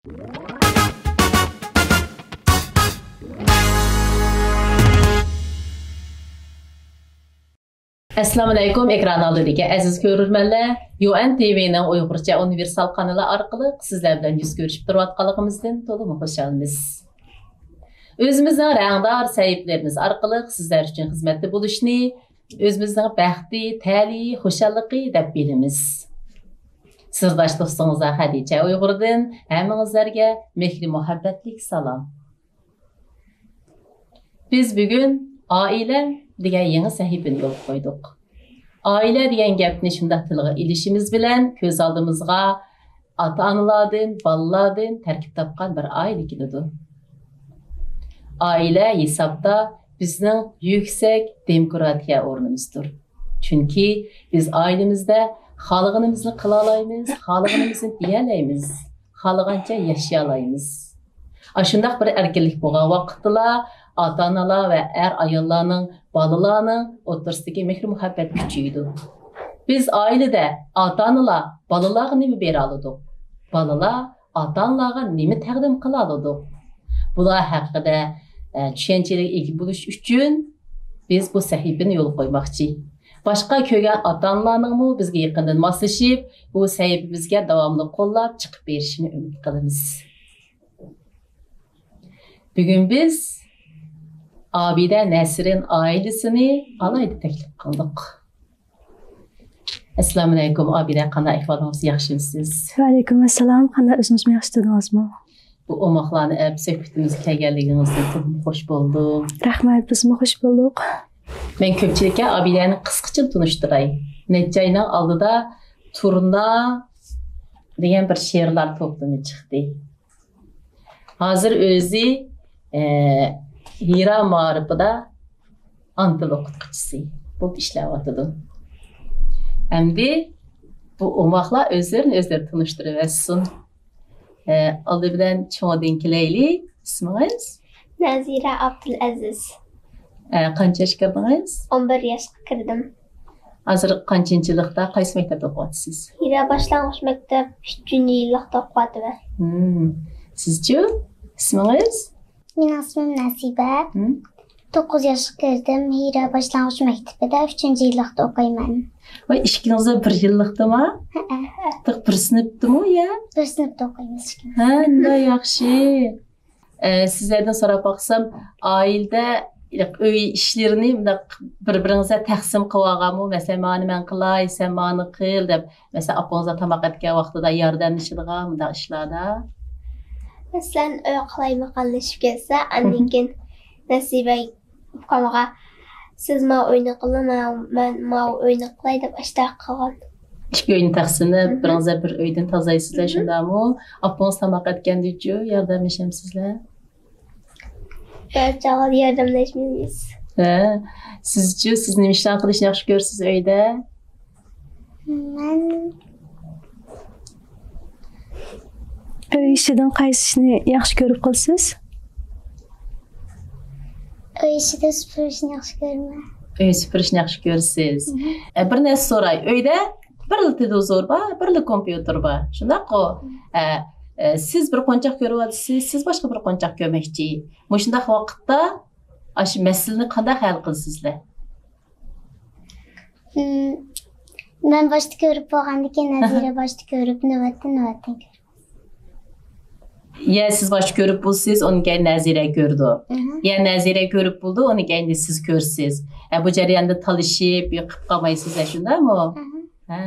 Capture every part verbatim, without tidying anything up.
ئەسسالامۇئەلەيكۇم، ئېكران ئالدىدىكى ئەزىز كۆرۈرمەنلەر، يۇئەن تىۋىنىڭ ئۇيغۇرچە ئۇنىۋېرسال قانىلى ئارقىلىق سىزلەر بىلەن يۈز كۆرۈشۈپ تۇرۇۋاتقانلىقىمىزدىن تولىمۇ خۇشالمىز. ئۆزىمىزنىڭ رەڭدار سەھىپىلىرىمىز ئارقىلىق سىزلەر ئۈچۈن خىزمەتتە بولۇشنى ئۆزىمىزنىڭ بەختى، تەلىيى، خۇشاللىقى دەپ بىلىمىز. سىرداش دوستىڭىزلار خەدىچە ئۇيغۇردىن ھەممىڭىزلەرگە مېھرى مۇھەببەتلىك سالام. بىز بۈگۈن ئائىلە دېگەن يېڭى سەھىپىنى يولغا قويدۇق. ئائىلە دېگەن گەپنى شۇنداق تىلغا ئېلىشىمىز بىلەن كۆز ئالدىمىزغا ئاتا-ئانىلاردىن، بالىلاردىن تەركىب تاپقان بىر ئائىلە كېلىدۇ. ئائىلە ھېسابتا بىزنىڭ يۈكسەك دېموكراتىيە ئورنىمىزدۇر. چۈنكى بىز ئائىلىمىزدە خالىغىنىمىزنى قىلالايمىز، خالىغىنىمىزنى دېيەلەيمىز، خالىغانچە ياشىيالايمىز. ئاشۇنداق بىر ئەركىنلىك بولغان ۋاقىتتىلا ئاتا-ئانىلار ۋە ئەر-ئاياللارنىڭ، بالىلارنىڭ ئوتتۇرىسىدىكى مېھىر-مۇھەببەت كۈچىيىدۇ. بىز ئائىلىدە ئاتا-ئانىلار بالىلارغا نېمە بېرەلىدۇق؟ بالىلار ئاتا-ئانىلارغا نېمە تەقدىم قىلالىدۇق؟ بۇلار ھەققىدە، ئە، چۈشەنچىلىك ئىگە بولۇش ئۈچۈن بىز بۇ سەھىپىنى يولغا قويماقچى. باشقا كۆرگەن ئاتا-ئانىلارنىڭمۇ بىزگە يېقىندىن ماسلىشىپ، بۇ سەھىپىمىزگە داۋاملىق قوللاپ چىقىپ بېرىشىنى ئۈمىد قىلىمىز. بۈگۈن بىز ئابىدە نەسرىن ئائىلىسىنى ئالاھىدە تەكلىپ قىلدۇق. ئەسسالامۇئەلەيكۇم، ئابىدە، قانداق ئەھۋالىڭىز، ياخشىمۇسىز؟ ۋەئەلەيكۇم ئەسسالام، قانداق، ئۆزىڭىزمۇ ياخشى تۇردىڭىزمۇ؟ بۇ ئوماقلارنى ئەپ سۆھبىتىمىزگە كەلگەنلىكىڭىزدىن تولىمۇ خۇش بولدۇم. رەھمەت، بىزمۇ خۇش بولدۇق. مەن كۆپچىلىككە ئابىدەنى قىسقىچە تونۇشتۇراي. نەچچە ئاينىڭ ئالدىدا تۇرنا دېگەن بىر شېئىرلار توپلىمى چىقتى. ھازىر ئۆزى، ئە، ھىرا مائارىپىدا ئانا تىل ئوقۇتقۇچىسى بولۇپ ئىشلەۋاتىدۇ. ئەمدى بۇ ئوماقلار ئۆزلىرىنى ئۆزلىرى تونۇشتۇرۇۋەتسۇن. ئە، ئالدى بىلەن چوڭىدىن كېلەيلى. ئىسمىڭىز؟ نەزىرە ئابدۇلئەزىز. ئە، قانچە ياشقا كىردىڭىز؟ ئون بىر ياشقا كىردىم. ھازىر قانچىنچى يىللىقتا، قايسى مەكتەپتە ئوقۇۋاتىسىز؟ ھىرا باشلانغۇچ مەكتەپ، ئۈچىنچى يىللىقتا ئوقۇۋاتىمەن. ھىم. سىزچۇ؟ ئىسمىڭىز؟ مېنىڭ ئىسمىم نەسىبە. ھىم. توققۇز ياشقا كىردىم. ھىرا باشلانغۇچ مەكتىپىدە ئۈچىنچى يىللىقتا ئوقۇيمەن. ۋاي، ئىككىڭىزلا بىر يىللىقتىما؟ ھەئە. بىر سىنىپتىمۇ يا؟ بىر سىنىپتا ئوقۇيمىز ئىككىمىز. ھە، نېمە ياخشى. ئە، سىزلەردىن سوراپ باقسام، ئائىلىدە ئۆي ئىشلىرىنى مۇنداق بىر-بىرىڭىزگە تەقسىم قىلىۋالغانمۇ؟ مەسىلەن، مانى مەن قىلاي، سەن مانى قىل دەپ، مەسىلەن، ئاپىڭىزلار تاماق ئەتكەن ۋاقتىدا ياردەملىشىدىغان مۇنداق ئىشلاردا؟ مەسىلەن، ئۆي قالايمىقانلىشىپ كەتسە، ئاندىن كېيىن نەسىبە ئۇكامغا، «سىز ماۋۇ ئۆينى قىلىڭ، مەن، مەن ماۋۇ ئۆينى قىلاي» دەپ ئاشتاق قىلغان. ئىككى ئۆينى تەقسىملەپ، بىرىڭىزلەر بىر ئۆيدىن تازىلايسىزلەر، شۇنداقمۇ؟ ئاپىڭىز تاماق ئەتكەندىچۇ ياردەملىشەمسىزلەر؟ بەزى چاغلاردا ياردەملەشمەيمىز. ھە. سىزچۇ؟ سىز نېمە ئىشلارنى قىلىشنى ياخشى كۆرىسىز ئۆيدە؟ مەن ئۆي ئىشىدىن قايسى ئىشنى ياخشى كۆرۈپ قالىسىز؟ ئۆي ئىشىدا سۈپۈرۈشنى ياخشى كۆرىمەن. ئۆي سۈپۈرۈشنى ياخشى كۆرىسىز. ئە، بىر نەرسە سوراي. ئۆيدە بىرلا تېلېۋىزور بار، بىرلا كومپيۇتېر بار. شۇنداققۇ؟ ئە، ئە، سىز بىر قونچاق كۆرۈۋاتىسىز، سىز باشقا بىر قونچاق كۆرمەكچى. مۇشۇنداق ۋاقىتتا ئاشۇ مەسىلىنى قانداق ھەل قىلىسىزلەر؟ مم، مەن باشتا كۆرۈپ بولغاندىن كېيىن نەزىرە باشتا كۆرۈپ، نۆۋەتتە، نۆۋەتتىن كۆرۈپ. يا سىز باشتا كۆرۈپ بولىسىز، ئۇنىڭ كەينى نەزىرە كۆرىدۇ. مم. يا نەزىرە كۆرۈپ بولىدۇ، ئۇنىڭ كەينىدە سىز كۆرىسىز. ھە، بۇ جەرياندا تالىشىپ، يا قىلىپ قالمايسىز، ھە، شۇنداقمۇ؟ مم. ھە.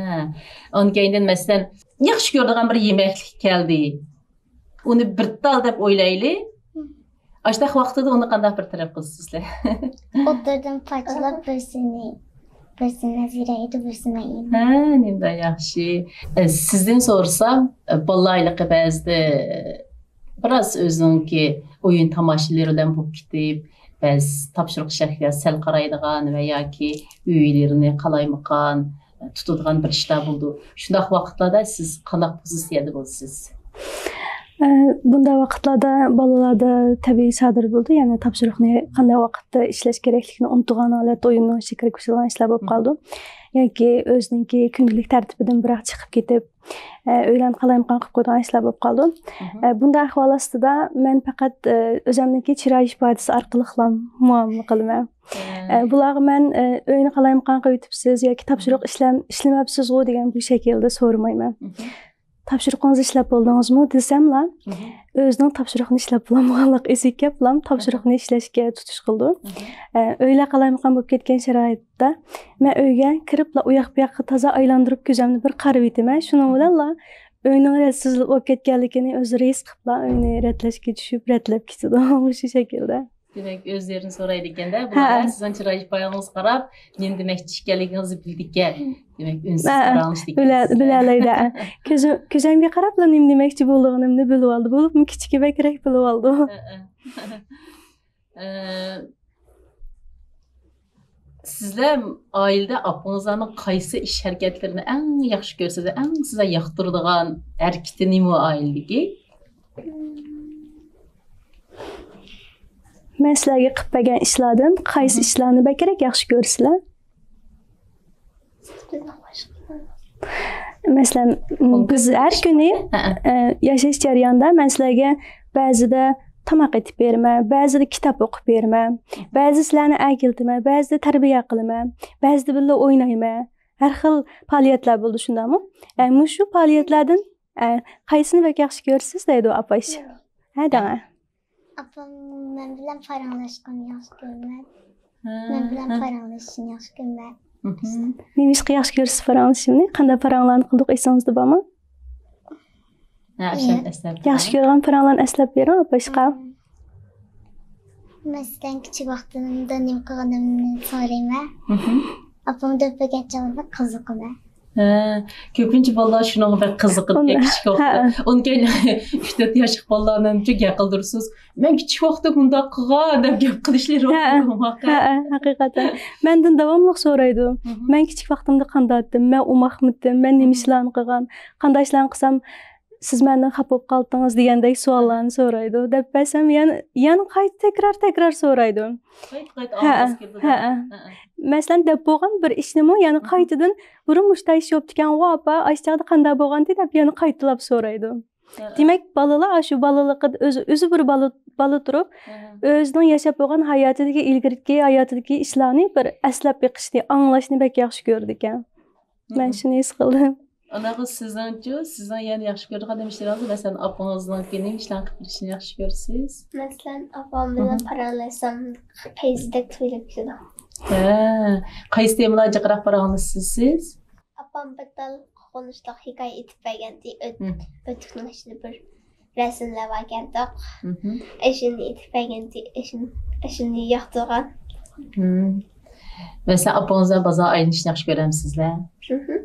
ئۇنىڭ كەينىدىن، مەسىلەن، ياخشى كۆرىدىغان بىر يېمەكلىك كەلدى. ئۇنى بىر تال دەپ ئويلايلى. مم. ئاشۇنداق ۋاقتىدا ئۇنى قانداق بىر تەرەپ قىلىسىزلەر؟ ئوتتۇرىدىن پارچىلاپ، بىرسىنى، بىرسىنى نەزىرە يەيدۇ، بىرسىنى مەن يەيمەن. ھە، نېمىدا ياخشى. ئە، سىزدىن سورىسام، ئە، بالىلار ھېلىقى بەزىدە، ئە، بىراز ئۆزىنىڭكى ئويۇن تاماشىلىرى بىلەن بولۇپ كېتىپ، بەزى تاپشۇرۇق ئىشلارغا سەل قارايدىغان ۋە ياكى ئۆيلىرىنى قالايمىقان، تۇتىدىغان بىر ئىشلار بولىدۇ. شۇنداق ۋاقىتلاردا سىز قانداق پوزىتسىيەدە بولىسىز؟ ئە، بۇنداق ۋاقىتلاردا بالىلاردا تەبىئىي سادىر بولىدۇ، يەنى تاپشۇرۇقنى قانداق ۋاقىتتا ئىشلەش كېرەكلىكىنى ئۇنتۇغان ھالەتتە ئويۇننىڭ ئىچىگە كىرىپ كېتىدىغان ئىشلار بولۇپ قالىدۇ. ياكى ئۆزىنىڭكى كۈندىلىك تەرتىپىدىن بىراق چىقىپ كېتىپ، ئە، ئۆيلەرنى قالايمىقان قىلىپ قويىدىغان ئىشلار بولۇپ قالىدۇ. مھم. ئە، بۇنداق ئەھۋال ئاستىدا مەن پەقەت، ئە، ئۆزۈمنىڭكى چىراي ئىپادىسى ئارقىلىقلا مۇئامىلە قىلىمەن. ھە. ئە، بۇلارغا مەن، ئە، «ئۆينى قالايمىقان قىلىۋېتىپسىز ياكى تاپشۇرۇق مھم. ئىشلەم-، ئىشلىمەپسىزغۇ؟» دېگەن بۇ شەكىلدە سورىمايمەن. مھم. «تاپشۇرۇقىڭىزنى ئىشلەپ بولدىڭىزمۇ؟» دېسەملا، مھم. ئۆزىنىڭ تاپشۇرۇقنى ئىشلەپ بولالمىغانلىقى ئېسىگە كەپلا تاپشۇرۇقنى ئىشلەشكە تۇتۇش قىلىدۇ. مھم. ئە، ئۆيلەر قالايمىقان بولۇپ كەتكەن شارائىتتا مەن ئۆيگە كىرىپلا ئۇياق-بۇياققا تازا ئايلاندۇرۇپ، كۆزۈمنى بىر قارىۋېتىمەن. شۇنىڭ مھم. بىلەنلا ئۆينىڭ رەتسىز بولۇپ كەتكەنلىكىنى ئۆزى ھېس قىلىپلا ئۆينى رەتلەشكە چۈشۈپ، رەتلەپ كېتىدۇ مۇشۇ شەكىلدە. دېمەك، ئۆزلىرىنى سورايدىكەن-دە، ھە. بۇلار سىزنىڭ چىراي ئىپادىڭىزگە قاراپ، نېمە دېمەكچى ئىكەنلىكىڭىزنى بىلىدىكەن. دېمەك، ئۈنسىز ھە، پاراڭلىشىدىكەن بىلە-، سىزدە. بىلەلەيدۇ. كۆزۈم-، كۆزۈمگە قاراپلا نېمە دېمەكچى بولىدىغىنىمنى بىلىۋالدى. بولۇپمۇ كىچىكى بەكرەك بىلىۋالىدۇ. ھە، ھە. ئە، سىزلەر ئائىلىدە ئاپىڭىزلارنىڭ قايسى ئىش ھەرىكەتلىرىنى ئەڭ ياخشى كۆرىسىز، ئەڭ سىزلەر ياقتۇرىدىغان ھەرىكىتى نېمە ئۇ ئائىلىدىكى؟ مەن سىلەرگە قىلىپ بەرگەن ئىشلاردىن قايسى مھم. ئىشلارنى بەكرەك ياخشى كۆرىسىلەر؟ مەسىلەن، بىز ھەر كۈنى، ھەئە. ئە، ياشاش جەريانىدا مەن سىلەرگە بەزىدە تاماق ئېتىپ بېرىمەن، بەزىدە كىتاب ئوقۇپ بېرىمەن، بەزىدە سىلەرنى ئەكېلتىمەن، بەزىدە تەربىيە قىلىمەن، بەزىدە بىللە ئوينايمەن. ھەر خىل پائالىيەتلەر بولىدۇ، شۇنداقمۇ؟ ئە، مۇشۇ پائالىيەتلەردىن، ئە، قايسىنى بەك ياخشى كۆرىسىز دەيدۇ ئاپاش. ھە، دەڭە. ئاپام مەن بىلەن پاراڭلاشقاننى ياخشى كۆرىمەن. ھە، مەن بىلەن ھە. پاراڭلىشىشنى ياخشى كۆرىمەن. مھم. نېمىشقا ياخشى كۆرىسىز پاراڭلىشىشنى؟ قانداق پاراڭلارنى قىلدۇق، ئېسىڭىزدە بارمۇ؟ ھە، ئاشۇنى ئەسلەپ ياخشى كۆرگەن پاراڭلارنى ئەسلەپ بېرىڭ ئاپاشقا. مم. مەسىلەن، كىچىك ۋاقتىمدا نېمە قىلغىنىمنى سورايمەن. مھم. ئاپام دەپ بەرگەن چاغدا قىزىقىمەن. ھە، كۆپىنچە بالىلار شۇنىڭغا بەك قىزىقىدىكەن ئۇن-، كىچىك ۋاقىتتا. ھە. ئۇنىڭ كەينى ئۈچ تۆت ياشلىق بالىلارنى ئانچە گەپ قىلدۇرىسىز. «مەن كىچىك ۋاقىتتا مۇنداق قىلغان» دەپ گەپ قىلىشلىرى ھە، ھە، ھە، ھەقىقەتەن. مەندىن داۋاملىق سورايدۇ. مھم. «مەن كىچىك ۋاقتىمدا قانداق ئەتتىم؟ مەن ئوماقمىتىم؟ مەن نېمە مھم. ئىشلارنى قىلغان؟ قانداق ئىشلارنى قىلسام سىز مەندىن خاپا بولۇپ قالدىڭىز؟» دېگەندەك سوئاللارنى سورايدۇ. دەپ بەرسەم يەنە، يەنە قايتا تەكرار، تەكرار سورايدۇ. قايتا، قايتا ھەئە، ئاڭلىغۇڭىز كېلىدۇ. ھەئە. ھەئە. مەسىلەن، دەپ بولغان بىر ئىشنىمۇ يەنە مھم. قايتىدىن، «بۇرۇن مۇشۇنداق ئىش بوپتىكەنغۇ، ئاپا، ئاشۇ چاغدا قانداق بولغانتى؟» دەپ يەنە قايتىلاپ سورايدۇ. ھەئە. دېمەك، بالىلار ئاشۇ بالىلىقىدا ئۆزى، ئۆزى بىر بالا، بالا تۇرۇپ، ھەئە. ئۆزىنىڭ ياشاپ بولغان ھاياتىدىكى، ئىلگىرىكى ھاياتىدىكى ئىشلارنى بىر ئەسلەپ بېقىشنى، ئاڭلاشنى بەك ياخشى كۆرىدىكەن. مەن مھم. شۇنى ھېس قىلدىم. ئانداقتا سىزنىڭچۇ؟ سىزنىڭ يەنە ياخشى كۆرىدىغان ئىشلىرىڭىز، مەسىلەن، ئاپىڭىزنىڭكى نېمە ئىشلارنى قىلىپ بېرىشىنى ياخشى كۆرىسىز؟ مەسىلەن، ئاپام بىلەن مھم. پاراڭلاشسام، پەيزىدەك تۇيۇلۇپ كېتىدۇ. ھە. قايسى تېمىلاردا جىقراق پاراڭلىشىسىز سىز؟ ئاپام بىر تال قورقۇنچلۇق ھېكايە ئېيتىپ بەرگەنتى، ئۆت-، مم. ئۆتۈكنىڭ ئىچىدە بىر رەسىملەر باركەنتۇق. مھم. ئەشۇنى ئېيتىپ بەرگەنتى، ئەشۇنى، ئەشۇنى ياقتۇرغان. مم. مەسىلەن، ئاپىڭىز بىلەن بازار ئايلىنىشنى ياخشى كۆرەمسىزلەر؟ مھم.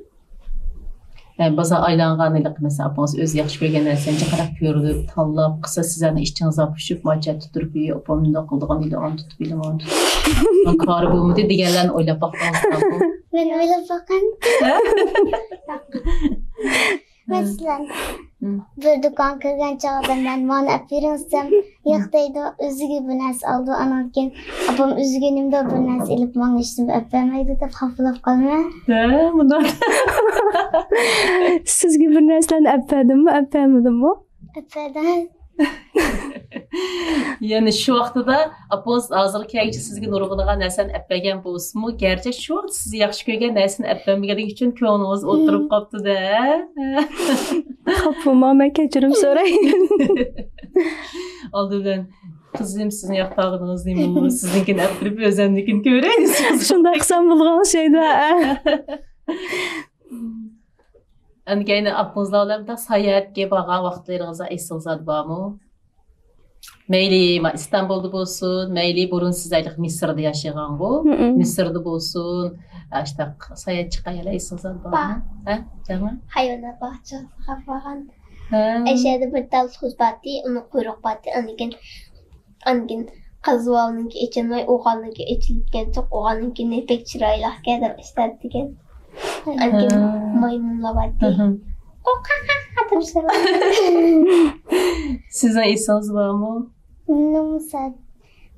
ئە، بازار ئايلانغان ھېلىقى، مەسىلەن، ئاپىڭىز ئۆزى ياخشى كۆرگەن نەرسىنى جىقراق كۆرۈپ، تاللاپ، قىلسا سىزلەرنىڭ ئىچىڭىز ئاپۇشۇپ، ماچە تۇتۇپ، ئاپام مۇنداق قىلىدىغان ئىدى، ئانى تۇتۇپ ئېلىڭ، ئانى تۇتۇپ. كارى بولمىدى دېگەنلەرنى ئويلاپ باقتىڭىزمۇ؟ مەن ئويلاپ باققان. ھە؟ مەسىلەن، مم. بىر دۇكان كىرگەن چاغدا مەن مانا ئەپ بېرىڭ دېسەم، ياق دەيدۇ، ئۆزىگە بىر نەرسە ئالىدۇ، ئانان كېيىن ئاپام ئۆزىگە نېمىدۇر بىر نەرسە ئېلىپ ماڭا ھېچنېمە ئەپ بەرمەيدۇ دەپ خاپىلاپ قالىمەن. ھە، مۇنداق. سىزگە بىر نەرسىلەرنى ئەپ بەردىممۇ، ئەپ بەرمىدىممۇ؟ ئەپ بەردىم. يەنى شۇ ۋاقتىدا ئاپىڭىز ھازىرغا كەلگۈچە سىزگە نۇرغۇنلىغان نەرسىلەرنى ئەپ بەرگەن بولسىمۇ، گەرچە شۇ ۋاقىت سىز ياخشى كۆرگەن نەرسىنى ئەپ بەرمىگەنلىكى ئۈچۈن كۆڭلىڭىز ئولتۇرۇپ مم. قاپتۇ-دە. خاپا بولماڭ، مەن كەچۈرۈم سوراي. ئالدى بىلەن، قىزىم، سىزنىڭ ياقتۇرغىنىڭىز نېمە؟ سىزنىڭكىنى ئەپ بېرىپ، ئۆزۈمنىڭكىنى كۆرەي. شۇنداق قىلسام بولىدىغان ئوخشايدۇ، ھە. ئەنە كەينى ئاپىڭىزلار بىلەن بۇنداق ساياھەتكە بارغان ۋاقىتلىرىڭىز ئېسىڭىزدە بارمۇ؟ مەيلى، ما-، ئىستانبۇلدا بولسۇن، مەيلى بۇرۇن سىز ئايلىق مىسىردا ياشىغانغۇ، مم. مىسىردا بولسۇن، ئاشتاق ساياھەت چىققان يەرلەر ئېسىڭىزدە بارمۇ؟ بار. ھە، جاڭا؟ ھايۋانات باغچىسىغا بارغان. ھە. ئەشەدە بىر تال تۇز بارتى، ئۇنىڭ قۇيرۇقى بارتى، ئاندىن كېيىن ئاندىن كېيىن قازىۋالنىڭكى ئېچىلماي، ئوغاننىڭكى ئېچىلىپ كەتتۇق. ئوغاننىڭكى نېپەك چىرايلىقكەن دەپ ئىشلەتتىكەن. ئاندىن كېيىن ھە. مايمۇنلار بارتى. ھە. قوقاق دەپ سالام. سىزنىڭ ئېسىڭىزدە بارمۇ؟ مېنىڭ سەل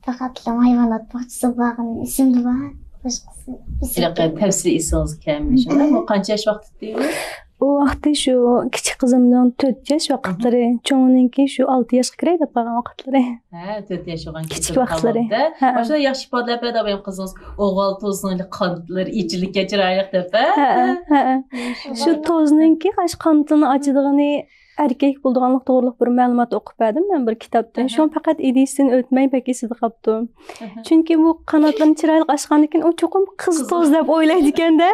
پەقەتلا ھايۋانات باغچىسىغا بارغىنىم ئېسىمدە بار. باشقىسى. ھېلىقى تەپسىلىي ئېسىڭىزگە كەلمىدى، شۇنداقمۇ؟ قانچە ياش ۋاقىتتا ئىدى؟ ئۇ ۋاقتى شۇ كىچىك قىزىمنىڭ تۆت ياش ۋاقىتلىرى، چوڭىنىڭكى شۇ ئالتە ياشقا كىرەي دەپ قالغان ۋاقىتلىرى. ھە، تۆت ياش بولغان كىچىك ۋاقىتلىرى. ھە. ماشۇ ياخشى ئىپادىلەپ بەردى ئاپايىم قىزىڭىز. ئوغۇل توزنىڭ قانىتلىرى ئېچىلىپ چىرايلىق دەپ، ھە؟ ھە، ھە. شۇ توزنىڭكى قاش قانىتىنى ئاچىدىغىنى ئەركەك بولىدىغانلىق توغرىلىق بىر مەلۇمات ئوقۇپ بەردىم مەن بىر كىتابتىن. شۇڭا پەقەت ئىدىيىسىدىن ئۆتمەي بەك ئېسىدە قاپتۇ. چۈنكى بۇ قاناتلىرىنى چىرايلىق ئاچقاندىكىن ئۇ چوقۇم قىز توز دەپ ئويلايدىكەن-دە.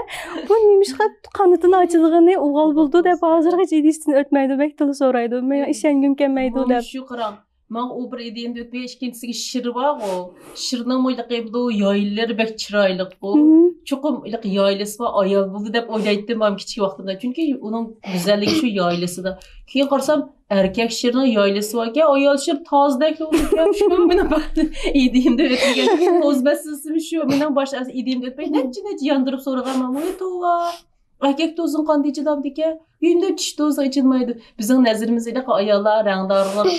بۇ نېمىشقا قانىتىنى ئاچىدىغىنى ئوغۇل بولىدۇ دەپ ھازىرغىچە ئىدىيىسىدىن ئۆتمەيدۇ. بەك تولا سورايدۇ. مېنىڭ ئىشەنگۈم كەلمەيدۇ دەپ. شۇ قاراڭ. ماڭا ئۇ بىر ئىدىيەمدە ئۆتمىگەن، ئىككىنچىسىگە شىر بارغۇ. شىرنىڭمۇ ھېلىقى بۇ يايلىرى بەك چىرايلىققۇ. چوقۇم ھېلىقى يايلىسى بار ئايال بولدى دەپ ئويلايتتىم مەن كىچىك ۋاقتىمدا. چۈنكى ئۇنىڭ گۈزەللىكى شۇ يايلىسىدا. كېيىن قارىسام، ئەركەك شىرنىڭ يايلىسى باركەن، ئايال شىر تازىدەك بولىدىكەن. شۇ مېنىڭ ئىدىيەمدە ئۆتمىگەن. توز مەسىلىسىمۇ شۇ. مېنىڭ باش ئىدىيەمدە ئۆتمەي نەچچە نەچچە ياندۇرۇپ سورىغان مەن. ۋاي توۋا. ئەركەك توزۇڭ قانداق ئېچىلامدىكەن؟ يۈندە چىش توزۇڭ ئېچىلمايدۇ. بىزنىڭ نەزىرىمىزدە ھېلىقى ئاياللار رەڭدارلىق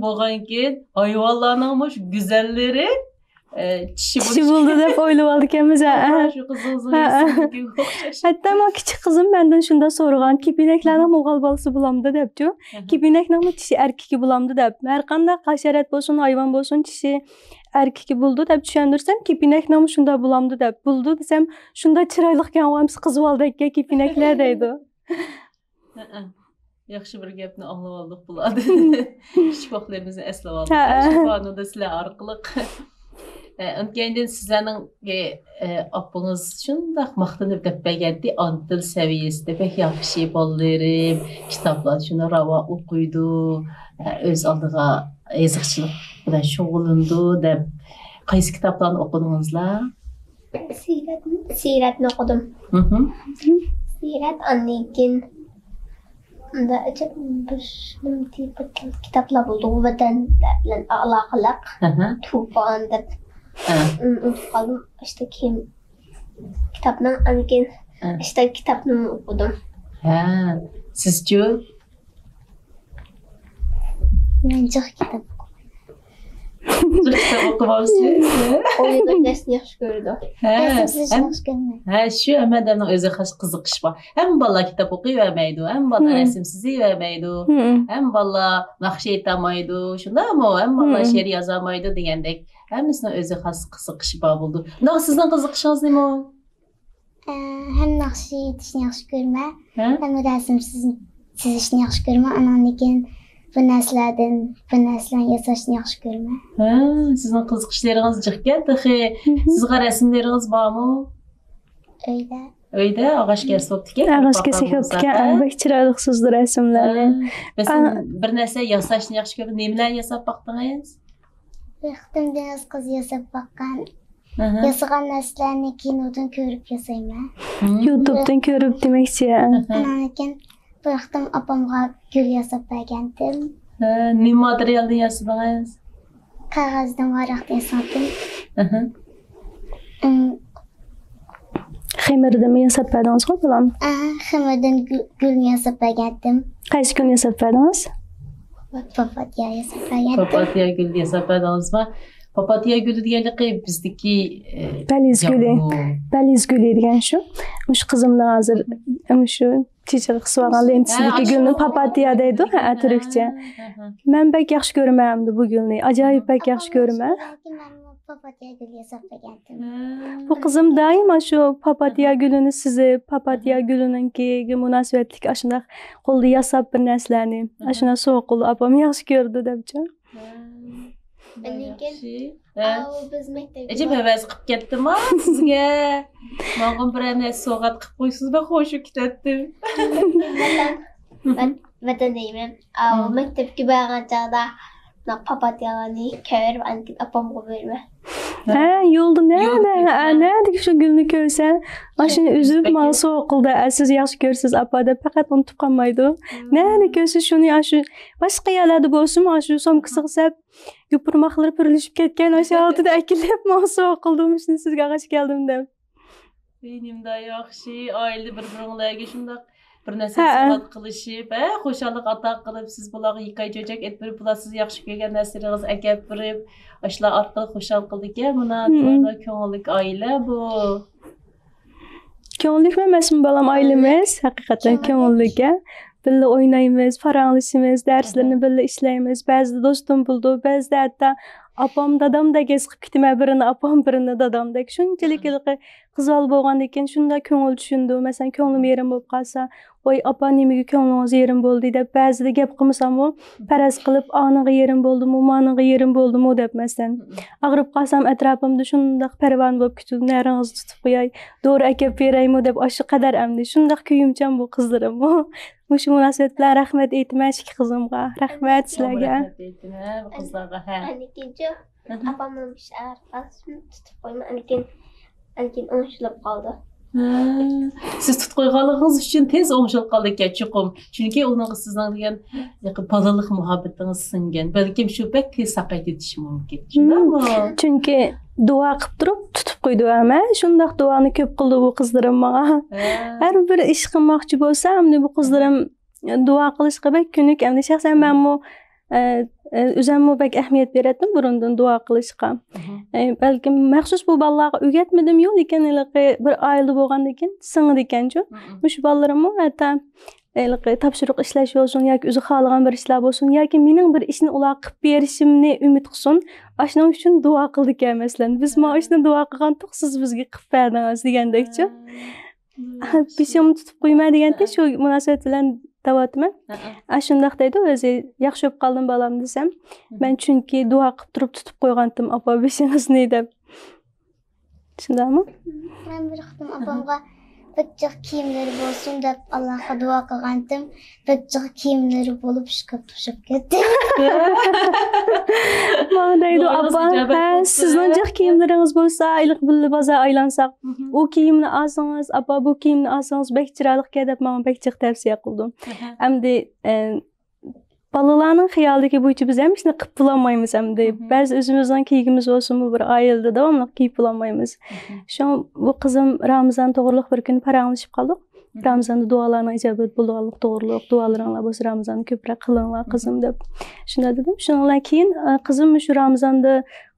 بولغانكىن، ھايۋانلارنىڭمۇ شۇ گۈزەللىرى، ئە، چىشى چىشى بولىدۇ دەپ ئويلىۋالىدىكەنمىز، ھە. شۇ قىزىڭىزنىڭ ھە، ھە. يۈزىگە ئوخشاش. ھەتتا ما كىچىك قىزىم مەندىن شۇنداق سورىغان، كېپىنەكلەرنىڭ ئوغۇل بالىسى بولامدۇ دەپچۇ. كېپىنەكنىڭمۇ چىشى ئەركىكى بولامدۇ دەپ. ھەرقانداق ھاشارات بولسۇن، ھايۋان بولسۇن، چىشى ئەركىكى بولىدۇ دەپ چۈشەندۈرسەم، كېپىنەكنىڭمۇ شۇنداق بولامدۇ دەپ. بولىدۇ دېسەم، شۇنداق چىرايلىقكەنغۇ، ھەممىسى قىز بالىدەككەن كېپىنەكلەر دەيدۇ. ھەئە. ياخشى بىر گەپنى ئاڭلىۋالدۇق بۇلاردىن. كىچىك ۋاقىتلىرىمىزنى ئەسلىۋالدۇق. ھەئە. شۇ بانۇدا سىلەر ئارقىلىق. ئە، ئۇنىڭ كەينىدىن سىزلەرنىڭ، ئە، ئاپىڭىز شۇنداق ماختىنىپ دەپ بەرگەنتى، ئانا تىل سەۋىيەسىدە بەك ياخشى، بالىلىرىم كىتابلارنى شۇنداق راۋان ئوقۇيدۇ، ئە، ئۆز ئالدىغا يېزىقچىلىق بىلەن شۇغۇللىنىدۇ دەپ. قايسى كىتابلارنى ئوقۇدىڭىزلار؟ سىيرەتنى، سىيرەتنى ئوقۇدۇم. مھم. سىيرەت، ئاندىن كېيىن مۇنداق ئەجەب بىر نېمە تېپىپ كىتابلار بولىدىغۇ، ۋەتەنلەر بىلەن ئالاقىلىق. ئەھە. تۇفان دەپ. ئە. ئۇنتۇپ قالدىم. ئىشتە كېيىن كىتابنىڭ، ئاندىن كېيىن ئە. ئىشتە كىتابنى ئوقۇدۇم. ھە، سىزچۇ؟ مەن جىق كىتاب ئوقۇيمەن. جىق كىتاب ئوقۇۋالىسىز؟ ئويۇن ئويناشنى ياخشى كۆرىدۇ. ھە، رەسىم سىزىشنى ھەم-، ياخشى كۆرىمەن. ھە، شۇ ھەممە ئادەمنىڭ ئۆزىگە خاس قىزىقىشى بار. ھەممە بالىلار كىتاب ئوقۇيۋەرمەيدۇ، ھەممە بالىلار مم. رەسىم سىزىۋەرمەيدۇ، مم. ھەممە بالىلار ناخشا ئېيتالمايدۇ، شۇنداقمۇ؟ ھەممە بالىلار مم. شېئىر يازالمايدۇ دېگەندەك. ھەممىسىنىڭ ئۆزىگە خاس قىزىقىشى بار بولىدۇ. ئۇنداق سىزنىڭ قىزىقىشىڭىز نېمە؟ ئە، ھەم ناخشا ئېيتىشنى ياخشى كۆرىمەن، ھە؟ ھەم رەسىم سىز-، سىزىشنى ياخشى كۆرىمەن. ئاناندىن كېيىن بۇ نەرسىلەردىن بۇ نەرسىلەرنى ياساشنى ياخشى كۆرىمەن. ھە، سىزنىڭ قىزىقىشلىرىڭىز جىقكەن تېخى. مھم. سىزغا رەسىملىرىڭىز بارمۇ؟ ئۆيدە. ئۆيدە ئاغاچ كەسىپ بوپتىكەن، ئاغاچ كەسىپ بوپتىكەن. بەك چىرايلىق سىزدە رەسىملەرنى. ھە. مەسىلەن، بىر نەرسە ياساشنى ياخشى كۆرىدۇ. نېمىلەرنى ياساپ باقتىڭىز؟ بىر قېتىم دېڭىز قىزى ياساپ باققان. ئەھە. ياسىغان نەرسىلەرنى كىنودىن كۆرۈپ ياسايمەن. مم. يۇتۇبتىن كۆرۈپ دېمەكچى. ئەھە. ئانان كېيىن بىر قېتىم ئاپامغا گۈل ياساپ بەرگەنتىم. ھە، نېمە ماتېرىيالدىن ياسىدىڭىز؟ قەغەزدىن، ۋاراقتىن ياسىغانتىم. ئەھە. ئىم. خېمىردىنمۇ ياساپ بەردىڭىزغۇ، بالام؟ ئە، خېمىردىن گۈ-، گۈلنى ياساپ بەرگەنتىم. قايسى گۈلنى ياساپ بەردىڭىز؟ پاپاتيا ياساپ بەرگەنتىم. پاپاتيا گۈلنى ياساپ بەردىڭىزمۇ؟ پاپاتيا گۈلى دېگەنلىكى بىزدىكى، ئە، بەلىز گۈلى. جامبۇ. بەلىز گۈلى دېگەن شۇ. مۇشۇ قىزىمنىڭ ھازىر مۇشۇ چېچىغا قىسىۋالغان لېنتىسىدىكى گۈلنى پاپاتيا دەيدۇ، ھە، تۈركچە. ھە، ھە. مەن بەك ياخشى كۆرىمەن ئەمدى بۇ گۈلنى. ئاجايىپ بەك ياخشى كۆرىمەن. مەنمۇ پاپاتيا گۈل ياساپ بەرگەنتىم. بۇ قىزىم دائىم ئاشۇ پاپاتيا گۈلىنى سىزىپ، پاپاتيا گۈلىنىڭكىگە مۇناسىۋەتلىك ئاشۇنداق قولدا ياساپ بىر نەرسىلەرنى، ئاشۇنداق سوۋغا قىلىدۇ، ئاپام ياخشى كۆرىدۇ دەپچۇ. ھە. لېكىن ياخشى. ھە. ئاۋۇ بىز مەكتەپكە ئەجەب ھەۋەس قىلىپ كەتتىم-ھە سىزگە. ماڭا بىرەر نەرسە سوۋغات قىلىپ قويسىڭىز، بەك خۇشۇپ كېتەتتىم. ۋەتەن، ۋەت-، ۋەتەن دەيمەن. ئاۋۇ مەكتەپكە بارغان چاغدا مۇنداق پاپاتيالارنى كۆرۈپ، ئاندىن كېيىن ئاپامغا بېرىمەن. ھە، يولدا نەدە، ھە، نەدىكى شۇ گۈلنى كۆرسە، ئاشۇنى ئۈزۈپ، ماڭا سوۋغا قىلدى. ئە، سىز ياخشى كۆرىسىز، ئاپا، دەپ پەقەت ئۇنتۇپ قالمايدۇ. نەدە كۆرسە شۇنى، ئاشۇ باشقا يەرلەردە بولسىمۇ، ئاشۇ سومكىسىغا سەپ، يوپۇرماقلىرى پۈرلىشىپ كەتكەن، ئاشۇ ھالىتىدە ئەكېلىپ، ماڭا سوۋغا قىلدى، مۇشۇنى سىزگە ئاغاچ كەلدىم دەپ. ئەي، نېمانداق ياخشى، ئائىلىدە بىر-بىرىڭلارگە شۇنداق بىر نەرسە سوۋغات قىلىشىپ، ھە، خۇشاللىق ئاتا قىلىپ، سىز بۇلارغا ھېكايە چۆچەك ئېيتىپ بېرىپ، بۇلار سىز ياخشى كۆرگەن نەرسىلىرىڭىزنى ئەكەپ بېرىپ، ئاشۇلار ئارقىلىق خۇشال قىلىدىكەن. مانا، مم. بۇلار كۆڭۈللۈك ئائىلە بۇ. كۆڭۈللۈكمۇ ئەمەسمۇ، بالام، ئائىلىمىز؟ ھەقىقەتەن كۆڭۈللۈك. كۆڭۈللۈك، ھە. بىللە ئوينايمىز، پاراڭلىشىمىز، دەرسلەرنى بىللە ئىشلەيمىز. بەزىدە دوستۇم بولىدۇ، بەزىدە ھەتتا ئاپام، دادامدەك ھېس قىلىپ كېتىمەن، بىرىنى ئاپام، بىرىنى دادامدەك. شۇنچىلىك ھېلىقى قىز بالا بولغاندىكىن شۇنداق كۆڭۈل چۈشىنىدۇ. مەسىلەن، كۆڭلۈم يېرىم بولۇپ قالسا، «ۋاي ئاپا، نېمىگە كۆڭلىڭىز يېرىم بولدى؟» دەپ بەزىدە گەپ قىلمىساممۇ، پەرەز قىلىپ، «ئانىڭغا يېرىم بولدىمۇ، مانىڭغا يېرىم بولدىمۇ؟» دەپ، مەسىلەن، ئاغرىپ قالسام، ئەتراپىمدا شۇنداق پەرۋانە بولۇپ كېتىدۇ، «نەرىڭىزنى تۇتۇپ قوياي، دورا ئەكەپ بېرەيمۇ؟» دەپ، ئاشۇ قەدەر ئەمدى شۇنداق كۆيۈمچان بۇ قىزلىرىممۇ. مۇشۇ مۇناسىۋەت بىلەن رەھمەت ئېيتىمەن ئىككى قىزىمغا. رەھمەت سىلەرگە. رەھمەت ئېيتىمەن بۇ قىزلارغا. ھە. ئاندىن كېيىن ئاپامنىڭ بىر ئىشى ئاغرىپ قالسا، شۇنى تۇتۇپ قويىمەن. ئاندىن كېيىن ئاندىن كېيىن ئوڭشىلىپ قالىدۇ. ھە. سىز تۇتۇپ قويغانلىقىڭىز ئۈچۈن تېز ئوڭشىلىپ قالىدىكەن چوقۇم. چۈنكى ئۇنىڭغا سىزنىڭ دېگەن يېقى بالىلىق مۇھەببىتىڭىز سىڭگەن. بەلكىم شۇ بەك تېز ساقايتىۋېتىشى مۇمكىن. شۇنداقمۇ؟ چۈنكى دۇئا قىلىپ تۇرۇپ تۇتۇپ قويىدۇ ھەممە. شۇنداق دۇئانى كۆپ قىلدى بۇ قىزلىرىم ماڭا. ھە. ھەر بىر ئىش قىلماقچى بولسا، ئەمدى بۇ قىزلىرىم دۇئا قىلىشقا بەك كۆنۈك. ئەمدى شەخسەن مەنمۇ، ئە، ئە، ئۆزەممۇ بەك ئەھمىيەت بېرەتتىم بۇرۇندىن دۇئا قىلىشقا. مم. ئە، بەلكىم مەخسۇس بۇ بالىلارغا ئۆگەتمىدىميۇ، لېكىن ھېلىقى بىر ئائىلىدە بولغاندىن كېيىن سىڭىدىكەنچۇ. مم. مۇشۇ بالىلىرىممۇ ھەتتا ھېلىقى تاپشۇرۇق ئىشلەش بولسۇن ياكى ئۆزى خالىغان بىر ئىشلار بولسۇن ياكى مېنىڭ بىر ئىشنى ئۇلار قىلىپ بېرىشىمنى ئۈمىد قىلسۇن، ئاشۇنىڭ ئۈچۈن دۇئا قىلىدىكەن. مەسىلەن، بىز مانا ئاشۇنى دۇئا قىلغانتۇق، سىز بىزگە قىلىپ بەردىڭىز دېگەندەكچۇ. ھە. بېشىڭنى تۇتۇپ قويما دېگەنتى، شۇ مۇناسىۋەت بىلەن دەۋاتىمەن. ھە، ھە. ئاشۇنداق دەيدۇ ئۆزى، ياخشى بولۇپ قالدىم بالام دېسەم، مم. مەن چۈنكى دۇئا قىلىپ تۇرۇپ تۇتۇپ قويغانتىم ئاپا بېشىڭىزنى دەپ. شۇنداقمۇ؟ مەن بىر قېتىم ئاپامغا بەك جىق كىيىملىرى بولسۇن دەپ ئاللاغا دۇئا قىلغانتىم. بەك جىق كىيىملىرى بولۇپ ئىشقىلىپ توشۇپ كەتتى. ماڭا دەيدۇ، دۇئاڭىز ئاپا، ئىجابەت ھە، بولسۇن. سىزنىڭ جىق كىيىملىرىڭىز بولسا، ھېلىقى بىللە بازار ئايلانساق، مم. ئۇ كىيىمنى ئالسىڭىز، ئاپا، بۇ كىيىمنى ئالسىڭىز بەك چىرايلىقكەن دەپ ماڭا بەك جىق تەۋسىيە قىلىدۇ. ئەمدى، ئە، بالىلارنىڭ خىيالىدىكى بويىچە بىز ھەممە ئىشنى قىلىپ بولالمايمىز ئەمدى. مم. بەزى ئۆزىمىزنىڭ كىيگۈمىز بولسىمۇ بىر ئائىلىدە داۋاملىق كىيىپ بولالمايمىز. مم. شۇڭا بۇ قىزىم رامىزان توغرىلىق بىر كۈنى پاراڭلىشىپ قالدۇق. مم. رامىزاندا دۇئالارنىڭ ئىجابەت بولىدىغانلىقى توغرىلىق، دۇئالىرىڭلار بولسا رامىزاندا كۆپرەك قىلىڭلار، قىزىم، دەپ. شۇنداق دېدىم. شۇنىڭ بىلەن كېيىن، ئە، قىزىم مۇشۇ رامىزاندا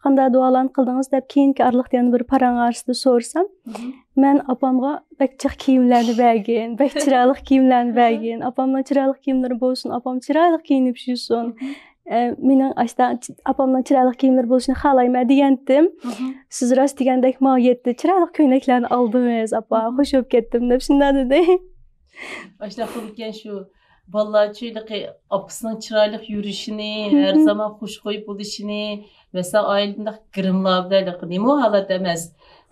قانداق دۇئالارنى قىلدىڭىز دەپ كېيىنكى ئارىلىقتا يەنە بىر پاراڭ ئارىسىدا سورىسام، مم. مەن ئاپامغا بەك جىق كىيىملەرنى بەرگىن، بەك چىرايلىق كىيىملەرنى بەرگىن، ئاپامنىڭ چىرايلىق كىيىملىرى بولسۇن، ئاپام چىرايلىق كىيىنىپ يۈرسۇن. مم. ئە، مېنىڭ ئاشتا ئاپامنىڭ چىرايلىق كىيىملىرى بولۇشىنى خالايمەن دېگەنتىم. مم. سىز راست دېگەندەك ماڭا يەتتە چىرايلىق كۆينەكلەرنى ئالدىڭىز، ئاپا، مم. خوش بولۇپ كەتتىم دەپ شۇنداق دېدى. ئاشۇنداق بولىدىكەن شۇ بالىلارچۇ ھېلىقى ئاپىسىنىڭ چىرايلىق يۈرۈشىنى، ھەر زامان خۇشخۇي بولۇشىنى، مەسىلەن، ئائىلىدە گىرىملار بىلەن ھېلىقى نېمە ھالەت ئەمەس.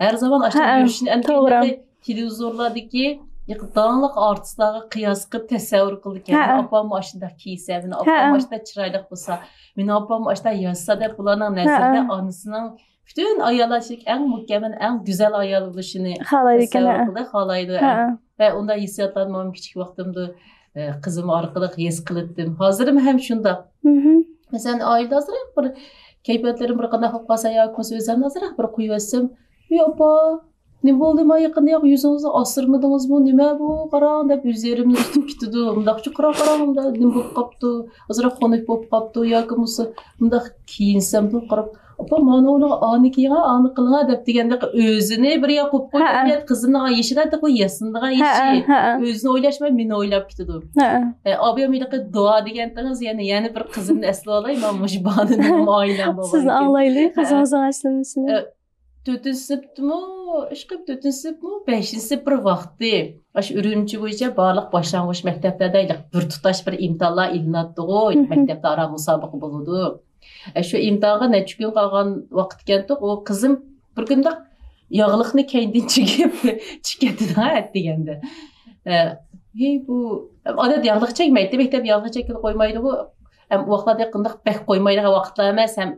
ھەر زامان ئاشۇنداق يۈرۈشىنى ئەمدى توغرا. ھېلىقى تېلېۋىزورلاردىكى ھېلىقى داڭلىق ئارتىستلارغا قىياس قىلىپ تەسەۋۋۇر قىلىدىكەن. مېنىڭ ئاپاممۇ ئاشۇنداق كىيسە، مېنىڭ ئاپام ئاشۇنداق چىرايلىق بولسا، مېنىڭ ئاپاممۇ ئاشۇنداق يازسا دەپ بۇلارنىڭ نەزىرىدە ئانىسىنىڭ پۈتۈن ئاياللار ئىچىدىكى ئەڭ مۇكەممەل، ئەڭ گۈزەل ئايال بولۇشىنى خالايدىكەن، تەسەۋۋۇر قىلىدۇ، خالايدۇ. ھە. ۋە ئۇنداق ھېسسىياتلارنى مانا كىچىك ۋاقتىمدا، ئە، قىزىم ئارقىلىق ھېس قىلاتتىم. ھازىرمۇ ھەم شۇنداق. مەسىلەن، ئائىلىدە ئازراق بىر كەيپىياتلىرىم بىر قانداق بولۇپ قالسا ياكى بولمىسا ئۆزۈمنى ئازراق بىر قويۇۋەتسەم، «ۋىي ئاپا، نېمە بولدى ما يېقىندا ياق يۈزىڭىزنى ئاسرىمىدىڭىزمۇ؟ نېمە بۇ؟ قاراڭ» دەپ يۈزلىرىمنى تۇتۇپ كېتىدۇ. مۇنداقچۇ قاراڭ، قاراڭ، نېمە بولۇپ قاپتۇ؟ ئازراق خۇنۈك بولۇپ قاپتۇ ياكى بولمىسا مۇنداق كىيىنسەمدۇ قاراپ، «ئاپا، مانا ئۇنىڭ ئانى كىيىڭە، ئانى قىلىڭا» دەپ دېگەندەك ئۆزىنى بىر ياققا قويۇپ قويۇپ، قىزىمنىڭ يېشىدا بۇ ياسىنىدىغان يېشى. ئۆزىنى ئويلاشماي مېنى ئويلاپ كېتىدۇ. ئە، ئابىيام ھېلىقى دۇئا دېگەنتىڭىز، يەنە، يەنە بىر قىزىمنى ئەسلىۋالاي، مانا مۇشۇ باھانە مېنىڭ ئائىلەم بار. سىزنى ئاڭلايلى، قىزىڭىزنىڭ ئەسلىمىسىنى. ئە، تۆتىنچى سىنىپتىمۇ، ئىشقىلىپ تۆتىنچى سىنىپمۇ، بەشىنچى سىنىپ بىر ۋاقتى. ئاشۇ ئۈرۈمچى بويىچە بارلىق باشلانغۇچ مەكتەپلەردە بىر تۇتاش بىر ئىمتىھانلار ئېلىناتتىغۇ، مەكتەپلەر ئارا مۇسابىقە بولىدۇ. ئە، شۇ ئىمتىھانغا نەچچە كۈن قالغان ۋاقىت ئىكەنتۇق، ئۇ قىزىم بىر كۈندە ياغلىقنى كەينىدىن چىگىپ، چىقىپ كەتتى-دە، ئەتىگەندە. ئە، ھېي، بۇ، ئادەتتە ياغلىق چەكمەيتتى، مەكتەپ ياغلىق چەككىلى قويمايدىغۇ. ھەم ئۇ ۋاقىتلاردا قانداق بەك قويمايدىغان ۋاقىتلار ئەمەس، ھەم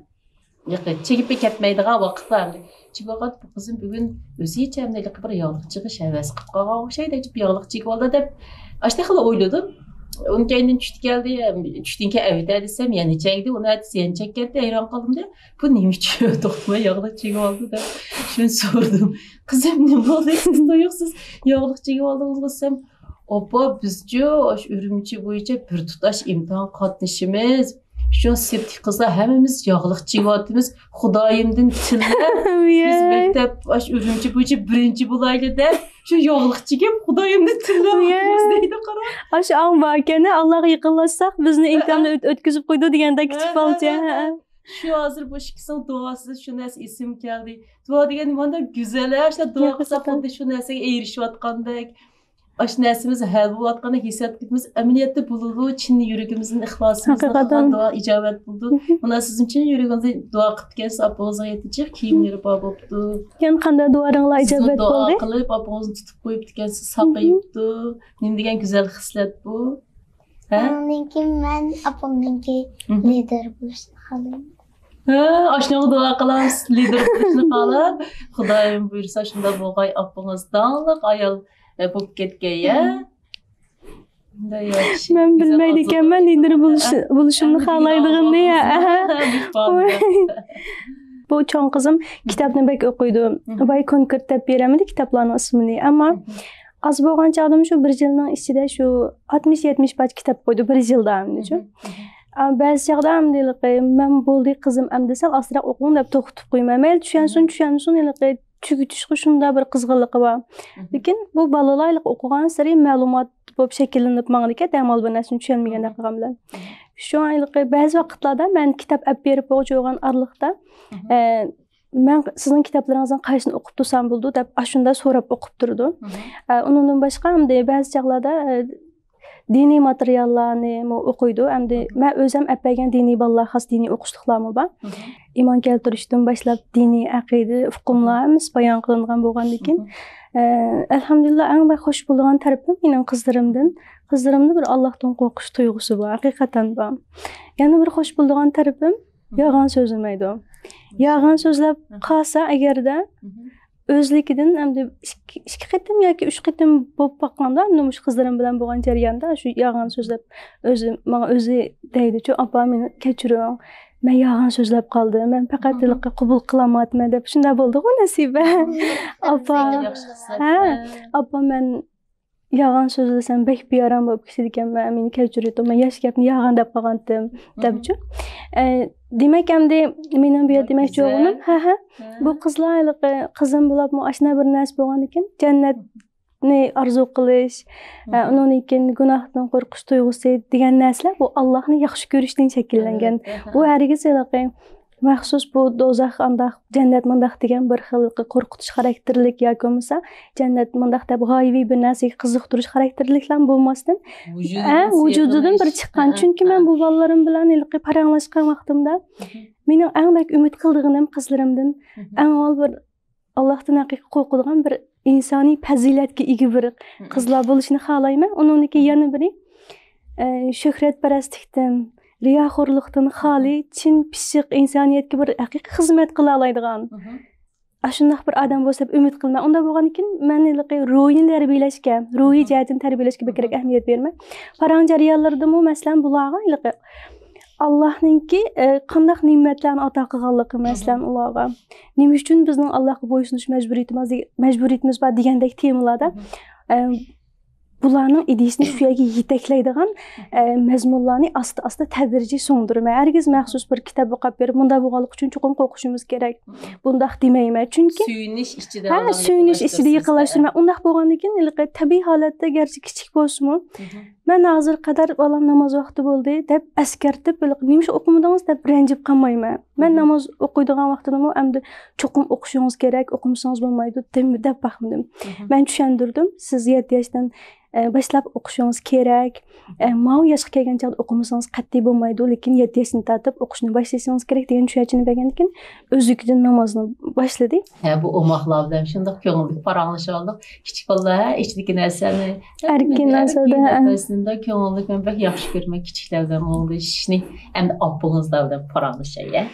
ياقى چېكىپ كەتمەيدىغان ۋاقىتلار. چېكىۋالغان بۇ قىزىم بۈگۈن ئۆزىچە ئەمدى بىر ياغلىق چېكىش ھەۋەس قىلىپ قالغان ئوخشايدۇ، ئەجەب ياغلىق چېكىۋالدى دەپ ئاشۇنداقلا ئويلىدىم. ئۇنىڭ كەينىدىن چۈشتە كەلدى، چۈشتىن كېيىن ئەۋېتە دېسەم يەنە چەكتى، ئۇنىڭ ئەتىسى يەنە چەككەنتى، ھەيران قالدىم-دە، بۇ نېمە ئۈچۈن توختىماي ياغلىق چېكىۋالدى دەپ شۇنى سورىدىم. قىزىم، نېمە بولدى، سىز تۇيۇقسىز ياغلىق چېكىۋالدىڭىزغۇ دېسەم، ئاپا، بىزچۇ ئاشۇ ئۈرۈمچى بويىچە بىر تۇتاش ئىمتىھان قاتنىشىمىز. شۇ سىرتتىكى قىزلار ھەممىمىز ياغلىق چىگىۋاتىمىز. خۇدايىمدىن تىللەپ، بىز مەكتەپ ئاشۇ ئۈرۈمچى بويىچە بىرىنچى بولايلى دەپ، شۇ ياغلىق چىگىپ خۇدايىمدىن تىللەۋاتىمىز دەيدۇ، قارا. ئاشۇ ئاڭ باركەن، ئاللاغا يېقىنلاشساق، بىزنى ئىمتىھاندىن ئۆت-، ئۆتكۈزۈپ قويىدۇ دېگەندەك كىچىك بالىچە. شۇ ھازىر بۇ ئىككىسىنىڭ دۇئاسىدا شۇ نەرسە ئېسىمگە كەلدى. دۇئا دېگەن نېمانداق گۈزەل، ھە؟ شۇنداق دۇئا قىلساق، خۇددى شۇ نەرسىگە ئېرىشىۋاتقاندەك. ئاشۇ نەرسىمىز ھەل بولۇۋاتقاندەك ھېس قىلىمىز. ئەمەلىيەتتە بولىدۇ، چىن يۈرىكىمىزدىن، ئىخلاسىمىزدىن قىلغان دۇئا ئىجابەت بولىدۇ. مۇنا سىزنىڭ چىن يۈرىكىڭىزدىن دۇئا قىپتىكەنسىز، ئاپىڭىزنىڭ يېتىچىق كىيىملىرى بار بوپتۇ. يەنە قانداق دۇئالىرىڭلار ئىجابەت بولدى؟ سىزمۇ دۇئا قىلىپ، ئاپىڭىزنى تۇتۇپ قويۇپتىكەنسىز، ساقىيىپتۇ. نېمە دېگەن گۈزەل خىسلەت بۇ. ھە؟ ئۇنىڭدىن كېيىن مەن ئاپامنىڭكى لىدېر بولۇشنى خالايمەن. ھە، ئاشۇنىڭغا دۇئا قىلىمىز، لىدېر بولۇشنى خالاپ. خۇدايىم بۇيرۇسا، شۇنداق بولغاي، ئاپىڭىز داڭلىق ئايال، ئە، بولۇپ كەتكەي، ھە؟ شۇنداق ياخشى. مەن بىلمەيدىكەنمەن لىدېر بولۇش-، بولۇشۇمنى خالايدىغىنىنى، ھە. بۇ چوڭ قىزىم كىتابنى بەك ئوقۇيدۇ. باي كونكرېت دەپ بېرەلمىدى كىتابلارنىڭ ئىسمىنى. ئەمما ئاز بولغان چاغدىمۇ شۇ بىر يىلنىڭ ئىچىدە شۇ ئاتمىش يەتمىش پارچە كىتاب ئوقۇيدۇ بىر يىلدا ئەمدىچۇ. ئا، بەزى چاغدا ئەمدى ھېلىقى، مەن بولدى قىزىم ئەمدى سەل ئاستىراق ئوقۇڭ دەپ توختىتىپ قويىمەن. مەيلى چۈشەنسۇن، چۈشەنمىسۇن، ھېلىقى تۈگىتىشقا شۇنداق بىر قىزغىنلىقى بار. لېكىن بۇ بالىلار ھېلىقى ئوقۇغانسېرى مەلۇمات بولۇپ شەكىللىنىپ ماڭىدىكەن، دەمال بىر نەرسىنى چۈشەنمىگەندەك قىلغان بىلەن. شۇڭا ھېلىقى بەزى ۋاقىتلاردا مەن كىتاب ئەپ بېرىپ بولغۇچە بولغان ئارىلىقتا، ئە، مەن سىزنىڭ كىتابلىرىڭىزنىڭ قايسىنى ئوقۇپ تۇرسام بولىدۇ دەپ ئاشۇنداق سوراپ ئوقۇپ تۇرىدۇ. ئە، ئۇنىڭدىن باشقا ئەمدى بەزى چاغلاردا، ئە، دىنىي ماتېرىياللارنىمۇ ئوقۇيدۇ. ئەمدى مەن ئۆزۈم ئەپ بەرگەن دىنىي بالىلار خاس دىنىي ئوقۇشلۇقلارمۇ بار. ئىمان كەلتۈرۈشتىن باشلاپ دىنىي ئەقىدە، ئۇقۇملار ھەممىسى بايان قىلىنغان بولغاندىكىن، ئە، ئەلھەمدۇلىللا، ئەڭ بەك خوش بولىدىغان تەرىپىم مېنىڭ قىزلىرىمدىن، قىزلىرىمدا بىر ئاللاھتىن قورقۇش تۇيغۇسى بار، ھەقىقەتەن بار. يەنە بىر خوش بولىدىغان تەرىپىم يالغان سۆزلىمەيدۇ. يالغان سۆزلەپ قالسا ئەگەردە، ئۆزلۈكىدىن ئەمدى ئىككى، ئىككى قېتىم ياكى ئۈچ قېتىم بولۇپ باققاندا، ئەمدى مۇشۇ قىزلىرىم بىلەن بولغان جەرياندا شۇ يالغان سۆزلەپ، ئۆزى، ماڭا ئۆزى دەيدىچۇ، «ئاپا، مېنى كەچۈرۈڭ، مەن يالغان سۆزلەپ قالدىم، مەن پەقەت ھېلىقى قوبۇل قىلالمايتتىم» دەپ. شۇنداق بولدىغۇ نەسىبە. «ئاپا، ھە، ئاپا، مەن يالغان سۆزلىسەم بەك بىئارام بولۇپ كېتىدىكەنمەن، مېنى كەچۈرۈۋېتىڭ، مەن ياخشى گەپنى يالغان دەپ قالغانتىم» دەپچۇ. ئە، دېمەك، ئەمدى مېنىڭ بۇ يەردە دېمەكچى بولغىنىم، ھە، ھە، بۇ قىزلار ھېلىقى قىزىم بولۇپمۇ ئاشۇنداق بىر نەرسە بولغاندىكىن، جەننەتنى ئارزۇ قىلىش، ئە، ئۇنىڭدىن كېيىن گۇناھتىن قورقۇش تۇيغۇسى دېگەن نەرسىلەر بۇ ئاللاھنى ياخشى كۆرۈشتىن شەكىللەنگەن. بۇ ھەرگىز ھېلىقى مەخسۇس بۇ دوزاخ ئانداق، جەننەت مۇنداق دېگەن بىر خىل قورقۇتۇش خاراكتېرلىك ياكى بولمىسا جەننەت مۇنداق دەپ غايىۋى بىر نەرسىگە قىزىقتۇرۇش خاراكتېرلىكلەرمۇ بولماستىن، ھە، ۋۇجۇدىدىن بىر چىققان. چۈنكى مەن بۇ بالىلىرىم بىلەن ھېلىقى پاراڭلاشقان ۋاقتىمدا مېنىڭ ئەڭ بەك ئۈمىد قىلىدىغىنىم قىزلىرىمدىن، ئەڭ ئاۋۋال بىر ئاللاھتىن ھەقىقىي قورقىدىغان بىر ئىنسانىي پەزىلەتكە ئىگە بىر قىزلار بولۇشىنى خالايمەن. ئۇنىڭدىن كېيىن يەنە بىرى، ئە، شۆھرەتپەرەسلىكتىن، رىياخورلۇقتىن خالىي، چىن، پىششىق، ئىنسانىيەتكە بىر ھەقىقىي خىزمەت قىلالايدىغان، ئاشۇنداق بىر ئادەم بولسا دەپ ئۈمىد قىلىمەن. ئۇنداق بولغاندىكىن، مەن ھېلىقى روھىنى تەربىيەلەشكە، روھىي جەھەتتىن تەربىيەلەشكە بەك كېرەك ئەھمىيەت بېرىمەن. پاراڭ جەريانلىرىدىمۇ، مەسىلەن، بۇلارغا ھېلىقى ئاللاھنىڭكى، ئە، قانداق نېمەتلەرنى ئاتا قىلغانلىقى، مەسىلەن، ئۇلارغا نېمە ئۈچۈن بىزنىڭ ئاللاھقا بويسۇنۇش مەجبۇرىيىتىمىز، مەجبۇرىيىتىمىز بار دېگەندەك تېمىلاردا، ئە، بۇلارنىڭ ئىدىيىسىنى شۇ يەرگە يېتەكلەيدىغان، ئە، مەزمۇنلارنى ئاستا-ئاستا تەدرىجىي سۇڭدۇرىمەن. ھەرگىز مەخسۇس بىر كىتاب ئوقۇپ بېرىپ، مۇنداق بولغانلىقى ئۈچۈن چوقۇم قورقۇشىمىز كېرەك، بۇنداق دېمەيمەن. چۈنكى، ھە، سۆيۈنۈش ئىچىدە يېقىنلاشتۇرىمەن. ئۇنداق بولغاندىن كېيىن، ھېلىقى تەبىئىي ھالەتتە گەرچە كىچىك بولسىمۇ، مەن ھازىر قەدەر بالام ناماز ۋاقتى بولدى دەپ ئەسكەرتىپ، ھېلىقى نېمىشقا ئوقۇمىدىڭىز دەپ رەنجىپ قالمايمەن. مەن ناماز ئوقۇيدىغان ۋاقتىدىمۇ ئەمدى چوقۇم ئوقۇشىڭىز كېرەك، ئوقۇمىسىڭىز بولمايدۇ دەپ باقمىدىم. مەن چۈشەندۈردۈم، سىز يەتتە ياشتىن ئە، باشلاپ ئوقۇشىڭىز كېرەك. ئە، ماۋۇ ياشقا كەلگەن چاغدا ئوقۇمىسىڭىز قەتئىي بولمايدۇ، لېكىن يەتتە ياشتىن تارتىپ ئوقۇشنى باشلىشىڭىز كېرەك دېگەن چۈشەنچىنى بەرگەندىن كېيىن، ئۆزلۈكىدىن نامازنى باشلىدى. ھە، بۇ ئوماقلار بىلەن شۇنداق كۆڭۈللۈك پاراڭلىشىۋالدۇق. كىچىك بالىلار، ھە، ئىچىدىكى نەرسىلەرنى، ئەركىن نەرسىلەردە، ھە، كۆڭۈللۈك، مەن بەك ياخشى كۆرىمەن كىچىكلەر بىلەن مۇڭدىشىشنى. ئەمدى ئاپىڭىزلار بىلەن پاراڭلىشاي، ھە.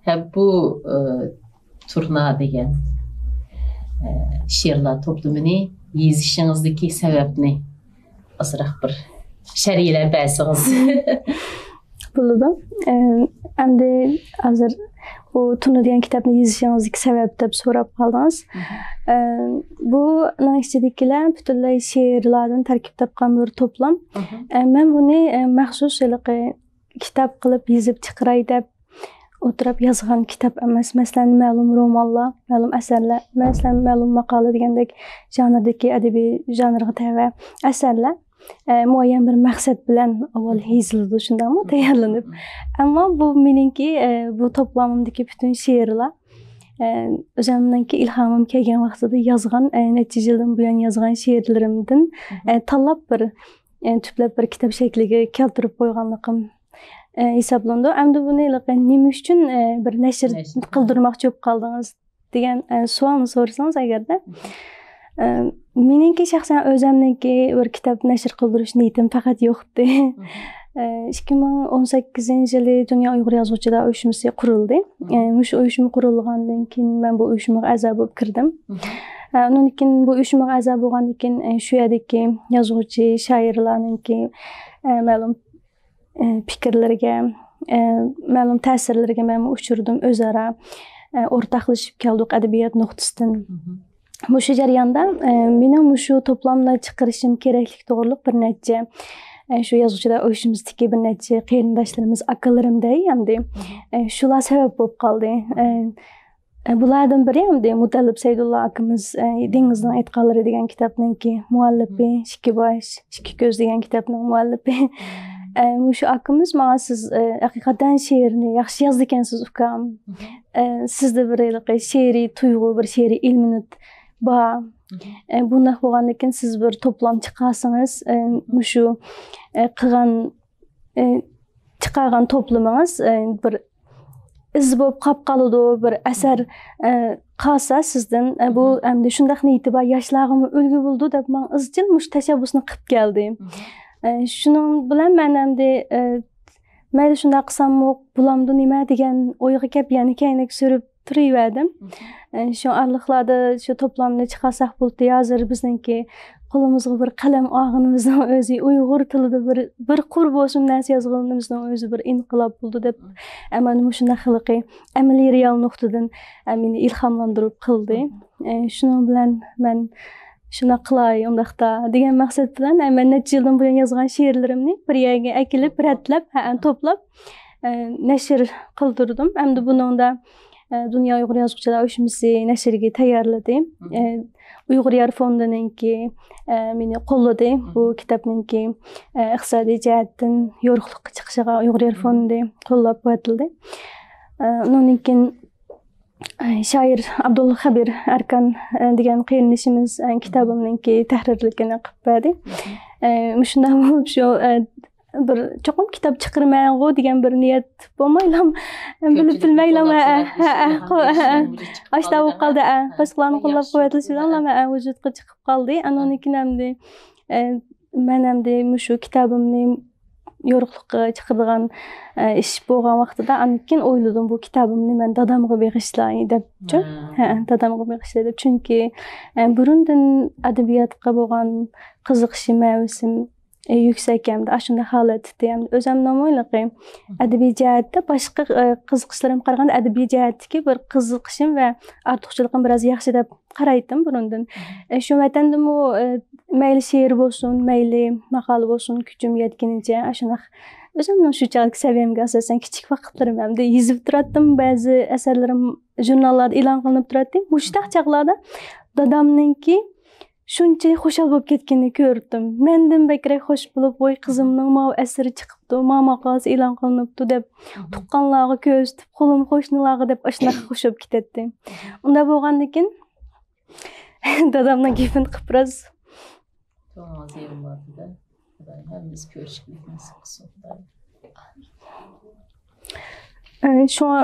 ھە، بۇ، ئە، تۇرنا دېگەن، ئە، شېئىرلار توپلىمىنى يېزىشىڭىزدىكى سەۋەبنى ئازراق بىر شەرھلەپ بەرسىڭىز. بولىدۇ. ئە، ئەمدى ھازىر بۇ تۇنۇ دېگەن كىتابنى يېزىشىڭىزدىكى سەۋەب دەپ سوراپ قالدىڭىز. ئە، بۇنىڭ ئىچىدىكىلەر پۈتۈنلەي شېئىرلاردىن تەركىب تاپقان بىر توپلام. ئە، مەن بۇنى، ئە، مەخسۇس ھېلىقى كىتاب قىلىپ يېزىپ چىقىراي دەپ ئولتۇرۇپ يازغان كىتاب ئەمەس. مەسىلەن، مەلۇم رومانلار، مەلۇم ئەسەرلەر، مەسىلەن، مەلۇم ماقالە دېگەندەك ژانىردىكى ئەدەبىي ژانىرغا تەۋە ئەسەرلەر، ئە، مۇئەييەن بىر مەقسەت بىلەن ئاۋۋال يېزىلىدۇ، شۇنداقمۇ؟ تەييارلىنىپ. ئەمما بۇ مېنىڭكى، ئە، بۇ توپلامىمدىكى پۈتۈن شېئىرلار، ئە، ئۆزۈمنىڭكى ئىلھامىم كەلگەن ۋاقتىدا يازغان، ئە، نەچچە يىلدىن بۇيان يازغان شېئىرلىرىمدىن، ئە، تاللاپ بىر، ئە، تۈپلەپ بىر كىتاب شەكلىگە كەلتۈرۈپ قويغانلىقىم، ئە، ھېسابلىنىدۇ. ئەمدى بۇنى ھېلىقى نېمە ئۈچۈن، ئە، بىر نەشر قىلدۇرماقچى بولۇپ قالدىڭىز دېگەن، ئە، سوئالنى سورىسىڭىز ئەگەردە، ئە، مېنىڭكى شەخسەن ئۆزۈمنىڭكى بىر كىتاب نەشر قىلدۇرۇش نىيىتىم پەقەت يوقتى. ئە، ئىككى مىڭ ئون سەككىزىنچى يىلى دۇنيا ئۇيغۇر يازغۇچىلار ئۇيۇشمىسى قۇرۇلدى. ئە، مۇشۇ ئۇيۇشما قۇرۇلغاندىن كېيىن مەن بۇ ئۇيۇشمىغا ئەزا بولۇپ كىردىم. ئە، ئۇنىڭدىن كېيىن بۇ ئۇيۇشمىغا ئەزا بولغاندىن كېيىن، ئە، شۇ يەردىكى يازغۇچى، شائىرلارنىڭكى، ئە، مەلۇم ئە، پىكىرلىرىگە، ئە، مەلۇم تەسىرلىرىگە مەنمۇ ئۇچرىدىم. ئۆزئارا، ئە، ئورتاقلىشىپ كەلدۇق ئەدەبىيات نۇقتىسىدىن. مۇشۇ جەرياندا، ئە، مېنىڭ مۇشۇ توپلامنى چىقىرىشىم كېرەكلىكى توغرۇلۇق بىر نەچچە، ئە، شۇ يازغۇچىلار ئۇيۇشمىسىدىكى بىر نەچچە قېرىنداشلىرىمىز، ئاكىلىرىم دەي ئەمدى، ئە، شۇلار سەۋەب بولۇپ قالدى. ئە، ئە، بۇلاردىن بىرى ئەمدى مۇتەللىپ سەيدۇللا ئاكىمىز، ئە، دېڭىزنىڭ ئېيتقانلىرى دېگەن كىتابنىڭكى مۇئەللىپى، ئىككى باش، ئىككى كۆز دېگەن كىتابنىڭ مۇئەللىپى. ئە، مۇشۇ ئاكىمىز ماڭا سىز، ئە، ھەقىقەتەن شېئىرنى ياخشى يازىدىكەنسىز، ئۇكام. ئە، سىزدە بىر ھېلىقى شېئىرىي تۇيغۇ، بىر شېئىرىي ئىلمىنىت بار. ئە، بۇنداق بولغاندىكىن سىز بىر توپلام چىقارسىڭىز، ئە، مۇشۇ، ئە، قىلغان، ئە، چىقارغان توپلىمىڭىز، ئە، بىر ئىز بولۇپ قاپ قالىدۇ، بىر ئەسەر، ئە، قالسا سىزدىن، ئە، بۇ ئەمدى شۇنداق نىيىتى بار ياشلارغىمۇ ئۈلگە بولىدۇ دەپ ماڭا ئىزچىل مۇشۇ تەشەببۇسنى قىلىپ كەلدى. ئە، شۇنىڭ بىلەن مەن ئەمدى، ئە، مەيلى شۇنداق قىلساممۇ بولامدۇ نېمە دېگەن ئويغا كەپ يەنە كەينىگە سۈرۈپ تۇرۇۋەردىم. ئە، شۇ ئارىلىقلاردا شۇ توپلامنى چىقارساق بولدى، ھازىر بىزنىڭكى قولىمىزغا بىر قەلەم ئالغىنىمىزنىڭ ئۆزى، ئۇيغۇر تىلىدا بىر، بىر قۇر بولسىمۇ نەرسە يازغىنىمىزنىڭ ئۆزى بىر ئىنقىلاب بولدى دەپ، ئەمما مۇشۇنداق ھېلىقى ئەمەلىي رېئال نۇقتىدىن، ئە، مېنى ئىلھاملاندۇرۇپ قىلدى. ئە، شۇنىڭ بىلەن مەن شۇنداق قىلاي، ئۇنداقتا دېگەن مەقسەت بىلەن، ئە، مەن نەچچە يىلدىن بۇيان يازغان شېئىرلىرىمنى بىر يەرگە ئەكېلىپ، رەتلەپ، ھە، توپلاپ، ئە، نەشر قىلدۇردۇم. ئەمدى بۇنىڭدا، ئە، دۇنيا ئۇيغۇر يازغۇچىلار ئۇيۇشمىسى نەشرىگە تەييارلىدى. ئە، ئۇيغۇر يار فوندىنىڭكى، ئە، مېنى قوللىدى. بۇ كىتابنىڭكى، ئە، ئىقتىسادىي جەھەتتىن يورۇقلۇققا چىقىشىغا ئۇيغۇر يار فوندى قوللاپ قۇۋۋەتلىدى. ئە، ئۇنىڭدىن كېيىن، ئە، شائىر ئابدۇللا خەبىر ئەركان، ئە، دېگەن قېرىندىشىمىز، ئە، كىتابىمنىڭكى تەھرىرلىكىنى قىلىپ بەردى. ئە، مۇشۇنداق بولۇپ شۇ، ئە، بىر چوقۇم كىتاب چىقىرىمەنغۇ دېگەن بىر نىيەت بولمايلا، بىلىپ بىلمەيلا، ئاشۇنداق بولۇپ قالدى. ئە، باشقىلارنىڭ قوللاپ قۇۋۋەتلىشى بىلەن، ئە، ۋۇجۇدقا چىقىپ قالدى. ئانىڭدىن كېيىن ئەمدى، ئە، مەن ئەمدى مۇشۇ كىتابىمنى يورۇقلۇققا چىقىدىغان، ئە، ئىش بولغان ۋاقتىدا، ئاندىن كېيىن ئويلىدىم، بۇ كىتابىمنى مەن دادامغا بېغىشلاي دەپچۇ. ھە، دادامغا بېغىشلاي دەپ. چۈنكى، ئە، بۇرۇندىن ئەدەبىياتقا بولغان قىزىقىشىم، ھەۋىسىم، ئە، يۈكسەك ھەمدە ئاشۇنداق ھالەتتە ئەمدى ئۆزۈمنىڭمۇ ھېلىقى ئەدەبىي جەھەتتە باشقا، ئە، قىزىقىشلىرىمغا قارىغاندا ئەدەبىي جەھەتتىكى بىر قىزىقىشىم ۋە ئارتۇقچىلىقىم بىراز ياخشى دەپ قارايتتىم بۇرۇندىن. ئە، شۇ ۋەتەندىمۇ، ئە، مەيلى شېئىر بولسۇن، مەيلى ماقالە بولسۇن، كۈچۈم يەتكىنىچە ئاشۇنداق ئۆزۈمنىڭ شۇ چاغدىكى سەۋىيەمگە ئاساسەن كىچىك ۋاقىتلىرىم ئەمدى يېزىپ تۇراتتىم بەزى ئەسەرلىرىم ژۇرناللاردا ئېلان قىلىنىپ تۇراتتى. مۇشۇنداق چاغلاردا دادامنىڭكى شۇنچە خۇشال بولۇپ كەتكىنىنى كۆرۈپتۇم. مەندىن بەكرەك خوش بولۇپ، ۋاي، قىزىمنىڭ ماۋۇ ئەسىرى چىقىپتۇ، ماۋۇ ماقالىسى ئېلان قىلىنىپتۇ دەپ، تۇغقانلارغا كۆرسىتىپ، قولۇم قوشنىلارغا دەپ ئاشۇنداق خۇش بولۇپ كېتەتتى. ئۇنداق بولغاندىن كېيىن، دادامنىڭ گېپىنى قىلىپ بىراز. كۆڭلىڭىز يېرىم باردا، خۇدايىم ھەممىمىزگە كۆرۈشۈشكە نېسىپ قىلسۇن، خۇدايىم. ئە، شۇڭا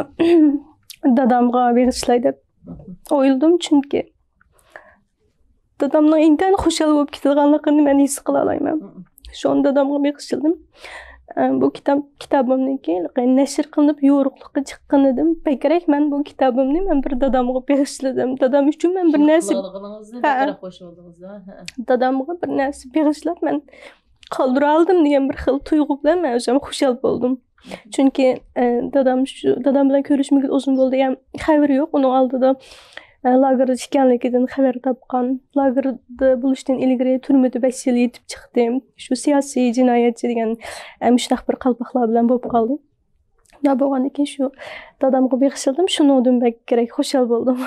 دادامغا بېغىشلاي دەپ ئويلىدىم، چۈنكى دادامنىڭ ئىنتايىن خۇشال بولۇپ كېتىدىغانلىقىنى مەن ھېس قىلالايمەن. شۇڭا دادامغا بېغىشلىدىم. ئە، بۇ كىتاب، كىتابىمنىڭكى نەشر قىلىنىپ يورۇقلۇققا چىققىنىدىن بەكرەك مەن بۇ كىتابىمنى مەن بىر دادامغا بېغىشلىدىم. دادام ئۈچۈن مەن بىر نەرسە، دادامغا بىر نەرسە بېغىشلاپ مەن قالدۇرالىدىم دېگەن بىر خىل تۇيغۇ بىلەن مەن ئۆزۈم خۇشال بولدۇم. چۈنكى، ئە، دادام شۇ، دادام بىلەن كۆرۈشمىگىلى ئۇزۇن بولدى، يەنى خەۋىرى يوق. ئۇنىڭ ئالدىدا، ئە، لاگېردا ئىكەنلىكىدىن خەۋەر تاپقان، لاگېردا بولۇشتىن ئىلگىرى تۈرمىدە بەش يىل يېتىپ چىقتى. شۇ سىياسىي جىنايەتچى دېگەن، ئە، مۇشۇنداق بىر قالپاقلار بىلەن بولۇپ قالدى. شۇنداق بولغاندىن كېيىن شۇ دادامغا بېغىشلىدىم، شۇنىڭدىن بەكرەك خۇشال بولدۇم.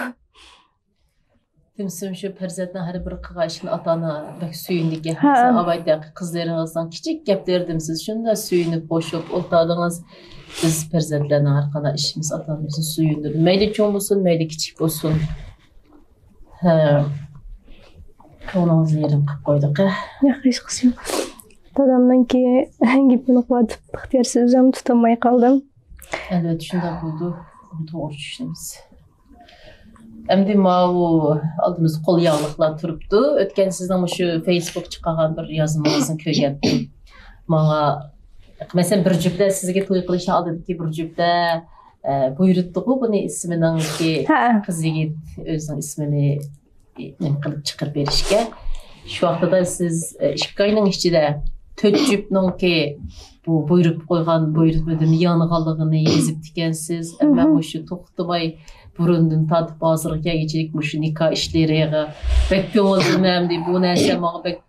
دېمىسىمۇ شۇ پەرزەنتنىڭ ھەر بىر قىلغان ئىشىنى ئاتا-ئانا بەك سۆيۈنىدىكەن. ھە. مەسىلەن، ئاۋايتەك قىزلىرىڭىزنىڭ كىچىك گەپلىرى دېمىسىز، شۇنداق سۆيۈنۈپ، خوشۇپ ئولتۇرىدىڭىز. بىز پەرزەنتلەرنىڭ ھەر قانداق ئىشىمىز ئاتا-ئانىمىزنى سۆيۈندۈرىدۇ. مەيلى چوڭ بولسۇن، مەيلى كىچىك بولسۇن. ھە. كۆڭلىڭىزنى يېرىم قىلىپ قويدۇق، ھە. ياق، ھېچقىسى يوق. دادامنىڭكى گېپىنى قىلىۋاتىپ، ئىختىيارسىز ئۆزۈم تۇتالماي قالدىم. ئەلۋەتتە، شۇنداق بولىدۇ. توغرا چۈشىنىمىز. ئەمدى ماۋۇ ئالدىمىزدا قول ياغلىقلار تۇرۇپتۇ. ئۆتكەن سىزنىڭ مۇشۇ فېيسبۇك چىقارغان بىر يازمىڭىزنى كۆرگەنتىم. ماڭا، مەسىلەن، بىر جۈپلەر سىزگە توي قىلىشنىڭ ئالدىدىكى بىر جۈپلەر، ئە، بۇيرۇتتىغۇ بۇنى ئىسمىنىڭكى ھە. قىز يىگىت ئۆزىنىڭ ئىسمىنى نېمە قىلىپ چىقىرىپ بېرىشكە. شۇ ۋاقتىدا سىز، ئە، ئىككى ئاينىڭ ئىچىدە تۆت جۈپنىڭكى بۇ بۇيرۇپ قويغان بۇيرۇتمىدىن يانغانلىقىنى يېزىپتىكەنسىز. مەن مۇشۇ توختىماي بۇرۇندىن تارتىپ ھازىرغا كەلگۈچىلىك مۇشۇ نىكاھ ئىشلىرىغا بەك كۆڭۈل بۆلمەمدى. بۇ نەرسە ماڭا بەك،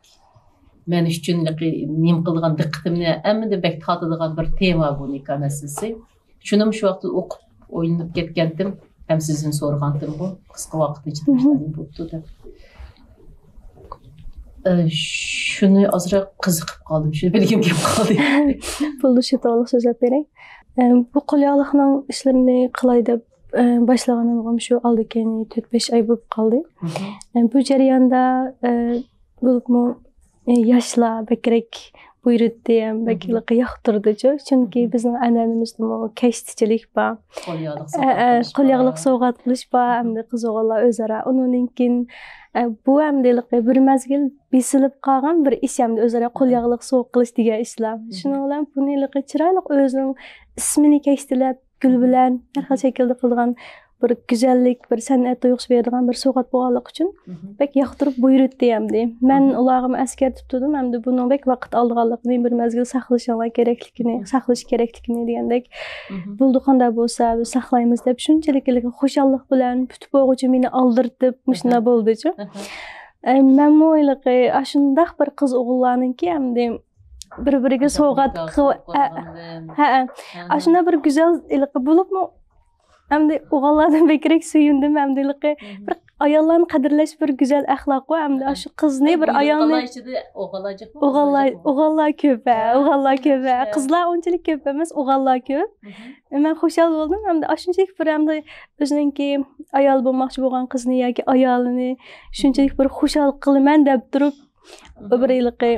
مەن ئۈچۈن نېمە قىلىدىغان دىققىتىمنى ھەممىدىن بەك تارتىدىغان بىر تېما بۇ نىكاھ مەسىلىسى. شۇنىمۇ شۇ ۋاقىتتا ئوقۇپ ئويلىنىپ كەتكەنتىم. ھەم سىزدىن سورىغانتىمغۇ، قىسقا ۋاقىت ئىچىدە مۇشۇنداق نېمە بوپتۇ دەپ. ئە، شۇنى ئازراق قىزىقىپ قالدىم، شۇنى بىلگۈم كېلىپ قالدى. بولدى، شۇ توغرىلىق سۆزلەپ بېرەي. ئە، بۇ قولياغلىقنىڭ ئىشلىرىنى قىلاي دەپ، ئە، باشلىغىنىمغىمۇ شۇ ئالدى كەينى تۆت-بەش ئاي بولۇپ قالدى. ئە، بۇ جەرياندا، ئە، بولۇپمۇ، ئە، ياشلار بەكرەك بۇيرۇتتى ھەم بەك ياقتۇردىچۇ. چۈنكى بىزنىڭ ئەنئەنىمىزدىمۇ كەشتىچىلىك بار. قولياغلىق ئە، ئە، سوۋغات قىلىش قولياغلىق بار. سوۋغات قىلىش بار، ئەمدى قىز ئوغۇللار ئۆزئارا. ئۇنىڭدىن كېيىن، ئە، بۇ ئەمدى ھېلىقى بىر مەزگىل بېسىلىپ قالغان بىر ئىش ئەمدى ئۆزئارا قولياغلىق سوۋغا قىلىش دېگەن ئىشلار. شۇنىڭ بىلەن بۇنى ھېلىقى چىرايلىق ئۆزىنىڭ ئىسمىنى كەشتىلەپ، گۈل بىلەن ھەر خىل شەكىلدە قىلىدىغان بىر گۈزەللىك، بىر سەنئەت تۇيغۇسى بېرىدىغان بىر سوۋغات بولغانلىقى ئۈچۈن بەك ياقتۇرۇپ بۇيرۇتتى ئەمدى. مەن ئۇلارغىمۇ ئەسكەرتىپ تۇردۇم، ئەمدى بۇنىڭ بەك ۋاقىت ئالىدىغانلىقىنى، بىر مەزگىل ساقلىشىڭلار كېرەكلىكىنى، ساقلىشى كېرەكلىكىنى دېگەندەك. بولىدۇ، قانداق بولسا بىز ساقلايمىز دەپ شۇنچىلىك خۇشاللىق بىلەن پۈتۈپ بولغۇچە مېنى ئالدىرتىپ مۇشۇنداق بولدىچۇ. ئە، مەنمۇ ھېلىقى ئاشۇنداق بىر قىز ئوغۇللارنىڭكى ئەمدى بىر-بىرىگە سوۋغات قىل-، ھە، ھە. ئاشۇنداق بىر گۈزەل ھېلىقى بولۇپمۇ ئەمدى ئوغۇللاردىن بەكرەك سۆيۈندۈم. ئەمدى ھېلىقى بىر ئاياللارنى قەدىرلەش بىر گۈزەل ئەخلاق-قۇ. ئەمدى ئاشۇ قىزنى بىر ئايالنى ئوغۇللار ئىچىدە ئوغۇللار جىقمۇ، ئوغۇللار، ئوغۇللار كۆپ، ھە، ئوغۇللار كۆپ، ھە. قىزلار ئۇنچىلىك كۆپ ئەمەس، ئوغۇللار كۆپ. مەن خۇشال بولدۇم. ئەمدى ئاشۇنچىلىك بىر ئەمدى ئۆزىنىڭكى ئايال بولماقچى بولغان قىزنى ياكى ئايالىنى شۇنچىلىك بىر خۇشال قىلىمەن دەپ تۇرۇپ، بىر ھېلىقى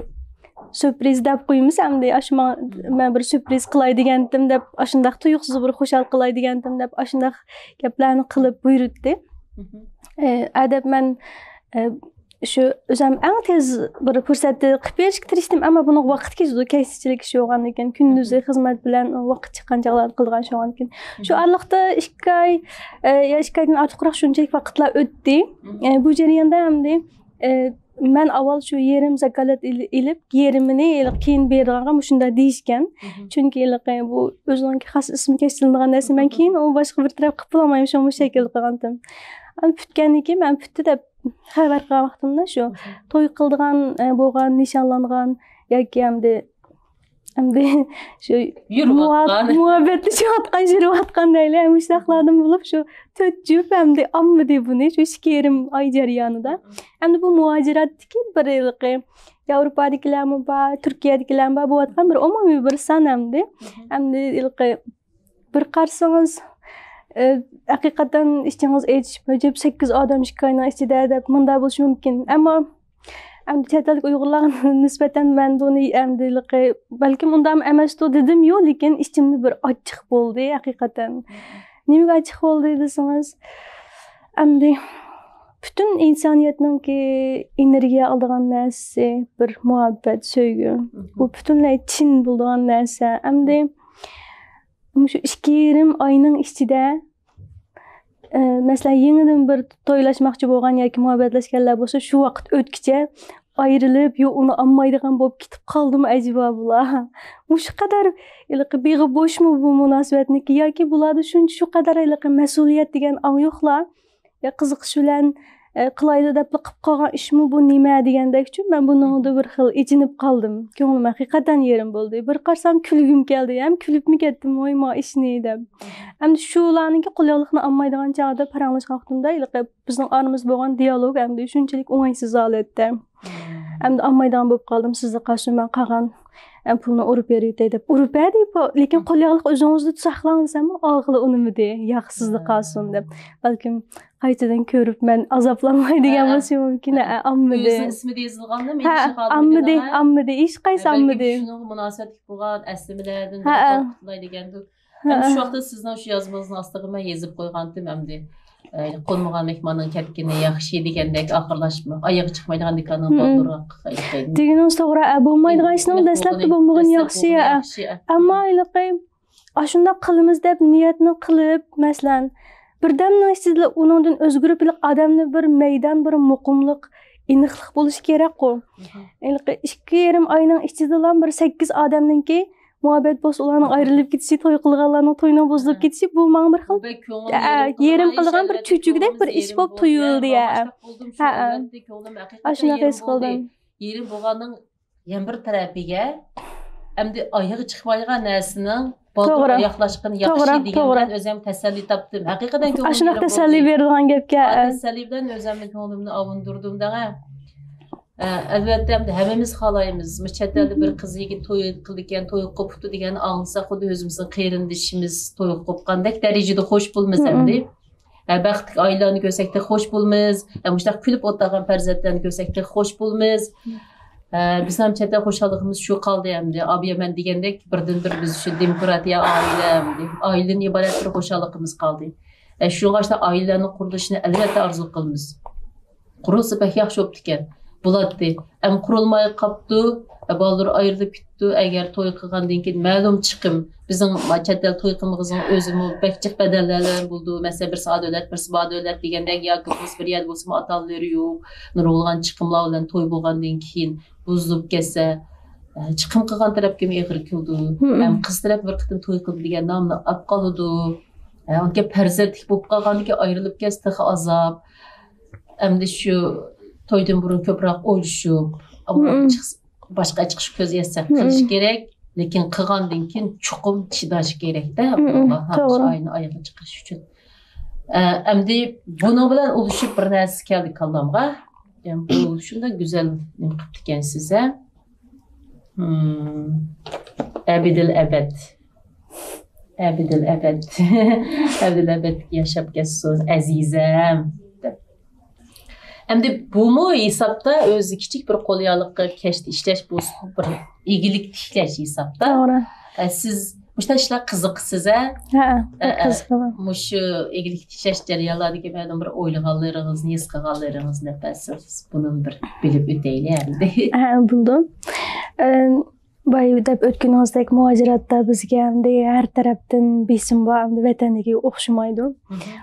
سۈرپرىز دەپ قويىمىز، ئەمدى ئاشۇ ماڭا، مەن بىر سۈرپرىز قىلاي دېگەنتىم دەپ، ئاشۇنداق تۇيۇقسىز بىر خۇشال قىلاي دېگەنتىم دەپ، ئاشۇنداق گەپلەرنى قىلىپ بۇيرۇتتى. ئە، ئەدەپ مەن، ئە، شۇ ئۆزۈم ئەڭ تېز بىر پۇرسەتتە قىلىپ بېرىشكە تىرىشتىم، ئەمما بۇنىڭغا ۋاقىت كېتىدۇ، كەشتىچىلىك ئىشى بولغانىكەن، كۈندۈزى خىزمەت بىلەن ۋاقىت چىققان چاغلاردا قىلىدىغان ئىش بولغانىكەن. شۇ ئارىلىقتا ئىككى ئاي، ئە، يا ئىككى ئايدىن ئارتۇقراق شۇنچىلىك ۋاقىتلار ئۆتتى. ئە، بۇ جەرياندا ئەمدى، ئە، مەن ئاۋۋال شۇ يېرىم زاكالەت ئېلىپ، يېرىمىنى كېيىن بېرىدىغانغا مۇشۇنداق دېيىشكەن. چۈنكى ھېلىقى بۇ ئۆزىنىڭكى خاس ئىسمى كەشتىلىنىدىغان نەرسە، مەن كېيىن ئۇنى باشقا بىر تەرەپ قىلىپ بولالمايمەن، شۇڭا مۇشۇ شەكىلدە قىلغانتىم. ئەمدى پۈتكەندىن كېيىن مەن پۈتتى دەپ خەۋەر قىلغان ۋاقتىمدا شۇ توي قىلىدىغان، ئە، بولغان، نىشانلانغان ياكى ئەمدى، ئەمدى شۇ يۈرۈۋاتقان. مۇھەببەتلىشىۋاتقان، يۈرۈۋاتقان دەيلى، مۇشۇنداقلاردىن بولۇپ شۇ تۆت جۈپ ئەمدى ئالمىدى بۇنى، شۇ ئىككى يېرىم ئاي جەريانىدا. ئەمدى بۇ مۇھاجىراتتىكى بىر ھېلىقى ياۋروپادىكىلەرمۇ بار، تۈركىيەدىكىلەرمۇ بار، بولۇۋاتقان بىر ئومۇمىي بىر سان ئەمدى. ئەمدى ھېلىقى بىر قارىسىڭىز، ئە، ھەقىقەتەن ئىچىڭىز ئېچىشىپ، ئەجەب سەككىز ئادەم ئىككى ئاينىڭ ئىچىدە دەپ مۇنداق بولۇشى مۇمكىن. ئەمما ئەمدى چەت ئەللىك ئۇيغۇرلارغا نىسبەتەن مەن بۇنى ئەمدى ھېلىقى بەلكىم ئۇنداقمۇ ئەمەستۇ دېدىميۇ، لېكىن ئىچىمدە بىر ئاچچىق بولدى ھەقىقەتەن. نېمىگە ئاچچىق بولدى دېسىڭىز، ئەمدى پۈتۈن ئىنسانىيەتنىڭكى ئېنېرگىيە ئالىدىغان نەرسىسى بىر مۇھەببەت، سۆيگۈ. بۇ پۈتۈنلەي چىن بولىدىغان نەرسە. ئەمدى مۇشۇ ئىككى يېرىم ئاينىڭ ئىچىدە، ئە، مەسىلەن، يېڭىدىن بىر تويلاشماقچى بولغان ياكى مۇھەببەتلەشكەنلەر بولسا، شۇ ۋاقىت ئۆتكىچە ئايرىلىپ، يا ئۇنى ئالمايدىغان بولۇپ كېتىپ قالدىمۇ ئەجەبا بۇلار؟ مۇشۇ قەدەر ھېلىقى بېغى بوشمۇ بۇ مۇناسىۋەتنىڭكى؟ ياكى بۇلاردا شۇنچە، شۇ قەدەر ھېلىقى مەسئۇلىيەت دېگەن ئاڭ يوقلا؟ يا قىزىقىش بىلەن، ئە، قىلايلى دەپلا قىلىپ قالغان ئىشمۇ بۇ نېمە دېگەندەك ئۈچۈن مەن بۇنىڭدا بىر خىل ئېچىنىپ قالدىم. كۆڭلۈم ھەقىقەتەن يېرىم بولدى. بىر قارىسام كۈلگۈم كەلدى. ھەم كۈلۈپمۇ كەتتىم، ۋاي ما ئىشنى دەپ. ئەمدى شۇلارنىڭكى قول ياغلىقنى ئالمايدىغان چاغدا پاراڭلاشقان ۋاقتىمدا ھېلىقى بىزنىڭ ئارىمىزدا بولغان دىيالوگ ئەمدى شۇنچىلىك ئوڭايسىز ھالەتتە. ئەمدى ئالمايدىغان بولۇپ قالدىم، سىزدە قالسۇن، مەن قالغان، ئەم، پۇلنى ئۇرۇپ بېرىۋېتەي دەپ. ئۇرۇپ بەردى، لېكىن قول ياغلىق ئۆزىڭىزدە ساقلاڭ دېسەممۇ، ئالغىلى ئۇنىمىدى. ياق، سىزدە قالسۇن دەپ. بەلكىم قايتىدىن كۆرۈپ مەن ئازابلانماي دېگەن بولۇشى مۇمكىن. ھە، ئالمىدى. ئۆزىنىڭ ئىسمى دېيىزىلغاندا، ھە، ئالمىدى، ئالمىدى، ھېچقايسى ئالمىدى. شۇنىڭغا مۇناسىۋەتلىك بولغان ئەسلىمىلەردىن دېگەندۇ. ھەم شۇ ۋاقىتتا سىزنىڭ شۇ يازمىڭىزنىڭ ئاستىغا مەن يېزىپ قويغانتىم ئەمدى. ئە، قونمىغان مېھماننىڭ كەتكىنى ياخشى دېگەندەك، ئاخىرلاشما، ئايىغى چىقمايدىغان نىكاھنىڭ بالدۇرراق. دېگىنىڭىز توغرا، ئە، بولمايدىغان ئىشنىڭ دەسلەپتە بولمىغىنى ياخشى. ئەمما ھېلىقى ئاشۇنداق قىلىمىز دەپ نىيەتنى قىلىپ، مەسىلەن، بىردەمنىڭ ئىچىدىلا ئۇنىڭدىن ئۆزگىرىپ ھېلىقى ئادەمنى بىر مەيدان، بىر مۇقىملىق، ئېنىقلىق بولۇشى كېرەكقۇ. ھېلىقى ئىككى يېرىم ئاينىڭ ئىچىدىلا بىر سەككىز ئادەمنىڭكى مۇھەببەت بولسا ئۇلارنىڭ ئايرىلىپ كېتىشى، توي قىلغانلارنىڭ تويىنىڭ بۇزۇلۇپ كېتىشى، بۇ ماڭا بىر خىل، ئە، يېرىم قىلغان بىر چۆچۈكتەك بىر ئىش بولۇپ تۇيۇلدى. ھە، ئاشۇنداق ھېس قىلدىم. يېرىم بولغاننىڭ يەنە بىر تەرىپىگە ئەمدى ئايىغى چىقمايدىغان نەرسىنىڭ بالدۇر ئاياغلاشقىنى ياخشى دېگەن بىلەن ئۆزۈم تەسەللى تاپتىم. ھەقىقەتەن كۆڭلۈم ئاشۇنداق تەسەللى بېرىدىغان گەپكەن. تەسەللى بىلەن ئۆزۈمنىڭ كۆڭلۈمنى ئاۋۇندۇردۇم دەڭە. ئە، ئەلۋەتتە، ئەمدى ھەممىمىز خالايمىز. مۇشۇ چەت ئەلدە بىر قىز يىگىت توي قىلىدىكەن، توي قوپۇپتۇ دېگەننى ئاڭلىساق، خۇددى ئۆزىمىزنىڭ قېرىندىشىمىز توي قوپقاندەك دەرىجىدە خوش بولىمىز ئەمدى. ئە، بەختلىك ئائىلىلەرنى كۆرسەك تېخى خوش بولىمىز. ئە، مۇشۇنداق كۈلۈپ ئولتۇرغان پەرزەنتلەرنى كۆرسەك تېخى خوش بولىمىز. ئە، بىزنىڭ چەت ئەل خۇشاللىقىمىز شۇ قالدى ئەمدى. ئابىيە مەن دېگەندەك بىردىن بىر بىز شۇ دېموكراتىيە ئائىلە ئەمدى. ئائىلىدىن ئىبارەت بىر خۇشاللىقىمىز قالدى. ئە، شۇڭا شۇنداق ئائىلىلەرنىڭ قۇرۇلۇشىنى ئەلۋەتتە ئارزۇ قىلىمىز. قۇرۇلسا بەك ياخشى بولۇپتىكەن. بولاتتى. ئەمما قۇرۇلماي قاپتۇ. بالىلىرى ئايرىلىپ كېتىپتۇ. ئەگەر توي قىلغاندىن كېيىن مەلۇم چىقىم. بىزنىڭ چەت ئەل توي قىلمىقىمىزنىڭ ئۆزىمۇ بەك جىق بەدەللەر بولىدۇ. مەسىلەن، بىرسى ئا دۆلەت، بىرسى با دۆلەت دېگەندەك، ياكى بولمىسا بىر يەردە بولسىمۇ ئاتا-ئانىلىرى يوق. نۇرغۇنلىغان چىقىملار بىلەن توي بولغاندىن كېيىن بۇزۇلۇپ كەتسە، چىقىم قىلغان تەرەپكىمۇ ئېغىر كېلىدۇ. ھەم قىز تەرەپ بىر قېتىم توي قىلدى دېگەن نامنى ئاپ قالىدۇ. ئاندىن كېيىن پەرزەنتلىك بولۇپ قالغاندىن كېيىن ئايرىلىپ كەتسە تېخى ئازاب. ئەمدى شۇ تويدىن بۇرۇن كۆپرەك ئويلىشىپ، باشقا چىقىش كۆزى يەتسە قىلىش كېرەك، لېكىن قىلغاندىن كېيىن چوقۇم چىداش كېرەكتە. ئاينى ئايىغى چىقىرىش ئۈچۈن. ئە، ئەمدى بۇنىڭ بىلەن ئۇلىشىپ بىر نەرسە كەلدى كاللامغا. يەنى بۇ شۇنداق گۈزەل نېمە قىپتىكەنسىز، ھە؟ ئەبىدىل ئەبەد. ئەبىدىل ئەبەد. ئەبىدىل ئەبەد ياشاپ كەتسۇن، ئەزىزەم، دەپ. ئەمدى بۇمۇ ھېسابتا ئۆزى كىچىك بىر قول ياغلىققا كەشتە ئىشلەش بولسىمۇ، بىر ئىگىلىك تىكلەش ھېسابتا. توغرا. ئە، سىز مۇشۇنداق ئىشلار قىزىقىسىز، ھە؟ ھە، بەك قىزىقىمەن. مۇشۇ ئىگىلىك تىكلەش جەريانلاردىكى مەلۇم بىر ئويلىغانلىرىڭىزنى، ھېس قىلغانلىرىڭىزنى بەرسىڭىز، بۇنى بىر بىلىپ ئۆتەيلى ئەمدى. ھە، بولدى. ئە، بايا دەپ ئۆتكىنىڭىزدەك مۇھاجىراتتا بىزگە ئەمدى ھەر تەرەپتىن بېسىم بار، ئەمدى ۋەتەندىكىگە ئوخشىمايدۇ.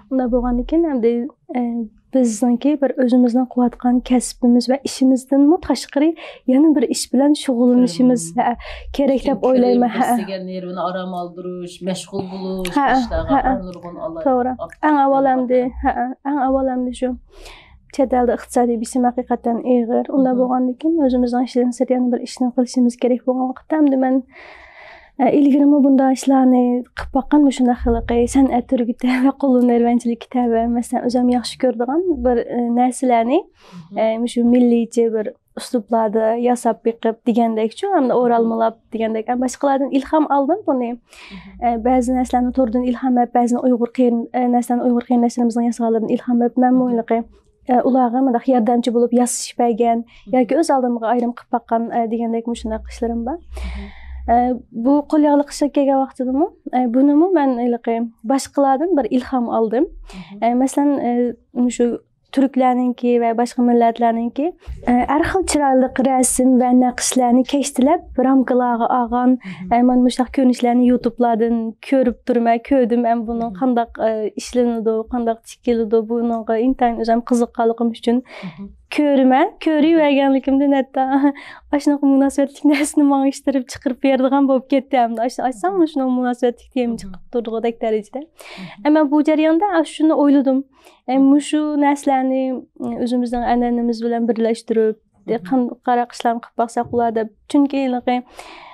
ئۇنداق بولغاندىكىن ئەمدى، ئە، بىزنىڭكى بىر ئۆزىمىزنىڭ قىلىۋاتقان كەسپىمىز ۋە ئىشىمىزدىنمۇ تاشقىرى يەنە بىر ئىش بىلەن شۇغۇللىنىشىمىز، ھە، كېرەك دەپ ئويلايمەن. ھە. نېرۋىنى ئارام ئالدۇرۇش، مەشغۇل بولۇش، ھە، ئىشلارغا نۇرغۇن ئالاھىدە. توغرا. ئەڭ ئاۋۋال ئەمدى، ھە، ئەڭ ئاۋۋال ئەمدى شۇ چەت ئەلدە ئىقتىسادىي بېسىم ھەقىقەتەن ئېغىر. ئۇنداق بولغاندىكىن ئۆزىمىزنىڭ ئىشىدىن سىرت يەنە بىر ئىشنى قىلىشىمىز كېرەك بولغان ۋاقىتتا، ئەمدى مەن، ئە، ئىلگىرىمۇ بۇنداق ئىشلارنى قىلىپ باققان، مۇشۇنداق ھېلىقى سەنئەت تۈرى كېتەۋە، قول ھۈنەرۋەنچىلىك كېتەۋە، مەسىلەن، ئۆزۈم ياخشى كۆرىدىغان بىر، ئە، نەرسىلەرنى، ئە، مۇشۇ مىللىيچە بىر ئۇسلۇبلاردا ياساپ بېقىپ دېگەندەكچۇ، ھەمدە ئورالمىلاپ دېگەندەك، ھەم باشقىلاردىن ئىلھام ئالدىم بۇنى. ئە، بەزى نەرسىلەرنى توردىن ئىلھام ئېلىپ، بەزىنى ئۇيغۇر قېرىن-، ئە، نەرسىلەرنى ئۇيغۇر قېرىنداشلىرىمىزنىڭ ياسىغانلىرىدىن ئىلھام ئېلىپ، مەنمۇ ھېلىقى، ئە، ئۇلارغا مۇنداق ياردەمچى بولۇپ ياسىشىپ بەرگەن ياكى ئۆز ئالدىمغا ئايرىم قىلىپ باققان، ئە، دېگەندەك مۇشۇنداق ئىشلىرىم بار. ئە، بۇ قول ياغلىق ئىشقا كەلگەن ۋاقتىدىمۇ، ئە، بۇنىمۇ مەن ھېلىقى باشقىلاردىن بىر ئىلھام ئالدىم. ئە، مەسىلەن، ئە، مۇشۇ تۈركلەرنىڭكى ۋە باشقا مىللەتلەرنىڭكى، ئە، ھەر خىل چىرايلىق رەسىم ۋە نەقىشلەرنى كەشتىلەپ، رامكىلارغا ئالغان، ئە، مانا مۇشۇنداق كۆرۈنۈشلەرنى يۇتۇبلاردىن كۆرۈپ تۇرىمەن، كۆردۈم، ئەمما بۇنىڭ قانداق، ئە، ئىشلىنىدۇ، قانداق تىكىلىدۇ، بۇنىڭغا ئىنتايىن ئۆزۈم قىزىققانلىقىم ئۈچۈن، كۆرىمەن، كۆرۈۋەرگەنلىكىمدىن ھەتتا ئاشۇنىڭغا مۇناسىۋەتلىك نەرسىنى ماڭا ئىشتىرىپ چىقىرىپ بېرىدىغان بولۇپ كەتتى. ئەمدى ئاچ-، ئاچسام شۇنىڭغا مۇناسىۋەتلىك تېما چىقىپ تۇرىدىغۇدەك دەرىجىدە. ئەمما بۇ جەرياندا شۇنى ئويلىدىم. ئە، مۇشۇ نەرسىلەرنى ئۆزىمىزنىڭ ئەنئەنىمىز بىلەن بىرلەشتۈرۈپ، قانداق ئىشلارنى قىلىپ باقساق بولار دەپ. چۈنكى ھېلىقى،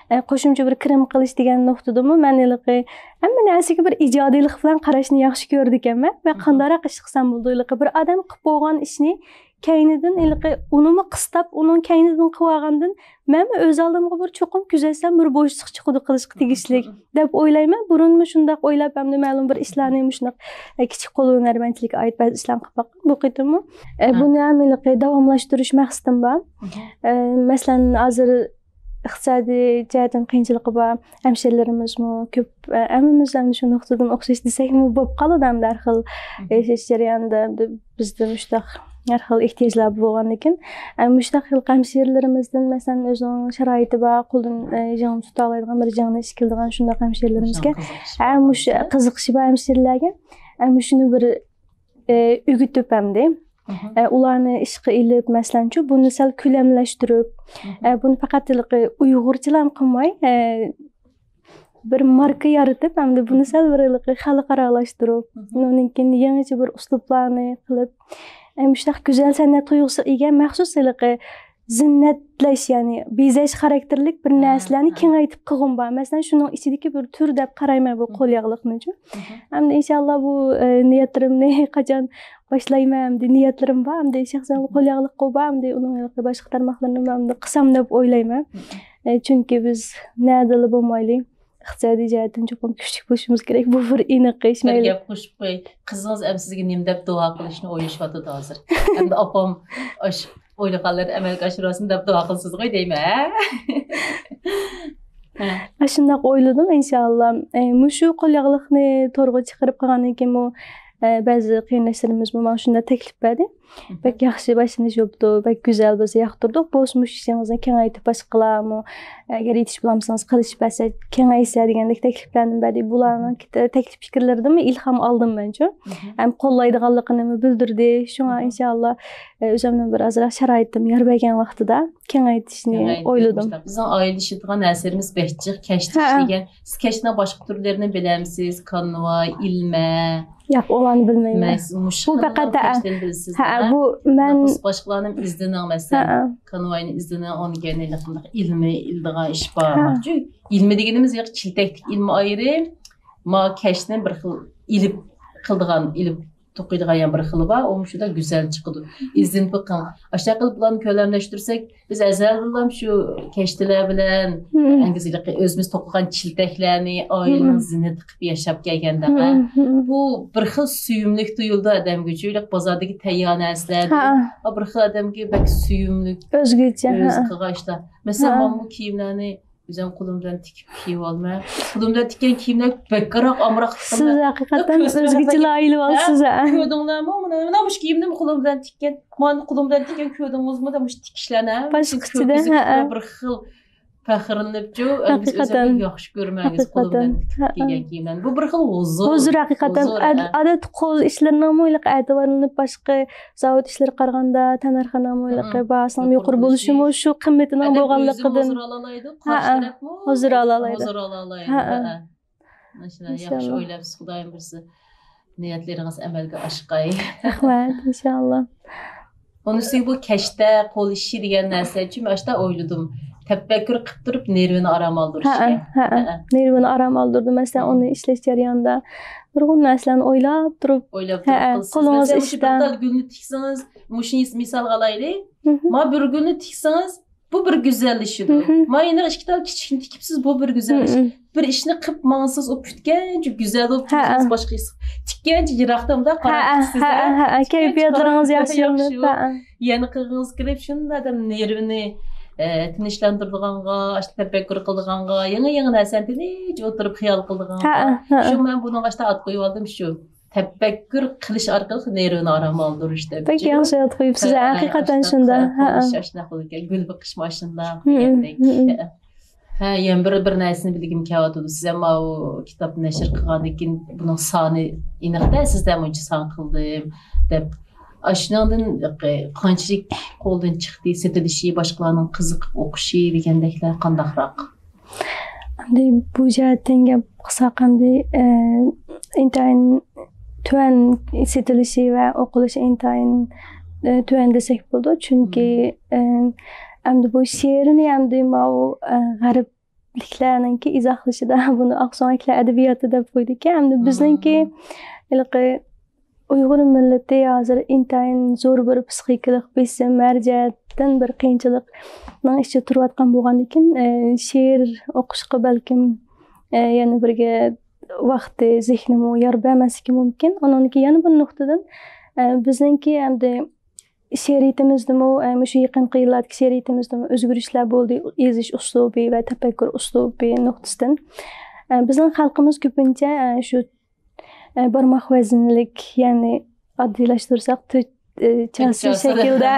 ئە، قوشۇمچە بىر كىرىم قىلىش دېگەن نۇقتىدىمۇ مەن ھېلىقى ھەممە نەرسىگە بىر ئىجادىيلىق بىلەن قاراشنى ياخشى كۆرىدىكەنمەن. ۋە قانداقراق ئىش قىلسام بولىدۇ؟ ھېلىقى بىر ئادەم قىلىپ بولغان ئىشنى كەينىدىن ھېلىقى ئۇنىمۇ قىستاپ، ئۇنىڭ كەينىدىن قىلىۋالغاندىن مەنمۇ ئۆز ئالدىمغا بىر چوقۇم كۆزەتسەم بىر بوشلۇق چىقىدۇ قىلىشقا تېگىشلىك دەپ ئويلايمەن. بۇرۇنمۇ شۇنداق ئويلاپ، ھەمدە مەلۇم بىر ئىشلارنى مۇشۇنداق، ئە، كىچىك قول ھۈنەرمەنچىلىككە ئائىت بەزى ئىشلارنى قىلىپ باققان. بۇ قېتىممۇ، ئە، بۇنى ھەم ھېلىقى داۋاملاشتۇرۇش مەقسىتىم بار. ئە، مەسىلەن، ھازىر ئىقتىسادىي جەھەتتىن قىيىنچىلىقى بار ھەمشىرىلىرىمىزمۇ كۆپ. ئە، ھەممىمىز ئەمدى شۇ نۇقتىدىن ئوخشاش دېسەكمۇ بولۇپ قالىدۇ ئەمدى ھەر خىل ياشاش جەريانىدا. بىزدە مۇشۇنداق ھەر خىل ئېھتىياجلار بولغاندىكىن، ئە، مۇشۇنداق خىل ھەمشىرىلىرىمىزدىن، مەسىلەن، ئۆزىنىڭ شارائىتى بار، قولدىن، ئە، جىڭ تۇتالايدىغان، بىر جىڭنى ئىش كېلىدىغان شۇنداق ھەمشىرىلىرىمىزگە، ئە، مۇشۇ قىزىقىشى بار ھەمشىرىلەرگە، ئە، مۇشۇنى بىر، ئە، ئۆگىتىپ ئەمدى، ئە، ئۇلارنى ئىشقا ئېلىپ، مەسىلەنچۇ، بۇنى سەل كۆلەملەشتۈرۈپ، ئە، بۇنى پەقەت ھېلىقى ئۇيغۇرچىلا قىلماي، ئە، بىر ماركا يارىتىپ، ئەمدى بۇنى سەل بىر ھېلىقى خەلقئارالاشتۇرۇپ، ئۇنىڭدىن كېيىن يېڭىچە بىر ئۇسلۇبلارنى قىلىپ، ئە، مۇشۇنداق گۈزەل سەنئەت تۇيغۇسىغا ئىگە مەخسۇس ھېلىقى زىننەتلەش، يەنى بېزەش خاراكتېرلىك بىر نەرسىلەرنى كېڭەيتىپ قىلغۇم بار. مەسىلەن، شۇنىڭ ئىچىدىكى بىر تۈر دەپ قارايمەن بۇ قول ياغلىقنىچۇ. ئەمدى ئىنشاللا بۇ، ئە، نىيەتلىرىمنى قاچان باشلايمەن، ئەمدى نىيەتلىرىم بار، ئەمدى شەخسەن قول ياغلىق قول بار، ئەمدى ئۇنىڭ ھېلىقى باشقا تارماقلىرىنى ئەمدى قىلسام دەپ ئويلايمەن. ئە، چۈنكى بىز نەدىلا بولمايلى، ئىقتىسادىي جەھەتتىن چوقۇم كۈچلۈك بولۇشىمىز كېرەك. بۇ بىر ئېنىق ئىش. بىر مەيلى. گەپ قوشۇپ قوياي. قىزىڭىز ئەمدى سىزگە نېمە دەپ دۇئا قىلىشنى ئويلىشىۋاتىدۇ ھازىر. ئەمدى ئاپام ئاشۇ ئويلىغانلىرىنى ئەمەلگە ئاشۇرۇۋالسۇن دەپ دۇئا قىلىسىزغۇ دەيمەن، ھە؟ ھە. ئاشۇنداق ئويلىدىم، ئىنشاللا. ئە، مۇشۇ قول ياغلىقنى تورغا چىقىرىپ قىلغاندىن كېيىنمۇ، ئە، بەزى قېرىنداشلىرىمىزمۇ ماڭا شۇنداق تەكلىپ بەردى. بەك ياخشى باشلىنىش بوپتۇ، بەك گۈزەل، بىز ياقتۇردۇق. بولسا مۇشۇ ئىشىڭىزنى كېڭەيتىپ باشقىلارمۇ، ئەگەر يېتىشىپ بولالمىسىڭىز قىلىشىپ بەرسە، كېڭەيسە دېگەندەك تەكلىپلەرنى بەردى. بۇلارنىڭ تەكلىپ پىكىرلىرىدىنمۇ ئىلھام ئالدىم مەنچۇ. ھەم قوللايدىغانلىقىنىمۇ بىلدۈردى. شۇڭا ئىنشاللا، ئە، ئۆزۈمنىڭ بىر ئازراق شارائىتىم يار بەرگەن ۋاقتىدا كېڭەيتىشنى ئويلىدىم. بىزنىڭ ئايلىشىدىغان نەرسىلىرىمىز بەك جىق، كەشتە ئىشلىگەن. سىز كەشتىنىڭ باشقا تۈرلىرىنى بىلەمسىز؟ كانۋا، ئىلمە. ياق، ئۇلارنى بىلمەيمەن. بۇ پەقەت، ھە، بۇ مەن باشقىلارنى ئىزدىنىڭ، مەسىلەن، كانۋاينى ئىزدىنىڭ، ئۇنىڭ كەينىدە قانداق ئىلمىي ئىلىدىغان ئىش بار. ئىلمى دېگىنىمىز ياق، چىلتەكلىك ئىلمى ئايرىم، ما كەشتىنى بىر خىل ئېلىپ قىلىدىغان، ئېلىپ توقۇيدىغان يەنە بىر خىلى بار، ئۇ مۇشۇنداق گۈزەل چىقىدۇ. ئىزدىنىپ بېقىڭ. ئاشۇنداق قىلىپ بۇلارنى كۆلەملەشتۈرسەك، بىز ئەزەلدىنلا شۇ كەشتىلەر بىلەن ئەنگىزىلىقى ئۆزىمىز توقۇغان چىلتەكلەرنى ئائىلىنىڭ زىننىتى قىلىپ ياشاپ كەلگەندە، بۇ بىر خىل سۆيۈملۈك تۇيۇلىدۇ ئادەمگە. چۈنكى بازاردىكى تەييار نەرسىلەردىن بىر خىل ئادەمگە بەك سۆيۈملۈك، ئۆزگىچە، ئۆزى قىلغان ئىشلار. مەسىلەن، مانا بۇ كىيىملەرنى ئۆزۈم قولۇم بىلەن تىكىپ كىيىۋالىمەن. قولۇم بىلەن تىككەن كىيىملەر بەكراق ئامراق. سىز ھەقىقەتەن ئۆزگىچىلا ئائىلە بولىسىز، ھە؟ كۆردۈڭلارمۇ؟ مانا، مانا مۇشۇ كىيىمنىمۇ قولۇم بىلەن تىككەن. مانا قولۇم بىلەن تىككەن، كۆردىڭىزمۇ؟ دە مۇشۇ تىكىشلەرنى. باشقىچىدە، ھە. بىر خىل پەخىرلىنىپچۇ، ھەقىقەتەن ياخشى كۆرىمەن قولۇم بىلەن تىككەن كىيىملەرنى. بۇ بىر خىل ھۇزۇر. ھۇزۇر، ھەقىقەتەن. ئادەتتە قول ئىشلىرىنىڭمۇ ئېتىبارلىنىپ باشقا زاۋۇت ئىشلىرىگە قارىغاندا تەننەرخىنىڭمۇ ھېلىقى باھاسىنىڭ يۇقىرى بولۇشىمۇ شۇ قىممىتىنىڭ بولغانلىقىدىن. ھە، ھۇزۇر ئالالايدۇ. ھە، ھە. ماشىئاللا، ياخشى ئويلاپسىز، خۇدايىم بۇيرۇسا نىيەتلىرىڭىز ئەمەلگە ئاشقاي. رەھمەت، ئىنشائاللا. ئۇنىڭ ئۈستىگە بۇ كەشتە قول ئىشى دېگەن نەرسە، چۈنكى مەن ئاشۇنداق ئويلىدىم. تەپەككۇر قىلىپ تۇرۇپ نېرۋىنى ئارام ئالدۇرۇش ئىكەن. ھە، ھە. نېرۋىنى ئارام ئالدۇردى. مەسىلەن، ئۇنى ئىشلەش جەريانىدا نۇرغۇن نەرسىلەرنى ئويلاپ تۇرۇپ، ئويلاپ تۇرۇپ قىلىسىز. قولىڭىز ئىشتا. مەسىلەن، مۇشۇ بىر تال گۈلنى تىكسىڭىز، مۇشۇنى مىسالغا ئالايلى. ما بىر گۈلنى تىكسىڭىز، بۇ بىر گۈزەللىشىدۇ. ما يەنە ئىككى تال كىچىكنى تىكىپسىز، بۇ بىر گۈزەللىشىدۇ. بىر ئىشنى قىلىپ ماڭسىز، ئۇ پۈتكەنچە گۈزەل بولۇپ، باشقا ئىش تىككەنچە يىراقتا مۇنداق قاراپ تۇرىسىز. كەيپىياتلىرىڭىز ياخشىلىنىپ. يەنە قىلغىڭىز كېلىپ، شۇنداق ئادەم نېرۋىنى، ئە، تىنچلاندۇرىدىغانغا، ئاشۇ تەپەككۇر قىلىدىغانغا، يېڭى-يېڭى نەرسىنى تىنچ ئولتۇرۇپ خىيال قىلىدىغانغا. شۇ مەن بۇنىڭغا ئاشۇنداق ئات قويۇۋالدىم شۇ. تەپەككۇر قىلىش ئارقىلىق نېرۋىنى ئارام ئالدۇرۇش دەپ. بەك ياخشى ئات قويۇپسىز، ھەقىقەتەن شۇنداق. قىلىش ئاشۇنداق بولىدىكەن، گۈل بېقىشمۇ ئاشۇنداق دېگەندەك. ھە، يەنە بىر، بىر نەرسىنى بىلگۈم كېلىۋاتىدۇ. سىز ھەم ماۋۇ كىتاب نەشر قىلغاندىن كېيىن بۇنىڭ سانى ئېنىق-دە، سىزدە مۇنچە سان قىلدىم دەپ ئاشۇنىڭدىن قانچىلىك قولدىن چىقتى، سېتىلىشى، باشقىلارنىڭ قىزىقىپ ئوقۇشى دېگەندەكلەر قانداقراق؟ ئەمدى بۇ جەھەتتىن گەپ قىلساق، ئەمدى، ئە، ئىنتايىن تۆۋەن سېتىلىشى ۋە ئوقۇلۇشى ئىنتايىن، ئە، تۆۋەن دېسەك بولىدۇ. چۈنكى، ئە، ئەمدى بۇ شېئىرنى ئەمدى ماۋۇ، ئە، غەربلىكلەرنىڭكى ئىزاھلىشىدا بۇنى ئاقسۆڭەكلەر ئەدەبىياتى دەپ قويدىكەن. ئەمدى بىزنىڭكى ھېلىقى ئۇيغۇر مىللىتى ھازىر ئىنتايىن زور بىر پسىخىكىلىق بېسىم، ھەر جەھەتتىن بىر قىيىنچىلىقنىڭ ئىچىدە تۇرۇۋاتقان بولغاندىكىن، ئە، شېئىر ئوقۇشقا بەلكىم، ئە، يەنە بىرگە ۋاقتى، زېھنىمۇ يار بەرمەسلىكى مۇمكىن. ئۇنىڭدىن كېيىن يەنە بىر نۇقتىدىن، ئە، بىزنىڭكى ئەمدى شېئىرىيىتىمىزدىمۇ، ئە، مۇشۇ يېقىنقى يىللاردىكى شېئىرىيىتىمىزدىمۇ ئۆزگىرىشلەر بولدى، يېزىش ئۇسلۇبى ۋە تەپەككۇر ئۇسلۇبى نۇقتىسىدىن. ئە، بىزنىڭ خەلقىمىز كۆپىنچە، ئە، شۇ ئە، بارماق ۋەزىنلىك، يەنى ئاددىيلاشتۇرساق، تۆت، ئە، چاسا شەكىلدە،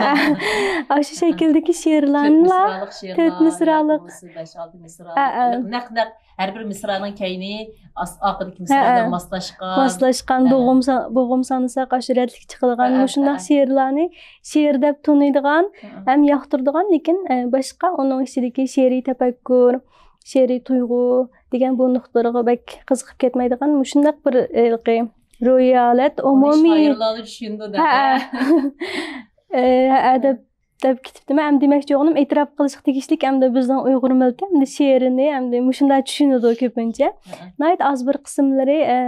ئاشۇ شەكىلدىكى شېئىرلارنىلا، تۆت مىسرالىق، تۆت مىسرالىق. ياكى بولمىسا بەش-ئالتە مىسرالىق. ھە، ھە. نەق، نەق ھەر بىر مىسرانىڭ كەينى ئاس-، ئاخىرىدىكى مىسرا بىلەن ماسلاشقان. ماسلاشقان، ھە. بوغۇم سا-، بوغۇم سانىساق، ئاشۇ رەتلىك چىقىدىغان، ھە، ھە، مۇشۇنداق شېئىرلارنى شېئىر دەپ تونۇيدىغان ھە، ھە. ھەم ياقتۇرىدىغان، لېكىن، ئە، باشقا ئۇنىڭ ئىچىدىكى شېئىرىي تەپەككۇر، شېئىرىي تۇيغۇ دېگەن بۇ نۇقتىلىرىغا بەك قىزىقىپ كەتمەيدىغان مۇشۇنداق بىر، ھېلىقى روھىي ھالەت، ئومۇمىي شائىرلارلا چۈشىنىدۇ دەپ. ھە. ئە، ھە، دەپ، دەپ كېتىپتىمەن. ئەمدى دېمەكچى بولغىنىم، ئېتىراپ قىلىشقا تېگىشلىك، ئەمدى بىزنىڭ ئۇيغۇر مىللىتى ئەمدى شېئىرنى ئەمدى مۇشۇنداق چۈشىنىدۇ كۆپىنچە. ھە. ناھايىتى ئاز بىر قىسىملىرى، ئە،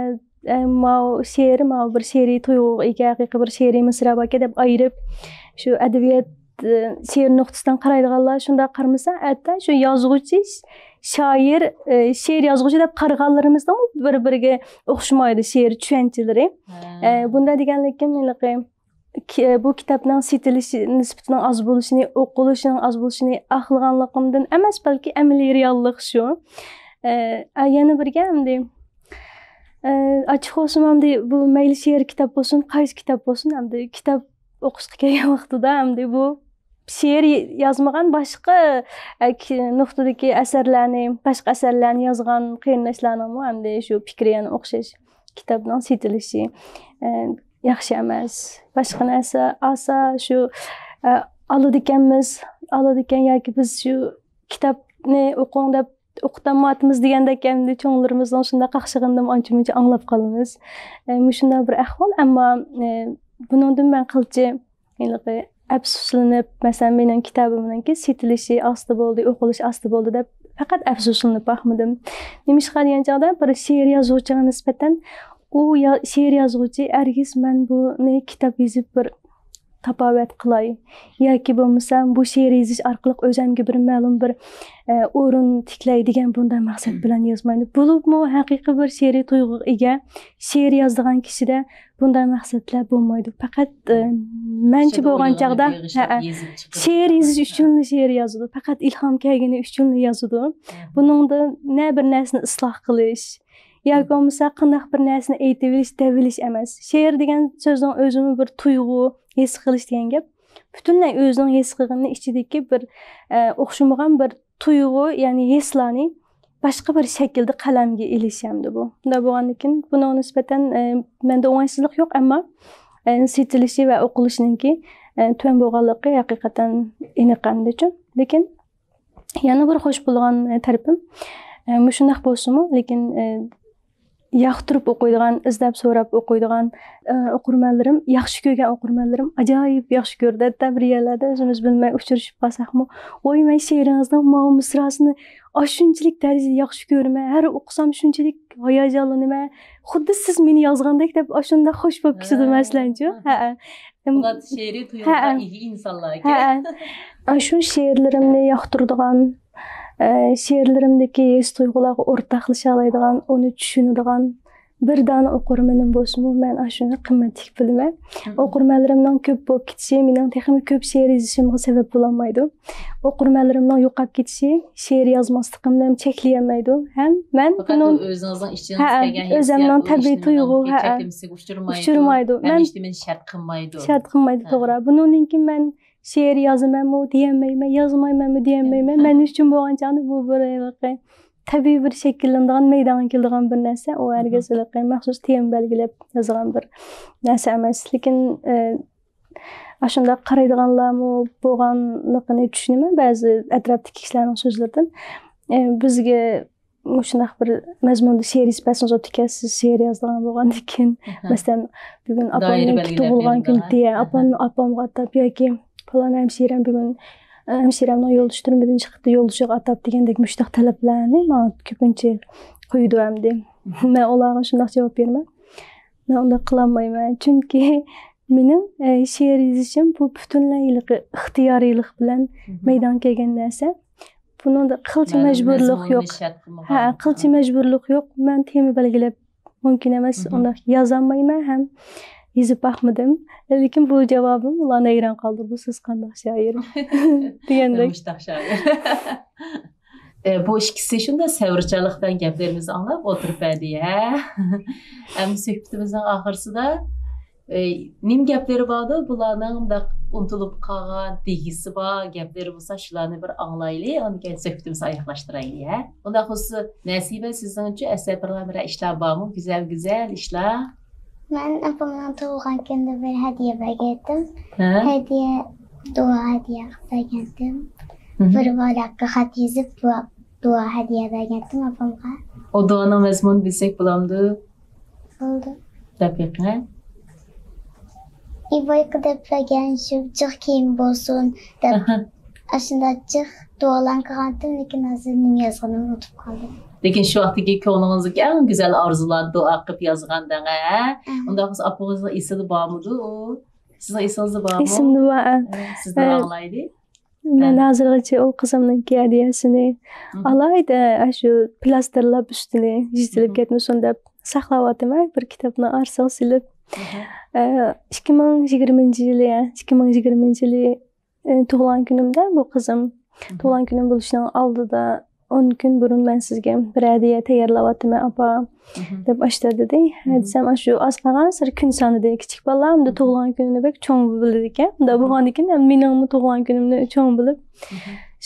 ئە، ماۋۇ شېئىر، ماۋۇ بىر شېئىرىي تۇيغۇغا ئىگە، ھەقىقىي بىر شېئىرىي مىسرا باركەن دەپ ئايرىپ، شۇ ئەدەبىيات، ئە، شېئىر نۇقتىسىدىن قارايدىغانلار شۇنداق قارىمىسا، ھەتتا شۇ يازغۇچى، ش-، شائىر، ئە، شېئىر يازغۇچى دەپ قارىغانلىرىمىزنىڭ بىر-بىرىگە ئوخشىمايدۇ شېئىر چۈشەنچىلىرى. ھە. ئە، بۇنداق دېگەنلىكىم، ھېلىقى، كى-، بۇ كىتابنىڭ سېتىلىشى نىسبىتىنىڭ ئاز بولۇشىنى، ئوقۇلۇشىنىڭ ئاز بولۇشىنى ئاقلىغانلىقىمدىن ئەمەس، بەلكى ئەمەلىي رېئاللىق شۇ. ئە، ئە، يەنە بىرگە ئەمدى، ئە، ئاچچىق بولسىمۇ ئەمدى بۇ مەيلى شېئىر كىتاب بولسۇن، قايسى كىتاب بولسۇن، ئەمدى كىتاب ئوقۇشقا كەلگەن ۋاقتىدا ئەمدى بۇ شېئىر يازمىغان باشقا، ئە، كى-، نۇقتىدىكى ئەسەرلەرنى، باشقا ئەسەرلەرنى يازغان قېرىنداشلارنىڭمۇ ئەمدى شۇ پىكرى يەنە ئوخشاش. كىتابنىڭ سېتىلىشى، ئە، ياخشى ئەمەس. باشقا نەرسە ئالسا شۇ، ئە، ئالىدىكەنمىز، ئالىدىكەن ياكى بىز شۇ كىتابنى ئوقۇڭ دەپ ئوقۇتالمايۋاتىمىز دېگەندەك، ئەمدى چوڭلىرىمىزنىڭ شۇنداق قاقشىغىنىنىمۇ ئانچە-مۇنچە ئاڭلاپ قالىمىز. ئە، مۇشۇنداق بىر ئەھۋال، ئەمما، ئە، بۇنىڭدىن مەن قىلچە ھېلىقى ئەپسۇسلىنىپ، مەسىلەن، مېنىڭ كىتابىمنىڭكى سېتىلىشى ئاستا بولدى، ئوقۇلۇشى ئاستا بولدى دەپ پەقەت ئەپسۇسلىنىپ باقمىدىم. نېمىشقا دېگەن چاغدا، بىر شېئىر يازغۇچىغا نىسبەتەن ئۇ يا-، شېئىر يازغۇچى ھەرگىز مەن بۇنى كىتاب يېزىپ بىر تاپاۋەت قىلاي ياكى بولمىسا بۇ شېئىر يېزىش ئارقىلىق ئۆزەمگە بىر مەلۇم بىر، ئە، ئورۇن تىكلەي دېگەن بۇنداق مەقسەت بىلەن يازمايدۇ. بولۇپمۇ ھەقىقىي بىر شېئىرىي تۇيغۇغا ئىگە شېئىر يازىدىغان كىشىدە بۇنداق مەقسەتلەر بولمايدۇ. پەقەت، ئە، مېنىڭچە بولغان چاغدا، ھەئە، شېئىر يېزىش ئۈچۈنلا شېئىر يازىدۇ. پەقەت ئىلھام كەلگىنى ئۈچۈنلا يازىدۇ. بۇنىڭدا نە بىر نەرسىنى ئىسلاھ قىلىش ياكى بولمىسا قانداق بىر نەرسىنى ئېيتىۋېلىش، دەۋېلىش ئەمەس. شېئىر دېگەن سۆزنىڭ ئۆزىمۇ بىر تۇيغۇ، ھېس قىلىش دېگەن گەپ. پۈتۈنلەي ئۆزىنىڭ ھېس قىلغىنىنى ئىچىدىكى بىر، ئە، ئوخشىمىغان بىر تۇيغۇ، يەنى ھېسلارنى باشقا بىر شەكىلدە قەلەمگە ئېلىش ئەمدى بۇ. مۇنداق بولغاندىكىن بۇنىڭغا نىسبەتەن، ئە، مەندە ئوڭايسىزلىق يوق، ئەمما، ئە، سېتىلىشى ۋە ئوقۇلۇشىنىڭكى، ئە، تۆۋەن بولغانلىقى ھەقىقەتەن ئېنىق ئەمدىچۇ. لېكىن يەنە بىر خوش بولغان، ئە، تەرىپىم، ئە، مۇشۇنداق بولسىمۇ، لېكىن، ئە، ياقتۇرۇپ ئوقۇيدىغان، ئىزدەپ سوراپ ئوقۇيدىغان، ئە، ئوقۇرمەنلىرىم، ياخشى كۆرگەن ئوقۇرمەنلىرىم ئاجايىپ ياخشى كۆرىدۇ. ھەتتا بىر يەرلەردە ئۆزىمىز بىلمەي ئۇچرىشىپ قالساقمۇ، ۋاي، مەن شېئىرىڭىزنىڭ ماۋۇ مىسراسىنى ئاشۇنچىلىك دەرىجىدە ياخشى كۆرىمەن، ھەر ئوقۇسام شۇنچىلىك ھاياجانلىنىمەن، خۇددى سىز مېنى يازغاندەك دەپ ئاشۇنداق خوش بولۇپ كېتىدۇ، ھە. مەسىلەنچۇ. ھە. ھەئە. ئەم، بۇلار شېئىرىي تۇيغۇغا ھەئە. ئىگە ئىنسانلار ئىكەن. ھەئە. ئاشۇ شېئىرلىرىمنى ياقتۇرىدىغان، ئە، شېئىرلىرىمدىكى ھېس تۇيغۇلارغا ئورتاقلىشالايدىغان، ئۇنى چۈشىنىدىغان بىر دانە ئوقۇرمىنىم بولسىمۇ، مەن ئاشۇنى قىممەتلىك بىلىمەن. مم. ئوقۇرمەنلىرىمنىڭ كۆپ بولۇپ كېتىشى مېنىڭ تېخىمۇ كۆپ شېئىر يېزىشىمغا سەۋەب بولالمايدۇ. ئوقۇرمەنلىرىمنىڭ يوقاپ كېتىشى شېئىر يازماسلىقىمنى چەكلىيەلمەيدۇ. ھەم مەن پەقەت بۇنىڭ ئۆزىڭىزنىڭ ئىچىڭىزدىن ھەئە، كەلگەن ئۆزەمنىڭ ھېسسىيات، ئۇ تەبىئىي ھېسسىيات تۇيغۇ، مېنىڭكى ھەئە. چەكلىمىسىگە ئۇچرىمايدۇ. ئۇچرىمايدۇ. ھەم مەن ھېچنېمىنى شەرت قىلمايدۇ. شەرت قىلمايدۇ، ھە. توغرا. بۇنىڭدىن كېيىن مەن شېئىر يازىمەنمۇ دېيەلمەيمەن، يازمايمەنمۇ دېيەلمەيمەن. مەن ئۈچۈن بولغان چاغدا بۇ بىر ھېلىقى تەبىئىي بىر شەكىللىنىدىغان، مەيدانغا كېلىدىغان بىر نەرسە. ئۇ ھەرگىز ھېلىقى مەخسۇس تېما بەلگىلەپ يازغان بىر نەرسە ئەمەس. لېكىن، ئە، ئاشۇنداق قارايدىغانلارمۇ بولغانلىقىنى چۈشىنىمەن، بەزى ئەتراپتىكى كىشىلەرنىڭ سۆزلىرىدىن. ئە، بىزگە مۇشۇنداق بىر مەزمۇندا شېئىر يېزىپ بەرسىڭىز بولىدىكەن، سىز شېئىر يازىدىغان بولغاندىكىن. ئەھە. مەسىلەن، بۈگۈن دائىرە ئاپامنىڭكى بەلگىلەپ تۇغۇلغان بېرىلىدىغان. كۈنى، ئەھە. ئاپام، ئاپامغا ئاتاپ ياكى پالان ھەمشىرەم بۈگۈن، ئە، ھەمشىرەمنىڭ يولدىشى تۈرمىدىن چىقتى، يولدىشىغا ئاتاپ دېگەندەك مۇشۇنداق تەلەپلەرنى ماڭا كۆپىنچە قويىدۇ ئەمدى. مەن ئۇلارغا شۇنداق جاۋاب بېرىمەن. مەن ئۇنداق قىلالمايمەن. چۈنكى مېنىڭ، ئە، شېئىر يېزىشىم بۇ پۈتۈنلەي ھېلىقى ئىختىيارىيلىق بىلەن مەيدانغا كەلگەن نەرسە. بۇنىڭدا قىلچە مەلۇم مەجبۇرلۇق مەزمۇننى يوق. شەرت قىلمىغان. ھە، قىلچە مەجبۇرلۇق يوق. مەن تېما بەلگىلەپ مۇمكىن ئەمەس، ئۇنداق يازالمايمەن ھەم يېزىپ باقمىدىم. لېكىن بۇ جاۋابىم ئۇلارنى ھەيران قالدۇردى. «سىز قانداق شائىر؟» دېگەندەك. مۇشتاق شائىر. ئە، بۇ ئىككىسى شۇنداق سەۋرچانلىق بىلەن گەپلىرىمىزنى ئاڭلاپ ئولتۇرۇپ بەردى، ھە؟ ئەمدى سۆھبىتىمىزنىڭ ئاخىرسىدا، ئە، نېمە گەپلىرى باردۇ؟ بۇلارنىڭ مۇنداق ئۇنتۇلۇپ قالغان دېگۈسى بار گەپلىرى بولسا، شۇلارنى بىر ئاڭلايلى، ئاندىن كېيىن سۆھبىتىمىزنى ئاياغلاشتۇرايلى، ھە؟ ئۇنداق بولسا، نەسىبە، سىزنىڭچۇ ئەسەر بىرلەر بىرەر ئىشلار بارمۇ؟ گۈزەل، گۈزەل ئىشلار. مەن ئاپامنىڭ تۇغۇلغان كۈنىدە بىر ھەدىيە بەرگەنتىم. ھە؟ ھەدىيە، دۇئا ھەدىيە قىلىپ بەرگەنتىم. بىر ۋاراققا خەت يېزىپ، دۇئا، دۇئا ھەدىيە بەرگەنتىم ئاپامغا. ئۇ دۇئانىڭ مەزمۇنىنى بىلسەك بولامدۇ؟ بولدى. دەپ بېقىڭە. ئىبايقا دەپ بەرگەن شۇ جىق كىيىم بولسۇن دەپ، ئاشۇنداق جىق دۇئالارنى قىلغانتىم، لېكىن ھازىر نېمە يازغىنىمنى ئۇنتۇپ قالدىم. لېكىن شۇ ۋاقىتتىكى كۆڭلىڭىزدىكى ئەڭ گۈزەل ئارزۇلارنى دۇئا قىلىپ يازغانىدىڭ، ھە؟ ئۇنداق بولسا ئاپىڭىزنىڭ ئېسىدە بارمىدۇ ئۇ؟ سىزنىڭ ئېسىڭىزدە بارمۇ؟ ئېسىمدە بار، ھە. ھە، سىزدىن ئاڭلايلى. مەن ھازىرغىچە ئۇ قىزىمنىڭكى ھەدىيەسىنى ئالايدە، ئاشۇ پىلاستىرلاپ ئۈستىنى يىرتىلىپ كەتمىسۇن دەپ ساقلاۋاتىمەن، بىر كىتابنىڭ ئارىسىغا سېلىپ. ئە، ئىككى مىڭ يىگىرمىنچى يىلى، ئىككى مىڭ يىگىرمىنچى يىلى، ئە، تۇغۇلغان كۈنۈمدە بۇ قىزىم، تۇغۇلغان كۈنۈم بولۇشنىڭ ئالدىدا ئون كۈن بۇرۇن مەن سىزگە بىر ھەدىيە تەييارلاۋاتىمەن، ئاپا، دەپ ئاشتا دېدى. ھە دېسەم، ئاشۇ ئاز قالغانسېرى كۈن سانىدى. كىچىك بالىلار ئەمدى تۇغۇلغان كۈنىنى بەك چوڭ بىلىدىكەن. ئۇنداق بولغاندىكىن، ھەم مېنىڭمۇ تۇغۇلغان كۈنۈمنى چوڭ بىلىپ،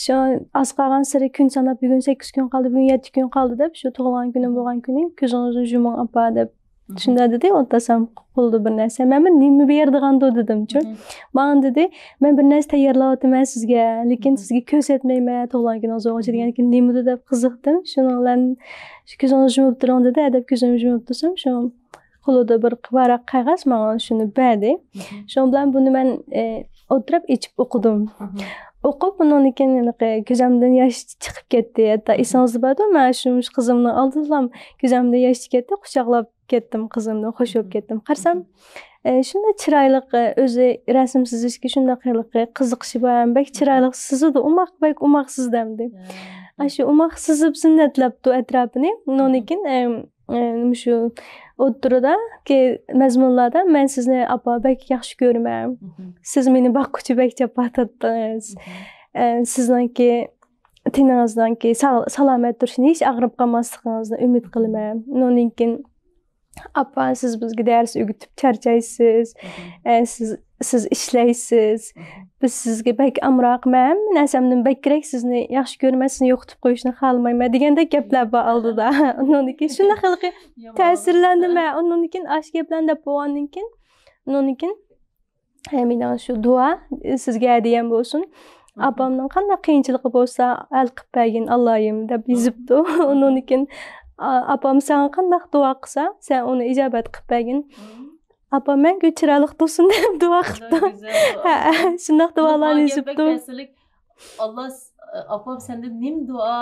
شۇ ئاز قالغانسېرى كۈن ساناپ، بۈگۈن سەككىز كۈن قالدى، بۈگۈن يەتتە كۈن قالدى دەپ، شۇ تۇغۇلغان كۈنۈم بولغان كۈنى كۆزىڭىزنى يۇمۇڭ، ئاپا، دەپ شۇنداق دېدى. ئولتۇرسام قولىدا بىر نەرسە. مەنمۇ نېمە بېرىدىغاندۇ دېدىمچۇ. ماڭا دېدى، مەن بىر نەرسە تەييارلاۋاتىمەن سىزگە، لېكىن سىزگە كۆرسەتمەيمەن، تۇغۇلغان كۈنىڭىز بولغۇچە دېگەندىكىن، نېمىدۇ دەپ قىزىقتىم. شۇنىڭ بىلەن، شۇ كۆزىڭىزنى يۇمۇپ تۇرۇڭ دېدى، ھە دەپ كۆزۈمنى يۇمۇپ تۇرسام، شۇ قولىدا بىر ۋاراق قەغەز ماڭا شۇنى بەردى. شۇنىڭ بىلەن بۇنى مەن، ئە، ئولتۇرۇپ ئېچىپ ئوقۇدۇم. ئوقۇپ، ئۇنىڭدىن كېيىن ھېلىقى كۆزۈمدىن ياش چىقىپ كەتتى. ھەتتا ئېسىڭىزدە باردۇ، مەن شۇ، شۇ قىزىمنىڭ ئالدىدىلا كۆزۈمدىن ياش چىقىپ كەتتى، قۇچاقلاپ كەتتىم قىزىمنى، خوش بولۇپ كەتتىم. قارىسام، ئە، شۇنداق چىرايلىق، ئە، ئۆزى رەسىم سىزىشكە شۇنداق ھېلىقى قىزىقىشى بار، بەك چىرايلىق سىزىدۇ، ئوماق، بەك ئوماق سىزدى ئەمدى. ئاشۇ ئوماق سىزىپ زىننەتلەپتۇ ئەتراپىنى. ئۇنىڭدىن كېيىن، ئە، ئە، مۇشۇ ئوتتۇرىدا، كى-، مەزمۇنلاردا مەن سىزنى، ئاپا، بەك ياخشى كۆرىمەن. سىز مېنى باققۇچە بەك جاپا تارتتىڭىز. ئە، سىزنىڭكى تېنىڭىزنىڭكى ساغ-، سالامەت تۇرۇشىنى، ھېچ ئاغرىپ قالماسلىقىڭىزنى ئۈمىد قىلىمەن. ئۇنىڭدىن كېيىن، ئاپا، سىز بىزگە دەرس ئۆگىتىپ چارچايسىز. ئە، سىز، سىز ئىشلەيسىز. بىز سىزگە بەك ئامراق. مەن ھەممە نەرسەمدىن بەكرەك سىزنى ياخشى كۆرىمەن، سىزنى يوقىتىپ قويۇشنى خالىمايمەن دېگەندەك گەپلەر بار ئالدىدا. ئۇنىڭدىن كېيىن شۇنداق ھېلىقى تەسىرلەندىم مەن. ئۇنىڭدىن كېيىن ئاشۇ گەپلەرنى دەپ بولغاندىن كېيىن، ئۇنىڭدىن كېيىن، ھە، مېنىڭ شۇ دۇئا سىزگە ھەدىيەم بولسۇن. ئاپامنىڭ قانداق قىيىنچىلىقى بولسا، ھەل قىلىپ بەرگىن ئاللايىم دەپ يېزىپتۇ. ئۇنىڭدىن كېيىن، ئا-، ئاپام ساڭا قانداق دۇئا قىلسا، سەن ئۇنى ئىجابەت قىلىپ بەرگىن. ئاپام مەڭگۈ چىرايلىق تۇرسۇن دەپ دۇئا قىپتۇ. ھە، شۇنداق دۇئالارنى يېزىپتۇ. ئاللا، ئاپام سەندىن نېمە دۇئا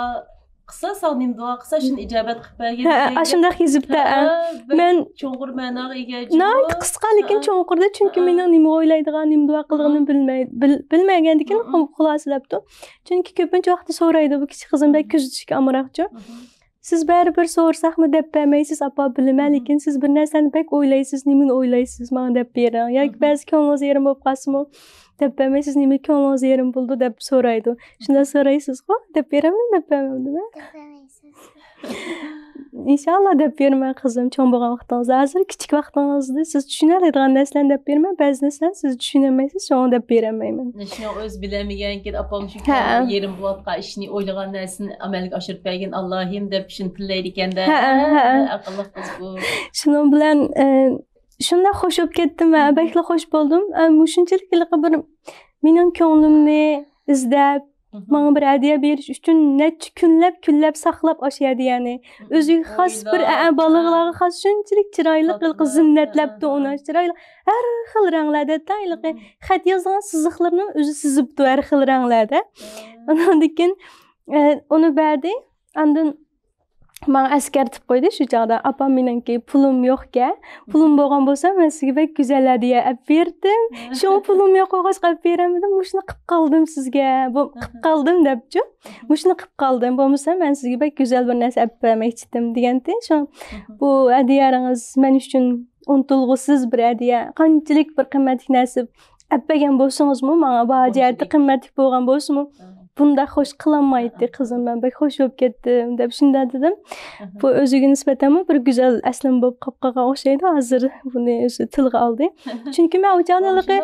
قىلسا، ساڭا نېمە دۇئا قىلسا، شۇنى ئىجابەت قىلىپ بەرگىن. ھە، ئاشۇنداق يېزىپتۇ. مەن چوڭقۇر مەناغا ئىگە. ناھايىتى قىسقا، لېكىن چوڭقۇردا، چۈنكى مېنىڭ نېمە ئويلايدىغان، نېمە دۇئا قىلىدىغىنىمنى بىلمەي-، بىل-، بىلمىگەندىكىن خۇلاسىلەپتۇ. چۈنكى كۆپىنچە ۋاقىتتا سورايدۇ، بۇ كىچىك قىزىم بەك كۆزىتىشكە ئامراقچۇ. سىز بەرىبىر سورىساقمۇ دەپ بەرمەيسىز، ئاپا، بىلىمەن، لېكىن سىز بىر نەرسىنى بەك ئويلايسىز، نېمىنى ئويلايسىز، ماڭا دەپ بېرىڭ. ياكى بەزى كۆڭلىڭىز يېرىم بولۇپ قالسىمۇ دەپ بەرمەيسىز، نېمە كۆڭلىڭىز يېرىم بولىدۇ دەپ سورايدۇ. شۇنداق سورايسىزغۇ؟ دەپ بېرەمدىم، دەپ بەرمەمدىم؟ دەپ بەرمەيسىز. ئىنشاللا دەپ بېرىمەن، قىزىم، چوڭ بولغان ۋاقتىڭىزدا. ھازىر كىچىك ۋاقتىڭىزدا سىز چۈشىنەلەيدىغان نەرسىلەرنى دەپ بېرىمەن، بەزى نەرسىلەرنى سىز چۈشىنەلمەيسىز، شۇڭا دەپ بېرەلمەيمەن. شۇڭا ئۆزى بىلەلمىگەنكىن، ئاپام شۇ كۆڭلى يېرىم بولۇۋاتقان ئىشنى، ئويلىغان نەرسىنى ئەمەلگە ئاشۇرۇپ بەرگىن ئاللاھىم دەپ شۇنى تىلەيدىكەن-دە. ھە، ھە. ئەقىللىق قىز بۇ. شۇنىڭ بىلەن، ئە، شۇنداق خوش بولۇپ كەتتىم ۋە بەكلا خوش بولدۇم. ئە، مۇشۇنچىلىك ھېلىقى بىر مېنىڭ كۆڭلۈمنى ئىزدەپ، ماڭا بىر ھەدىيە بېرىش ئۈچۈن نەچچە كۈنلەپ، كۈنلەپ ساقلاپ ئاشۇ ھەدىيەنى. ئۆزىگە خاس بىر، ئە، ئە، بالىلارغا خاس شۇنچىلىك چىرايلىق، ھېلىقى زىننەتلەپتۇ ئۇنى. چىرايلىق، ھەر خىل رەڭلەردە، ھېلىقى خەت يازغان سىزىقلىرىنىڭ ئۆزى سىزىپتۇ ھەر خىل رەڭلەردە. ئاندىن كېيىن، ئە، ئۇنى بەردى. ئاندىن ماڭا ئەسكەرتىپ قويدى شۇ چاغدا، ئاپام مېنىڭكى پۇلۇم يوقكەن، پۇلۇم بولغان بولسا مەن سىزگە بەك گۈزەل ھەدىيە ئەپ بېرەتتىم. شۇڭا پۇلۇم يوق بولغاچقا ئەپ بېرەلمىدىم. مۇشۇنى قىپ قالدىم سىزگە، بۇ قىپ قالدىم دەپچۇ. مۇشۇنى قىپ قالدىم، بولمىسا مەن سىزگە بەك گۈزەل بىر نەرسە ئەپ بەرمەكچىدىم دېگەنتى. شۇڭا بۇ ھەدىيەلىرىڭىز مەن ئۈچۈن ئۇنتۇلغۇسىز بىر ھەدىيە. قانچىلىك بىر قىممەتلىك نەرسە ئەپ بەرگەن بولسىڭىزمۇ، ماڭا باھا جەھەتتە قىممەتلىك بولغان بولسىمۇ، بۇنداق خوش قىلالمايتتى قىزىم، مەن بەك خوش بولۇپ كەتتىم دەپ شۇنداق دېدىم. بۇ ئۆزىگە نىسبەتەنمۇ بىر گۈزەل ئەسلىمە بولۇپ قاپ قالغان ئوخشايدۇ ھازىر بۇنى ئۆزى تىلغا ئالدى. چۈنكى مەن ئۇ چاغدا ھېلىقى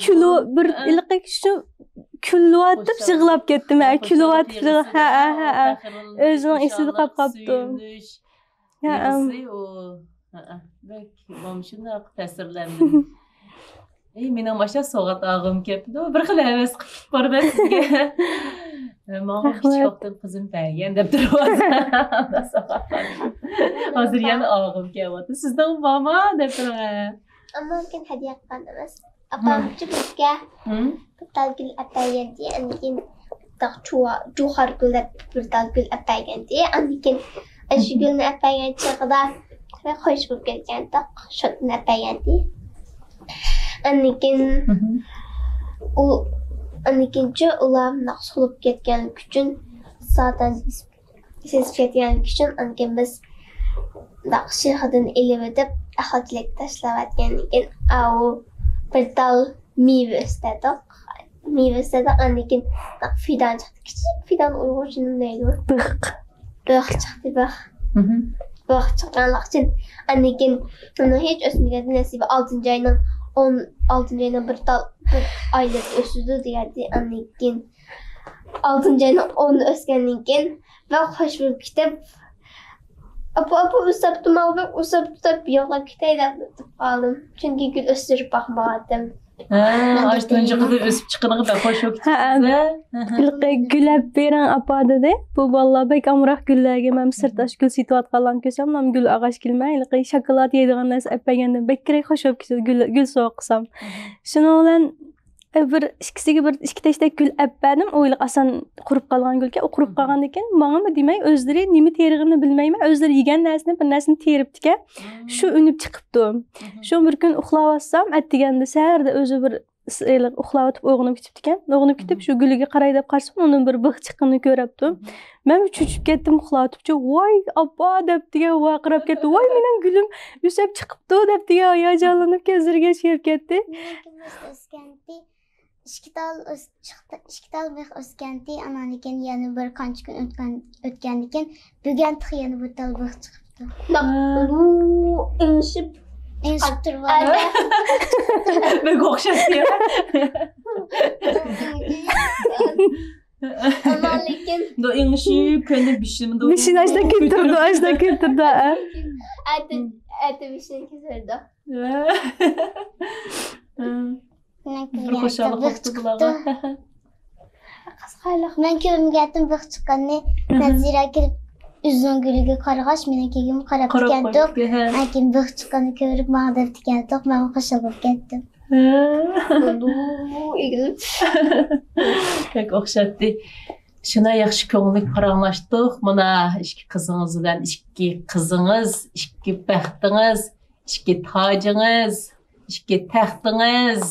كۈلۈ-، بىر ھېلىقى شۇ كۈلۈۋاتىپ يىغلاپ كەتتىم. ھە، كۈلۈۋاتىپ يىغلاپ، ھە، ھە، ھە، ھە. ئۆزىنىڭ ئېسىدە قاپ قاپتۇ. ھە، يىغىسى ئۇ. ھە، بەك مانا شۇنداق تەسىرلەندىم. ئەي، مېنىڭ ماشۇ سوۋغات ئالغۇم كەپتۇ. بىر خىل ھەۋەس قىلىپ بارىمەن سىزگە. ماڭا كىچىك ۋاقتىم قىزىم بەرگەن دەپ تۇرۇۋاتىدۇ. ھازىر يەنە ئالغۇم كەلۋاتىدۇ. سىزنىڭ بارمۇ دەپ تۇرۇڭ. ئەمما مەن ھەدىيە قىلغان ئەمەس. ئاپام بىزگە بىر تال گۈل ئەپ بەرگەنتى، ئاندىن كېيىن بىر تال جۇۋا-، جۇخار گۈل دەپ بىر تال گۈل ئەپ بەرگەنتى. ئاندىن كېيىن ئاشۇ گۈلنى ئەپ بەرگەن چېغىدا بەك خوش بولۇپ كەتكەنتۇق، شوتىنى ئەپ بەرگەنتى. ئاندىن كېيىن ئۇ، ئاندىن كېيىنچۇ ئۇلار مۇنداق سولۇپ كەتكەنلىكى ئۈچۈن، زادەن سېسىپ كەتكەنلىكى ئۈچۈن، ئاندىن كېيىن بىز مۇنداق شېخىدىن ئېلىۋېتىپ، ئەخلەت تىلەك تاشلاۋەتكەندىن كېيىن، ئاۋۇ بىر تال مېۋە ئۆستۈردۇق. مېۋە ئۆستۈردۇق، ئاندىن كېيىن مۇنداق فىدان چىقتى. كىچىك فىدان ئۇيغۇرچە نېمە دەيدۇ؟ بىخ. بىخ چىقتى، بىخ. بىخ چىققانلىقى ئۈچۈن، ئاندىن كېيىن مېنىڭ ھېچ ئۆسمىگەن نەسىبە ئالتىنچى ئاينىڭ ئون، ئالتىنچى ئاينىڭ بىر تال، بىر ئايلىرىدا ئۆسىدۇ دېگەنتى. ئاندىن كېيىن ئالتىنچى ئاينىڭ ئونى ئۆسكەندىن كېيىن بەك خوش بولۇپ كېتىپ، ئاپا، ئاپا، ئۇسساپتۇ، ماڭا بەك ئۇسساپتۇ دەپ يىغلاپ كېتەي دەپ ئۇنتۇپ قالدىم. چۈنكى گۈل ئۆستۈرۈپ باقمىغانتىم. ھە، ئاشۇ تۇنجى قىزى ئۆسۈپ چىققىنىغا بەك خوش بولۇپ كېتىپسىز. ھېلىقى گۈل ئەپ بېرىڭ، ئاپا، دېدى. بۇ بالىلار بەك ئامراق گۈللەرگە. مەن سىرتتا ئاشۇ گۈل سېتىۋاتقانلارنى كۆرسەم، مانا گۈل ئاغاچ گېلىمەن، ھېلىقى شاكىلات يەيدىغان نەرسە ئەپ بەرگەندىن بەك كېرەك خوش بولۇپ كېتىدۇ، گۈل، گۈل سوۋغا قىلسام. شۇنىڭ بىلەن ئە، بىر ئىككىسىگە بىر ئىككى تەشتەك گۈل ئەپ بەردىم. ئۇ ھېلىقى ئاسان قۇرۇپ قالغان گۈلكەن. ئۇ قۇرۇپ قالغاندىن كېيىن ماڭىمۇ دېمەي، ئۆزلىرى نېمە تېرىغىنى بىلمەيمەن، ئۆزلىرى يېگەن نەرسىنى، بىر نەرسىنى تېرىپتىكەن. شۇ ئۈنۈپ چىقىپتۇ. شۇ بىر كۈن ئۇخلاۋاتسام، ئەتىگەندە سەھەردە ئۆزى بىر س-، ھېلىقى ئۇخلاۋاتىپ ئويغىنىپ كېتىپتىكەن. ئويغىنىپ كېتىپ، شۇ گۈلىگە قاراي دەپ قارىسام، ئۇنىڭ بىر بىخ چىققىنىنى كۆرۈپتۇ. مەنمۇ چۆچۈپ كەتتىم، ئۇخلاۋاتىپچۇ. ۋاي، ئاپا دەپ دېگەن ۋارقىراپ كەتتى. ۋاي، مېنىڭ گۈلۈم ئۆسۈپ چىقىپتۇ دەپ دېگەن ھاياجانلىنىپ كۆزلىرىگە ياش كېلىپ كەتتى. مېنىڭكى مۇز ئۆسكەنتى، ئىككى تال ئۆس-، ئىككى تال بىخ ئۆسكەنتى، ئاناندىن كېيىن يەنە بىر قانچە كۈن ئۆتكەن، ئۆتكەندىن كېيىن بۈگۈن تېخى يەنە بىر تال بىخ چىقىپتۇ. ھە. ئىڭشىپ، ئىڭشىپ تۇرۇۋالدى. بەك ئوخشاش. ئەمما لېكىن، ئىڭشىپ، كۆندە بېشىمدا. بېشىنى ئاشتا كۆتۈردى، ئاشتا كۆتۈردى، ھە. ئەتە، ئەتە بېشىنى كۆتۈردى. ھە. بىر خۇشاللىق بوپتۇ بۇلارغا. مەن كۆرمىگەنتىم بىخ چىققاننى. نەزىرە كىرىپ ئۈزۈم گۈلىگە قارىغاچ، مېنىڭكىگىمۇ قاراپ كەتكەنتۇق. لېكىن بىخ چىققاننى كۆرۈپ ماڭا دەپتىكەنتۇق، مەنمۇ خۇشال بولۇپ كەتتىم. بەك ئوخشاتتى. شۇنداق ياخشى كۆڭۈللۈك پاراڭلاشتۇق. مانا ئىككى قىزىڭىز بىلەن، ئىككى قىزىڭىز، ئىككى بەختىڭىز، ئىككى تاجىڭىز، ئىككى تەختىڭىز،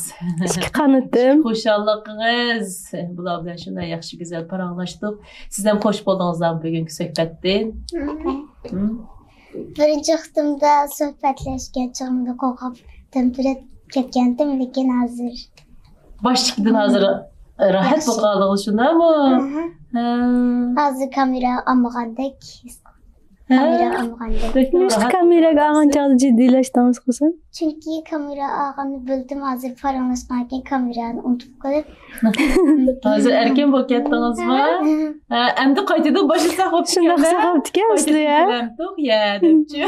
ئىككى قانىتىم، خۇشاللىقىڭىز. بۇلار بىلەن شۇنداق ياخشى، گۈزەل پاراڭلاشتۇق. سىز ھەم خوش بولدىڭىزلارمۇ بۈگۈنكى سۆھبەتتىن؟ بىرىنچى قېتىمدا سۆھبەتلەشكەن چېغىمدا قورقۇپ تەمتىرەپ كەتكەنتىم، لېكىن ھازىر باشتىكىدىن ھازىر راھەت بولۇپ قالدىڭىز، شۇنداقمۇ؟ ھە. ھازىر كامېرا ئالمىغاندەك ھېس قىلدىم. كامېرا ئالمىغاندەك. نېمىشقا كامېراغا ئالغان چاغدا جىددىيلەشتىڭىز قىزىم؟ چۈنكى كامېرا ئالغاننى بىلدىم، ھازىر پاراڭلاشقاندىن كېيىن كامېرانى ئۇنتۇپ قېلىپ. ھازىر ئەركىن بولۇپ كەتتىڭىزمۇ؟ ھە، ئەمدى قايتىدىن باشلىساق بوپتىكەن. شۇنداق بوپتىكەن ئەسلى، ھە؟ يا دەپچۇ.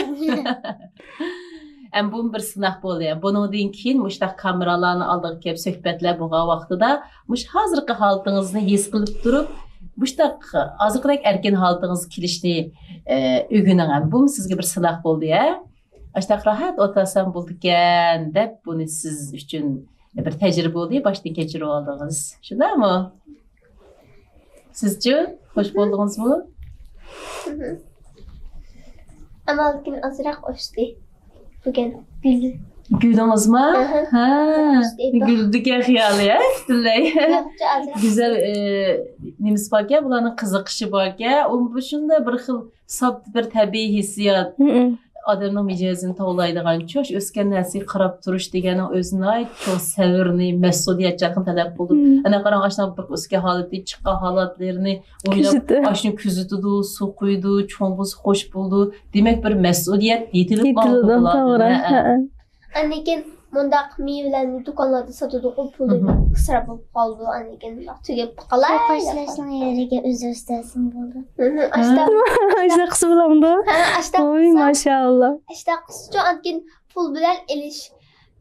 ئەمما بۇمۇ بىر سىناق بولدى. بۇنىڭدىن كېيىن مۇشۇنداق كامېرالارنىڭ ئالدىغا كېلىپ سۆھبەتلەر بولغان ۋاقتىدا، مۇشۇ ھازىرقى ھالىتىڭىزنى ھېس قىلىپ تۇرۇپ، مۇشۇنداق ئازراق ئەركىن ھالىتىڭىزگە كېلىشنى، ئە، ئۆگىنىڭ. ئەمما بۇمۇ سىزگە بىر سىناق بولدى، ھە؟ ئاشۇنداق راھەت ئولتۇرسام بولىدىكەن دەپ، بۇنى سىز ئۈچۈن بىر تەجرىبە بولدى، باشتىن كەچۈرۈۋالدىڭىز. شۇنداقمۇ؟ سىزچۇ؟ خوش بولدىڭىزمۇ؟ ئەمما لېكىن ئازراق ئۆستى بۈگۈن گۈل. گۈلىڭىزمۇ؟ ئەھە. ھە. ئۆستى. گۈلدىكەن خىيالى، ھە؟ پۈتۈنلەي. ياقچۇ ئازراق. گۈزەل، ئە، نېمىسى باركەن، بۇلارنىڭ قىزىقىشى باركەن. ئۇ شۇنداق بىر خىل ساپ، بىر تەبىئىي ھېسسىيات. ھە، ھە. ئادەمنىڭ مىجەزىنى تاۋلايدىغان، شۇ ئۆسكەن نەرسىگە قاراپ تۇرۇش دېگەننىڭ ئۆزى ناھايىتى چوڭ سەۋرنى، مەسئۇلىيەتچانلىقنى تەلەپ قىلىدۇ. مم. ئەنە قاراڭ، ئاشۇنداق بىر ئۆسكەن ھالىتى، چىققان ھالەتلىرىنى ئويلاپ، كۆزىتىدۇ. ئاشۇنى كۆزىتىدۇ، سۇ قۇيىدۇ، چوڭ بولسا خوش بولىدۇ. دېمەك، بىر مەسئۇلىيەت يېتىلىپ قالىدۇ، توغرا. ھە. ھە. ئاندىن كېيىن مۇنداق مېۋىلەرنى دۇكانلاردا ساتىدۇغۇ، پۇلى مھم. ئىسراپ بولۇپ قالىدۇ، ئاندىن كېيىن تۈگەپ قالاي. قاشلاشنىڭ يېرىگە ئۆزى ئۆستۈرسىمۇ بولىدۇ. مھم. ئاشتا. ئاشتا قىلسا بولامدۇ؟ ھە، ئاشتا قىلسا. ۋوي، ماشائاللا. ئاشتا قىلسىچۇ، ئاندىن كېيىن پۇل بىلەن ئېلىش،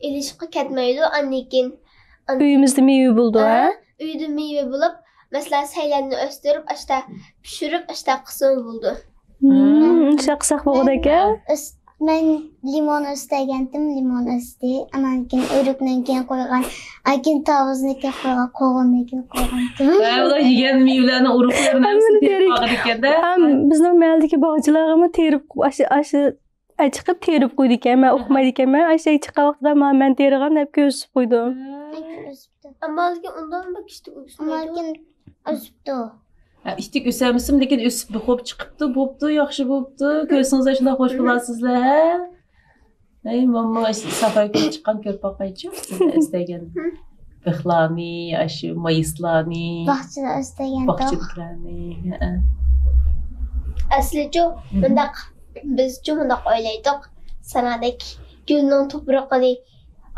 ئېلىشقا كەتمەيدۇ، ئاندىن كېيىن، ئاندىن ئۆيىمىزدە مېۋە بولىدۇ، ھە؟ ھە؟ ئۆيدە مېۋە بولۇپ، مەسىلەن، سەيلەننى ئۆستۈرۈپ، ئاشتا پىشۇرۇپ، ئاشتا قىلسىمۇ بولىدۇ. مم، شۇنداق قىلساق بولغۇدەكەن. مەن ئۆس-، مەن لىمون ئۆستۈرگەنتىم، لىمون ئۆستى. ئانان كېيىن ئۆرۈكنىڭكىنى قويغان، ئاكىن تاۋۇزنىڭكىنى قويغان، قوغۇننىڭكىنى قويغانتىم. ھە، ئۇلار يېگەن مېۋىلەرنىڭ ئۇرۇقلىرىنى ھەممىسىنى تېرىپ باقىدىكەن-دە. ھەم بىزنىڭ مەھەللىدىكى باغچىلارغىمۇ تېرىپ، ئاشۇ، ئاشۇ ئە، چىقىپ تېرىپ قويىدىكەن. مەن ئۇقمايدىكەنمەن. ئاشۇ چىققان ۋاقتىدا، مانا مەن تېرىغان دەپ كۆرسىتىپ قويىدۇ. ئەمما لېكىن ئۇندىن بەك ئىتتىك ئۆسمەيدۇ. ئەمما لېكىن ئۆسۈپتۇ. ھە، ئىتتىك ئۆسەلمىسىمۇ، لېكىن ئۆسۈپ خوپ چىقىپتۇ، بوپتۇ، ياخشى بوپتۇ. كۆرسىڭىزلەر شۇنداق خوش بولارسىزلەر، ھە؟ ئەي، ماما، ساپاي كۆرۈپ چىققان كۆرۈپ باقايچۇ. ئىستەيگەن. بىخلارنى، ئاشۇ مايسىلارنى، باغچىدا ئۆستۈرگەن باغچىدىكىلەرنى، ھەئە. ئەسلىچۇ، مۇنداق، بىزچۇ مۇنداق ئويلايتتۇق، سانادەك گۈلنىڭ توپرىقىنى،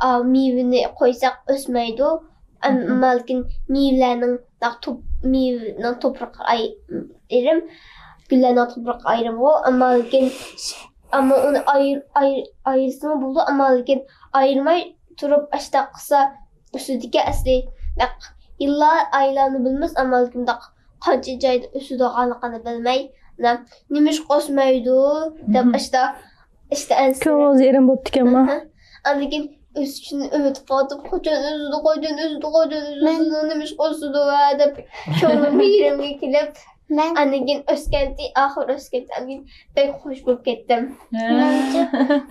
ئا، مېۋىنى قويساق ئۆسمەيدۇ، ئەمما لېكىن مېۋىلەرنىڭ داق توپ-، مېۋىنىڭ توپرىقى ئايرىم، گۈللەرنىڭ توپرىقى ئايرىمغۇ، ئەمما لېكىن، ئەمما ئۇنى ئاير-، ئاير-، ئايرىسىمۇ بولىدۇ، ئەمما لېكىن ئايرىماي تۇرۇپ ئاشتاق قىلسا ئۆسىدىكەن ئەسلى. بەك يىللار، ئايلارنى بىلمەس، ئەمما مۇنداق قانچە جايدا ئۆسىدىغانلىقىنى بىلمەي، مانا نېمىشقا ئۆسمەيدۇ دەپ ئاشتا، ئاشتا ئەنسىرەپ. كۆڭلىڭىز يېرىم بوپتىكەنما؟ ئاندىن كېيىن ئۆسۈشىنى ئۈمىد قىلىۋاتىپ، قاچان ئۆسىدۇ، قاچان ئۆسىدۇ، قاچان ئۆسىدۇ، نېمىشقا ئۆسىدۇ ۋە دەپ كۆڭلۈم يېرىمگە كېلىپ، مەن ئاندىن كېيىن ئۆسكەنتى، ئاخىر ئۆسكەنتى، ئاندىن كېيىن بەك خوش بولۇپ كەتتىم. ھە. مەنچۇ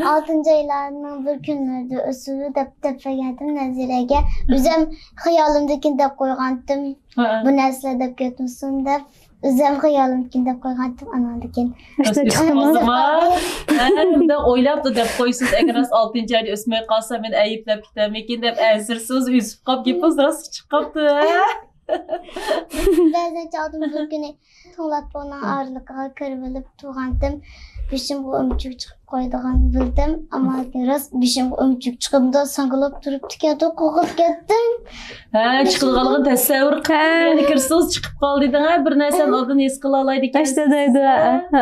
ئالتىنچى ئايلارنىڭ بىر كۈنلىرىدە ئۆسىدۇ دەپ دەپ بەرگەنتىم نەزىرەگە. ئۆزۈم خىيالىمدىكىنى دەپ قويغانتىم. ھە. بۇ نەرسىلەر دەپ كەتمىسۇن دەپ، ئۆزۈم خىيالىمدىكىنى دەپ قويغانتىم ئاناندىن كېيىن. ئۆسۈپ قالدىما؟ ھە، مۇنداق ئويلاپتۇ دەپ قويسىز، ئەگەر راست ئالتىنچى ئايدا ئۆسمەي قالسا، مەن ئەيىبلەپ كېتەرمىكىن دەپ ئەنسىرىسىز، ئۆسۈپ قاپ گېپىڭىز راستقا چىقىپ قاپتۇ، ھە؟ بەزەن چاغدىم بىر كۈنى توڭلاتقۇنىڭ ئارىلىقىغا كىرىۋېلىپ تۇرغانتىم، بېشىمغا ئۆمۈچۈك چىقىپ قويىدىغاننى بىلدىم، ئەمما راست بېشىمغا ئۆمۈچۈك چىقىپتۇ، ساڭگىلاپ تۇرۇپتىكەن، قورقۇپ كەتتىم. ھە، چىقىدىغانلىقىنى تەسەۋۋۇر قىلىپ، ھە. يەنە كىرسىڭىز چىقىپ قالدى دەڭ، ھە، بىر نەرسىنى ئالدىن ھېس قىلالايدىكەنسىز. ئاشتا دەيدۇ، ھە، ھە.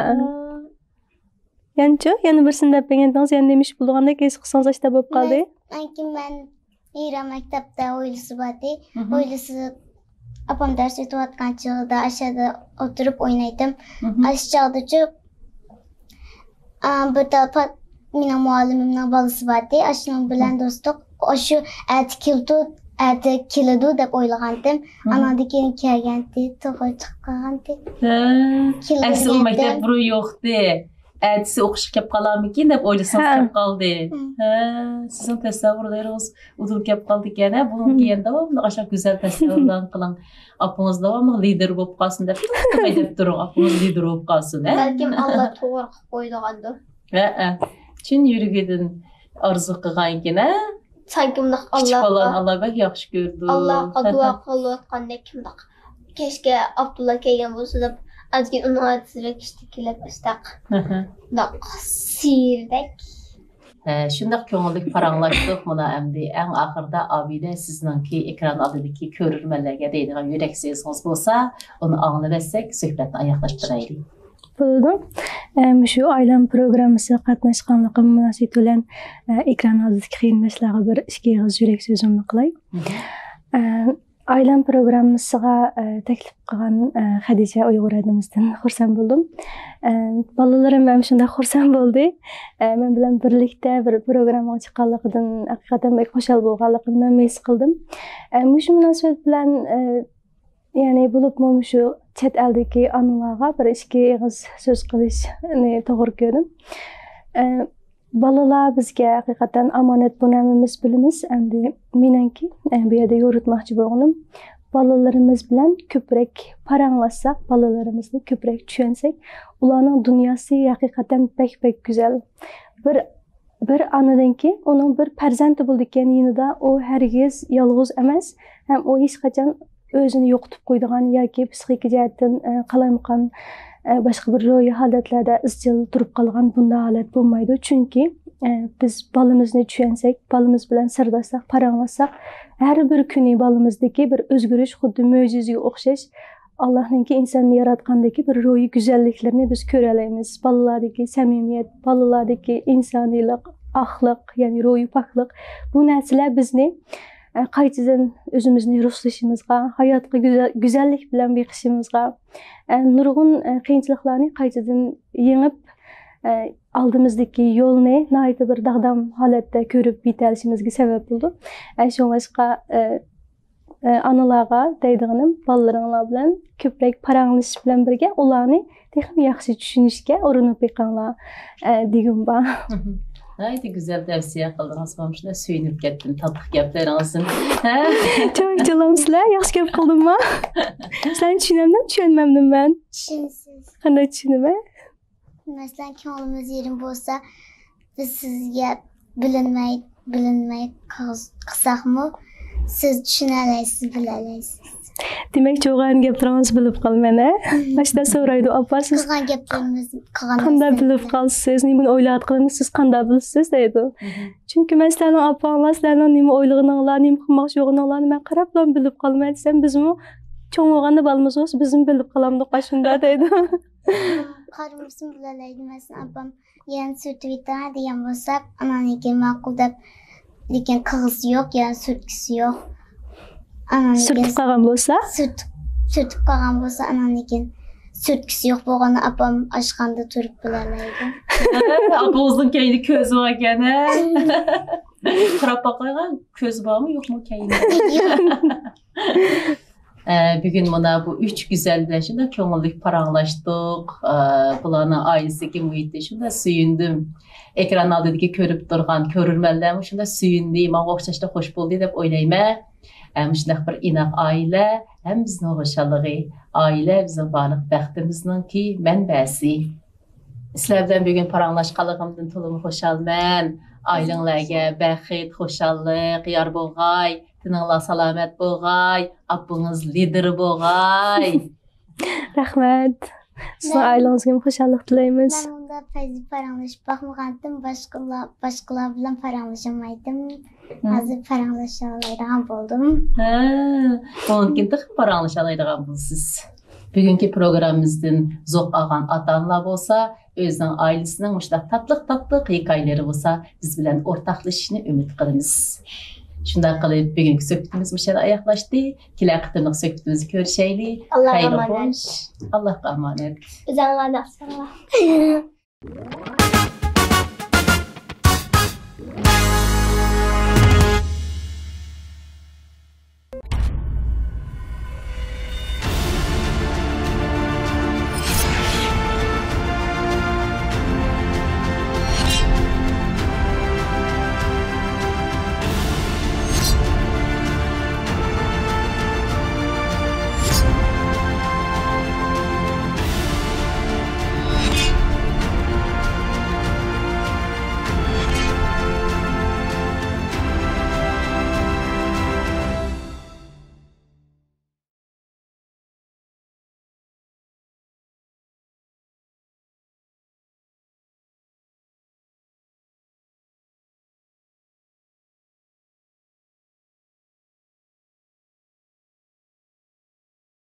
يەنىچۇ؟ يەنە بىرسىنى دەپ بەرگەنتىڭىز، يەنە نېمە ئىش بولىدىغاندەك ھېس قىلسىڭىز ئاشتا بولۇپ قالدى. مەن، مەنكى مەن ھىرا مەكتەپتە ھويلىسى بارتى. مھم. ھويلىسىدا ئاپام دەرس ئۆتۈۋاتقان چېغىدا ئاشۇ يەردە ئولتۇرۇپ ئوينايتتىم. مھم. ئاشۇ چاغدىچۇ، ئا، بىر تال پات-، مېنىڭ مۇئەللىمىمنىڭ بالىسى بارتى. ئاشۇنىڭ بىلەن مھم. دوستلۇق. ئاشۇ ئەتە كېلىدۇ، ئەتە كېلىدۇ دەپ ئويلىغانتىم. مھم. ئاناندىن كېيىن كەلگەنتى، توغرا چىقىپ قالغانتى. ھە. ئەسلى ئۇ مەكتەپ بۇرۇن يوقتى. ئەتىسى ئوقۇشقا كەپ قالارمىكىن دەپ ئويلىسىڭىز ھە. كەپ قالدى. مم. ھە، سىزنىڭ تەسەۋۋۇرلىرىڭىز ئۇدۇل كەپ قالدىكەن، ھە؟ بۇنىڭ مم. كېيىن داۋاملىق ئاشۇ گۈزەل تەسەۋۋۇرلارنى قىلىڭ. ئاپىڭىز داۋاملىق لىدېر بولۇپ قالسۇن دەپ، ھەيدەپ تۇرۇڭ، ئاپىڭىز لىدېر بولۇپ قالسۇن، ھە؟ بەلكىم ئاللا توغرا قىلىپ قويىدىغاندۇر. ھە، ھە. چىن يۈرىكىدىن ئارزۇ قىلغانكىن، ھە؟ سانكى مۇنداق كىچىك ئاللاغا، بالىلارنى ئاللا بەك ياخشى كۆرىدۇ. ئاللاغا ھە، ھە. دۇئا قىلىۋاتقاندەك، مۇنداق كەچكە ئابدۇللا كەلگەن بولسا دەپ، ئاندىن كېيىن ئۇنىڭ ئادىسى بەك ئىشتىكىلەپ ئىستاق. ھە، ھە. مۇنداق سىيىردەك. ھە، شۇنداق كۆڭۈللۈك پاراڭلاشتۇق. مانا ئەمدى ئەڭ ئاخىرىدا ئابىدە سىزنىڭكى ئېكران ئالدىدىكى كۆرۈرمەنلەرگە دەيدىغان يۈرەك سۆزىڭىز بولسا، ئۇنى ئاڭلىۋەتسەك، سۆھبەتنى ئاياغلاشتۇرايلى. بولىدۇ. ئە، مۇشۇ ئايلان پروگراممىسىغا قاتناشقانلىقىم مۇناسىۋىتى بىلەن، ئە، ئېكران ئالدىدىكى قېرىنداشلارغا بىر ئىككى ئېغىز يۈرەك سۆزۈمنى قىلاي. مهم. ئە، ئايلان پروگراممىسىغا، ئە، تەكلىپ قىلغان، ئە، خەدىچە ئۇيغۇر ھەدىمىزدىن خۇرسەن بولدۇم. ئە، بالىلىرىم ھەم شۇنداق خۇرسەن بولدى. ئە، مەن بىلەن بىرلىكتە بىر پروگراممىغا چىققانلىقىدىن ھەقىقەتەن بەك خۇشال بولغانلىقىنى مەن ھېس قىلدىم. ئە، مۇشۇ مۇناسىۋەت بىلەن، ئە، يەنى بولۇپمۇ مۇشۇ چەت ئەلدىكى ئانىلارغا بىر ئىككى ئېغىز سۆز قىلىشنى توغرا كۆردۈم. ئە، بالىلار بىزگە ھەقىقەتەن ئامانەت، بۇنى ھەممىمىز بىلىمىز. ئەمدى مېنىڭكى، ئە، بۇ يەردە يورۇتماقچى بولغىنىم، بالىلىرىمىز بىلەن كۆپرەك پاراڭلاشساق، بالىلىرىمىزنى كۆپرەك چۈشەنسەك، ئۇلارنىڭ دۇنياسى ھەقىقەتەن بەك، بەك گۈزەل. بىر، بىر ئانىدىنكى ئۇنىڭ بىر پەرزەنتى بولىدىكەن يېنىدا، ئۇ ھەرگىز يالغۇز ئەمەس، ھەم ئۇ ھېچقاچان ئۆزىنى يوقىتىپ قويىدىغان ياكى پسىخىكا جەھەتتىن، ئە، قالايمىقان، ئە، باشقا بىر روھىي ھالەتلەردە ئىزچىل تۇرۇپ قالغان بۇنداق ھالەت بولمايدۇ. چۈنكى، ئە، بىز بالىمىزنى چۈشەنسەك، بالىمىز بىلەن سىرداشساق، پاراڭلاشساق، ھەر بىر كۈنى بالىمىزدىكى بىر ئۆزگىرىش خۇددى مۆجىزىگە ئوخشاش، ئاللاھنىڭكى ئىنساننى ياراتقاندىكى بىر روھىي گۈزەللىكلىرىنى بىز كۆرەلەيمىز. بالىلارىدىكى سەمىمىيەت، بالىلارىدىكى ئىنسانىيلىق، ئاقلىق، يەنى روھىي پاكلىق، بۇ نەرسىلەر بىزنى، ئە، قايتىدىن ئۆزىمىزنى رۇسلىشىمىزغا، ھاياتقا گۈزەل، گۈزەللىك بىلەن بېقىشىمىزغا، ئە، نۇرغۇن، ئە، قىيىنچىلىقلارنى قايتىدىن يېڭىپ، ئە، ئالدىمىزدىكى يولنى ناھايىتى بىر داغدام ھالەتتە كۆرۈپ يېتەلىشىمىزگە سەۋەب بولىدۇ. ئە، شۇڭلاشقا، ئە، ئە، ئانىلارغا دەيدىغىنىم، بالىلىرىڭلار بىلەن كۆپرەك پاراڭلىشىش بىلەن بىرگە، ئۇلارنى تېخىمۇ ياخشى چۈشىنىشكە ئۇرۇنۇپ بېقىڭلار، ئە، دېگۈم بار. ناھايىتى گۈزەل تەۋسىيە قىلدىڭىز، مانا شۇنداق سۆيۈنۈپ كەتتىم تاتلىق گەپلىرىڭىزدىن. ھە؟ چوڭ چىلام سىلەر، ياخشى گەپ قىلدىمما؟ سىلەرنى چۈشىنەمدىم، چۈشەنمەمدىم مەن؟ چۈشىنىسىز. قانداق چۈشىنىمەن؟ مەسىلەن، كۆڭلىمىز يېرىم بولسا، بىز سىزگە بىلىنمەي، بىلىنمەي قىلساقمۇ، سىز چۈشىنەلەيسىز، بىلەلەيسىز. دېمەك، چوغان گەپلىرىڭىزنى بىلىپ قالىمەن، ھە؟ ماشتا سورايدۇ، ئاپا، سىز قىلغان گەپلىرىمىز، قىلغان قانداق بىلىپ قالىسىز؟ نېمىنى ئويلاۋاتقىنىمنى سىز قانداق بىلىسىز؟ دەيدۇ. چۈنكى مەن سىلەرنىڭ ئاپاڭلار، سىلەرنىڭ نېمە ئويلىغىنىڭلار، نېمە قىلماقچى بولغىنىڭلارنى مەن قاراپلا بىلىپ قالىمەن دېسەم، بىزمۇ چوڭ بولغاندا بالىمىز بولسا، بىزمۇ بىلىپ قالامدۇق ئاشۇنداق دەيدۇ. قارىمىسىمۇ بىلەلەيدۇ، مەسىلەن، ئاپام يەنە سۈرتۈۋېتىڭ دېگەن بولسا، ئاناندىن كېيىن ماقۇل دەپ، لېكىن قىلغۇسى يوق، يەنە سۈرتكۈسى يوق. ئاناندىن سۈرتۈپ كېيىن قالغان بولسا؟ سۈرتۈپ، سۈرتۈپ قالغان بولسا، ئاناندىن كېيىن سۈرتكۈسى يوق بولغاندا ئاپام ئاشخانىدا تۇرۇپ بىلەلەيدۇ. ئاپىڭىزنىڭ كەينىدە كۆزى باركەن، ھە؟ قاراپ باقايغا، كۆزى بارمۇ، يوقمۇ كەينىدە؟ ئە، بۈگۈن مانا بۇ ئۈچ گۈزەل بىلەن شۇنداق كۆڭۈللۈك پاراڭلاشتۇق. ئە، بۇلارنىڭ ئائىلىسىدىكى مۇھىتى شۇنداق سۆيۈندۈم. ئېكران ئالدىدىكى كۆرۈپ تۇرغان كۆرۈرمەنلەرمۇ شۇنداق سۆيۈندى، ماڭا ئوخشاشلا خوش بولدى دەپ ئويلايمەن. ئە، مۇشۇنداق بىر ئىناق ئائىلە ھەممىمىزنىڭ خۇشاللىقى. ئائىلە بىزنىڭ بارلىق بەختىمىزنىڭكى مەنبەسى. سىلەر بىلەن بۈگۈن پاراڭلاشقانلىقىمدىن تولىمۇ خۇشالمەن. ئائىلەڭلارگە بەخت، خۇشاللىق يار بولغاي. تېنىڭلار سالامەت بولغاي. ئاپىڭىز لىدىر بولغاي. رەھمەت. سىزنىڭ مەن ئائىلىڭىزگىمۇ خۇشاللىق تىلەيمىز. مەن ئۇنداق پەيزى پاراڭلىشىپ باقمىغانتىم، باشقىلار، باشقىلار بىلەن پاراڭلىشالمايتتىم. ھازىر پاراڭلىشالايدىغان بولدۇم. ھە، ئۇنىڭدىن كېيىن تېخى پاراڭلىشالايدىغان بولىسىز. بۈگۈنكى پروگراممىمىزدىن زوق ئالغان ئاتا-ئانىلار بولسا، ئۆزىنىڭ ئائىلىسىنىڭ مۇشۇنداق تاتلىق-تاتلىق ھېكايىلىرى بولسا، بىز بىلەن ئورتاقلىشىشىنى ئۈمىد قىلىمىز. شۇنداق قىلىپ، بۈگۈنكى سۆھبىتىمىز مۇشۇ يەردە ئاياغلاشتى. كېلەر قېتىملىق سۆھبىتىمىزدە كۆرۈشەيلى. ئاللاغا ئامانەت. خەير خوش. ئاللاغا ئامانەت. ئۆزۈڭلارنى ساقلاڭلار.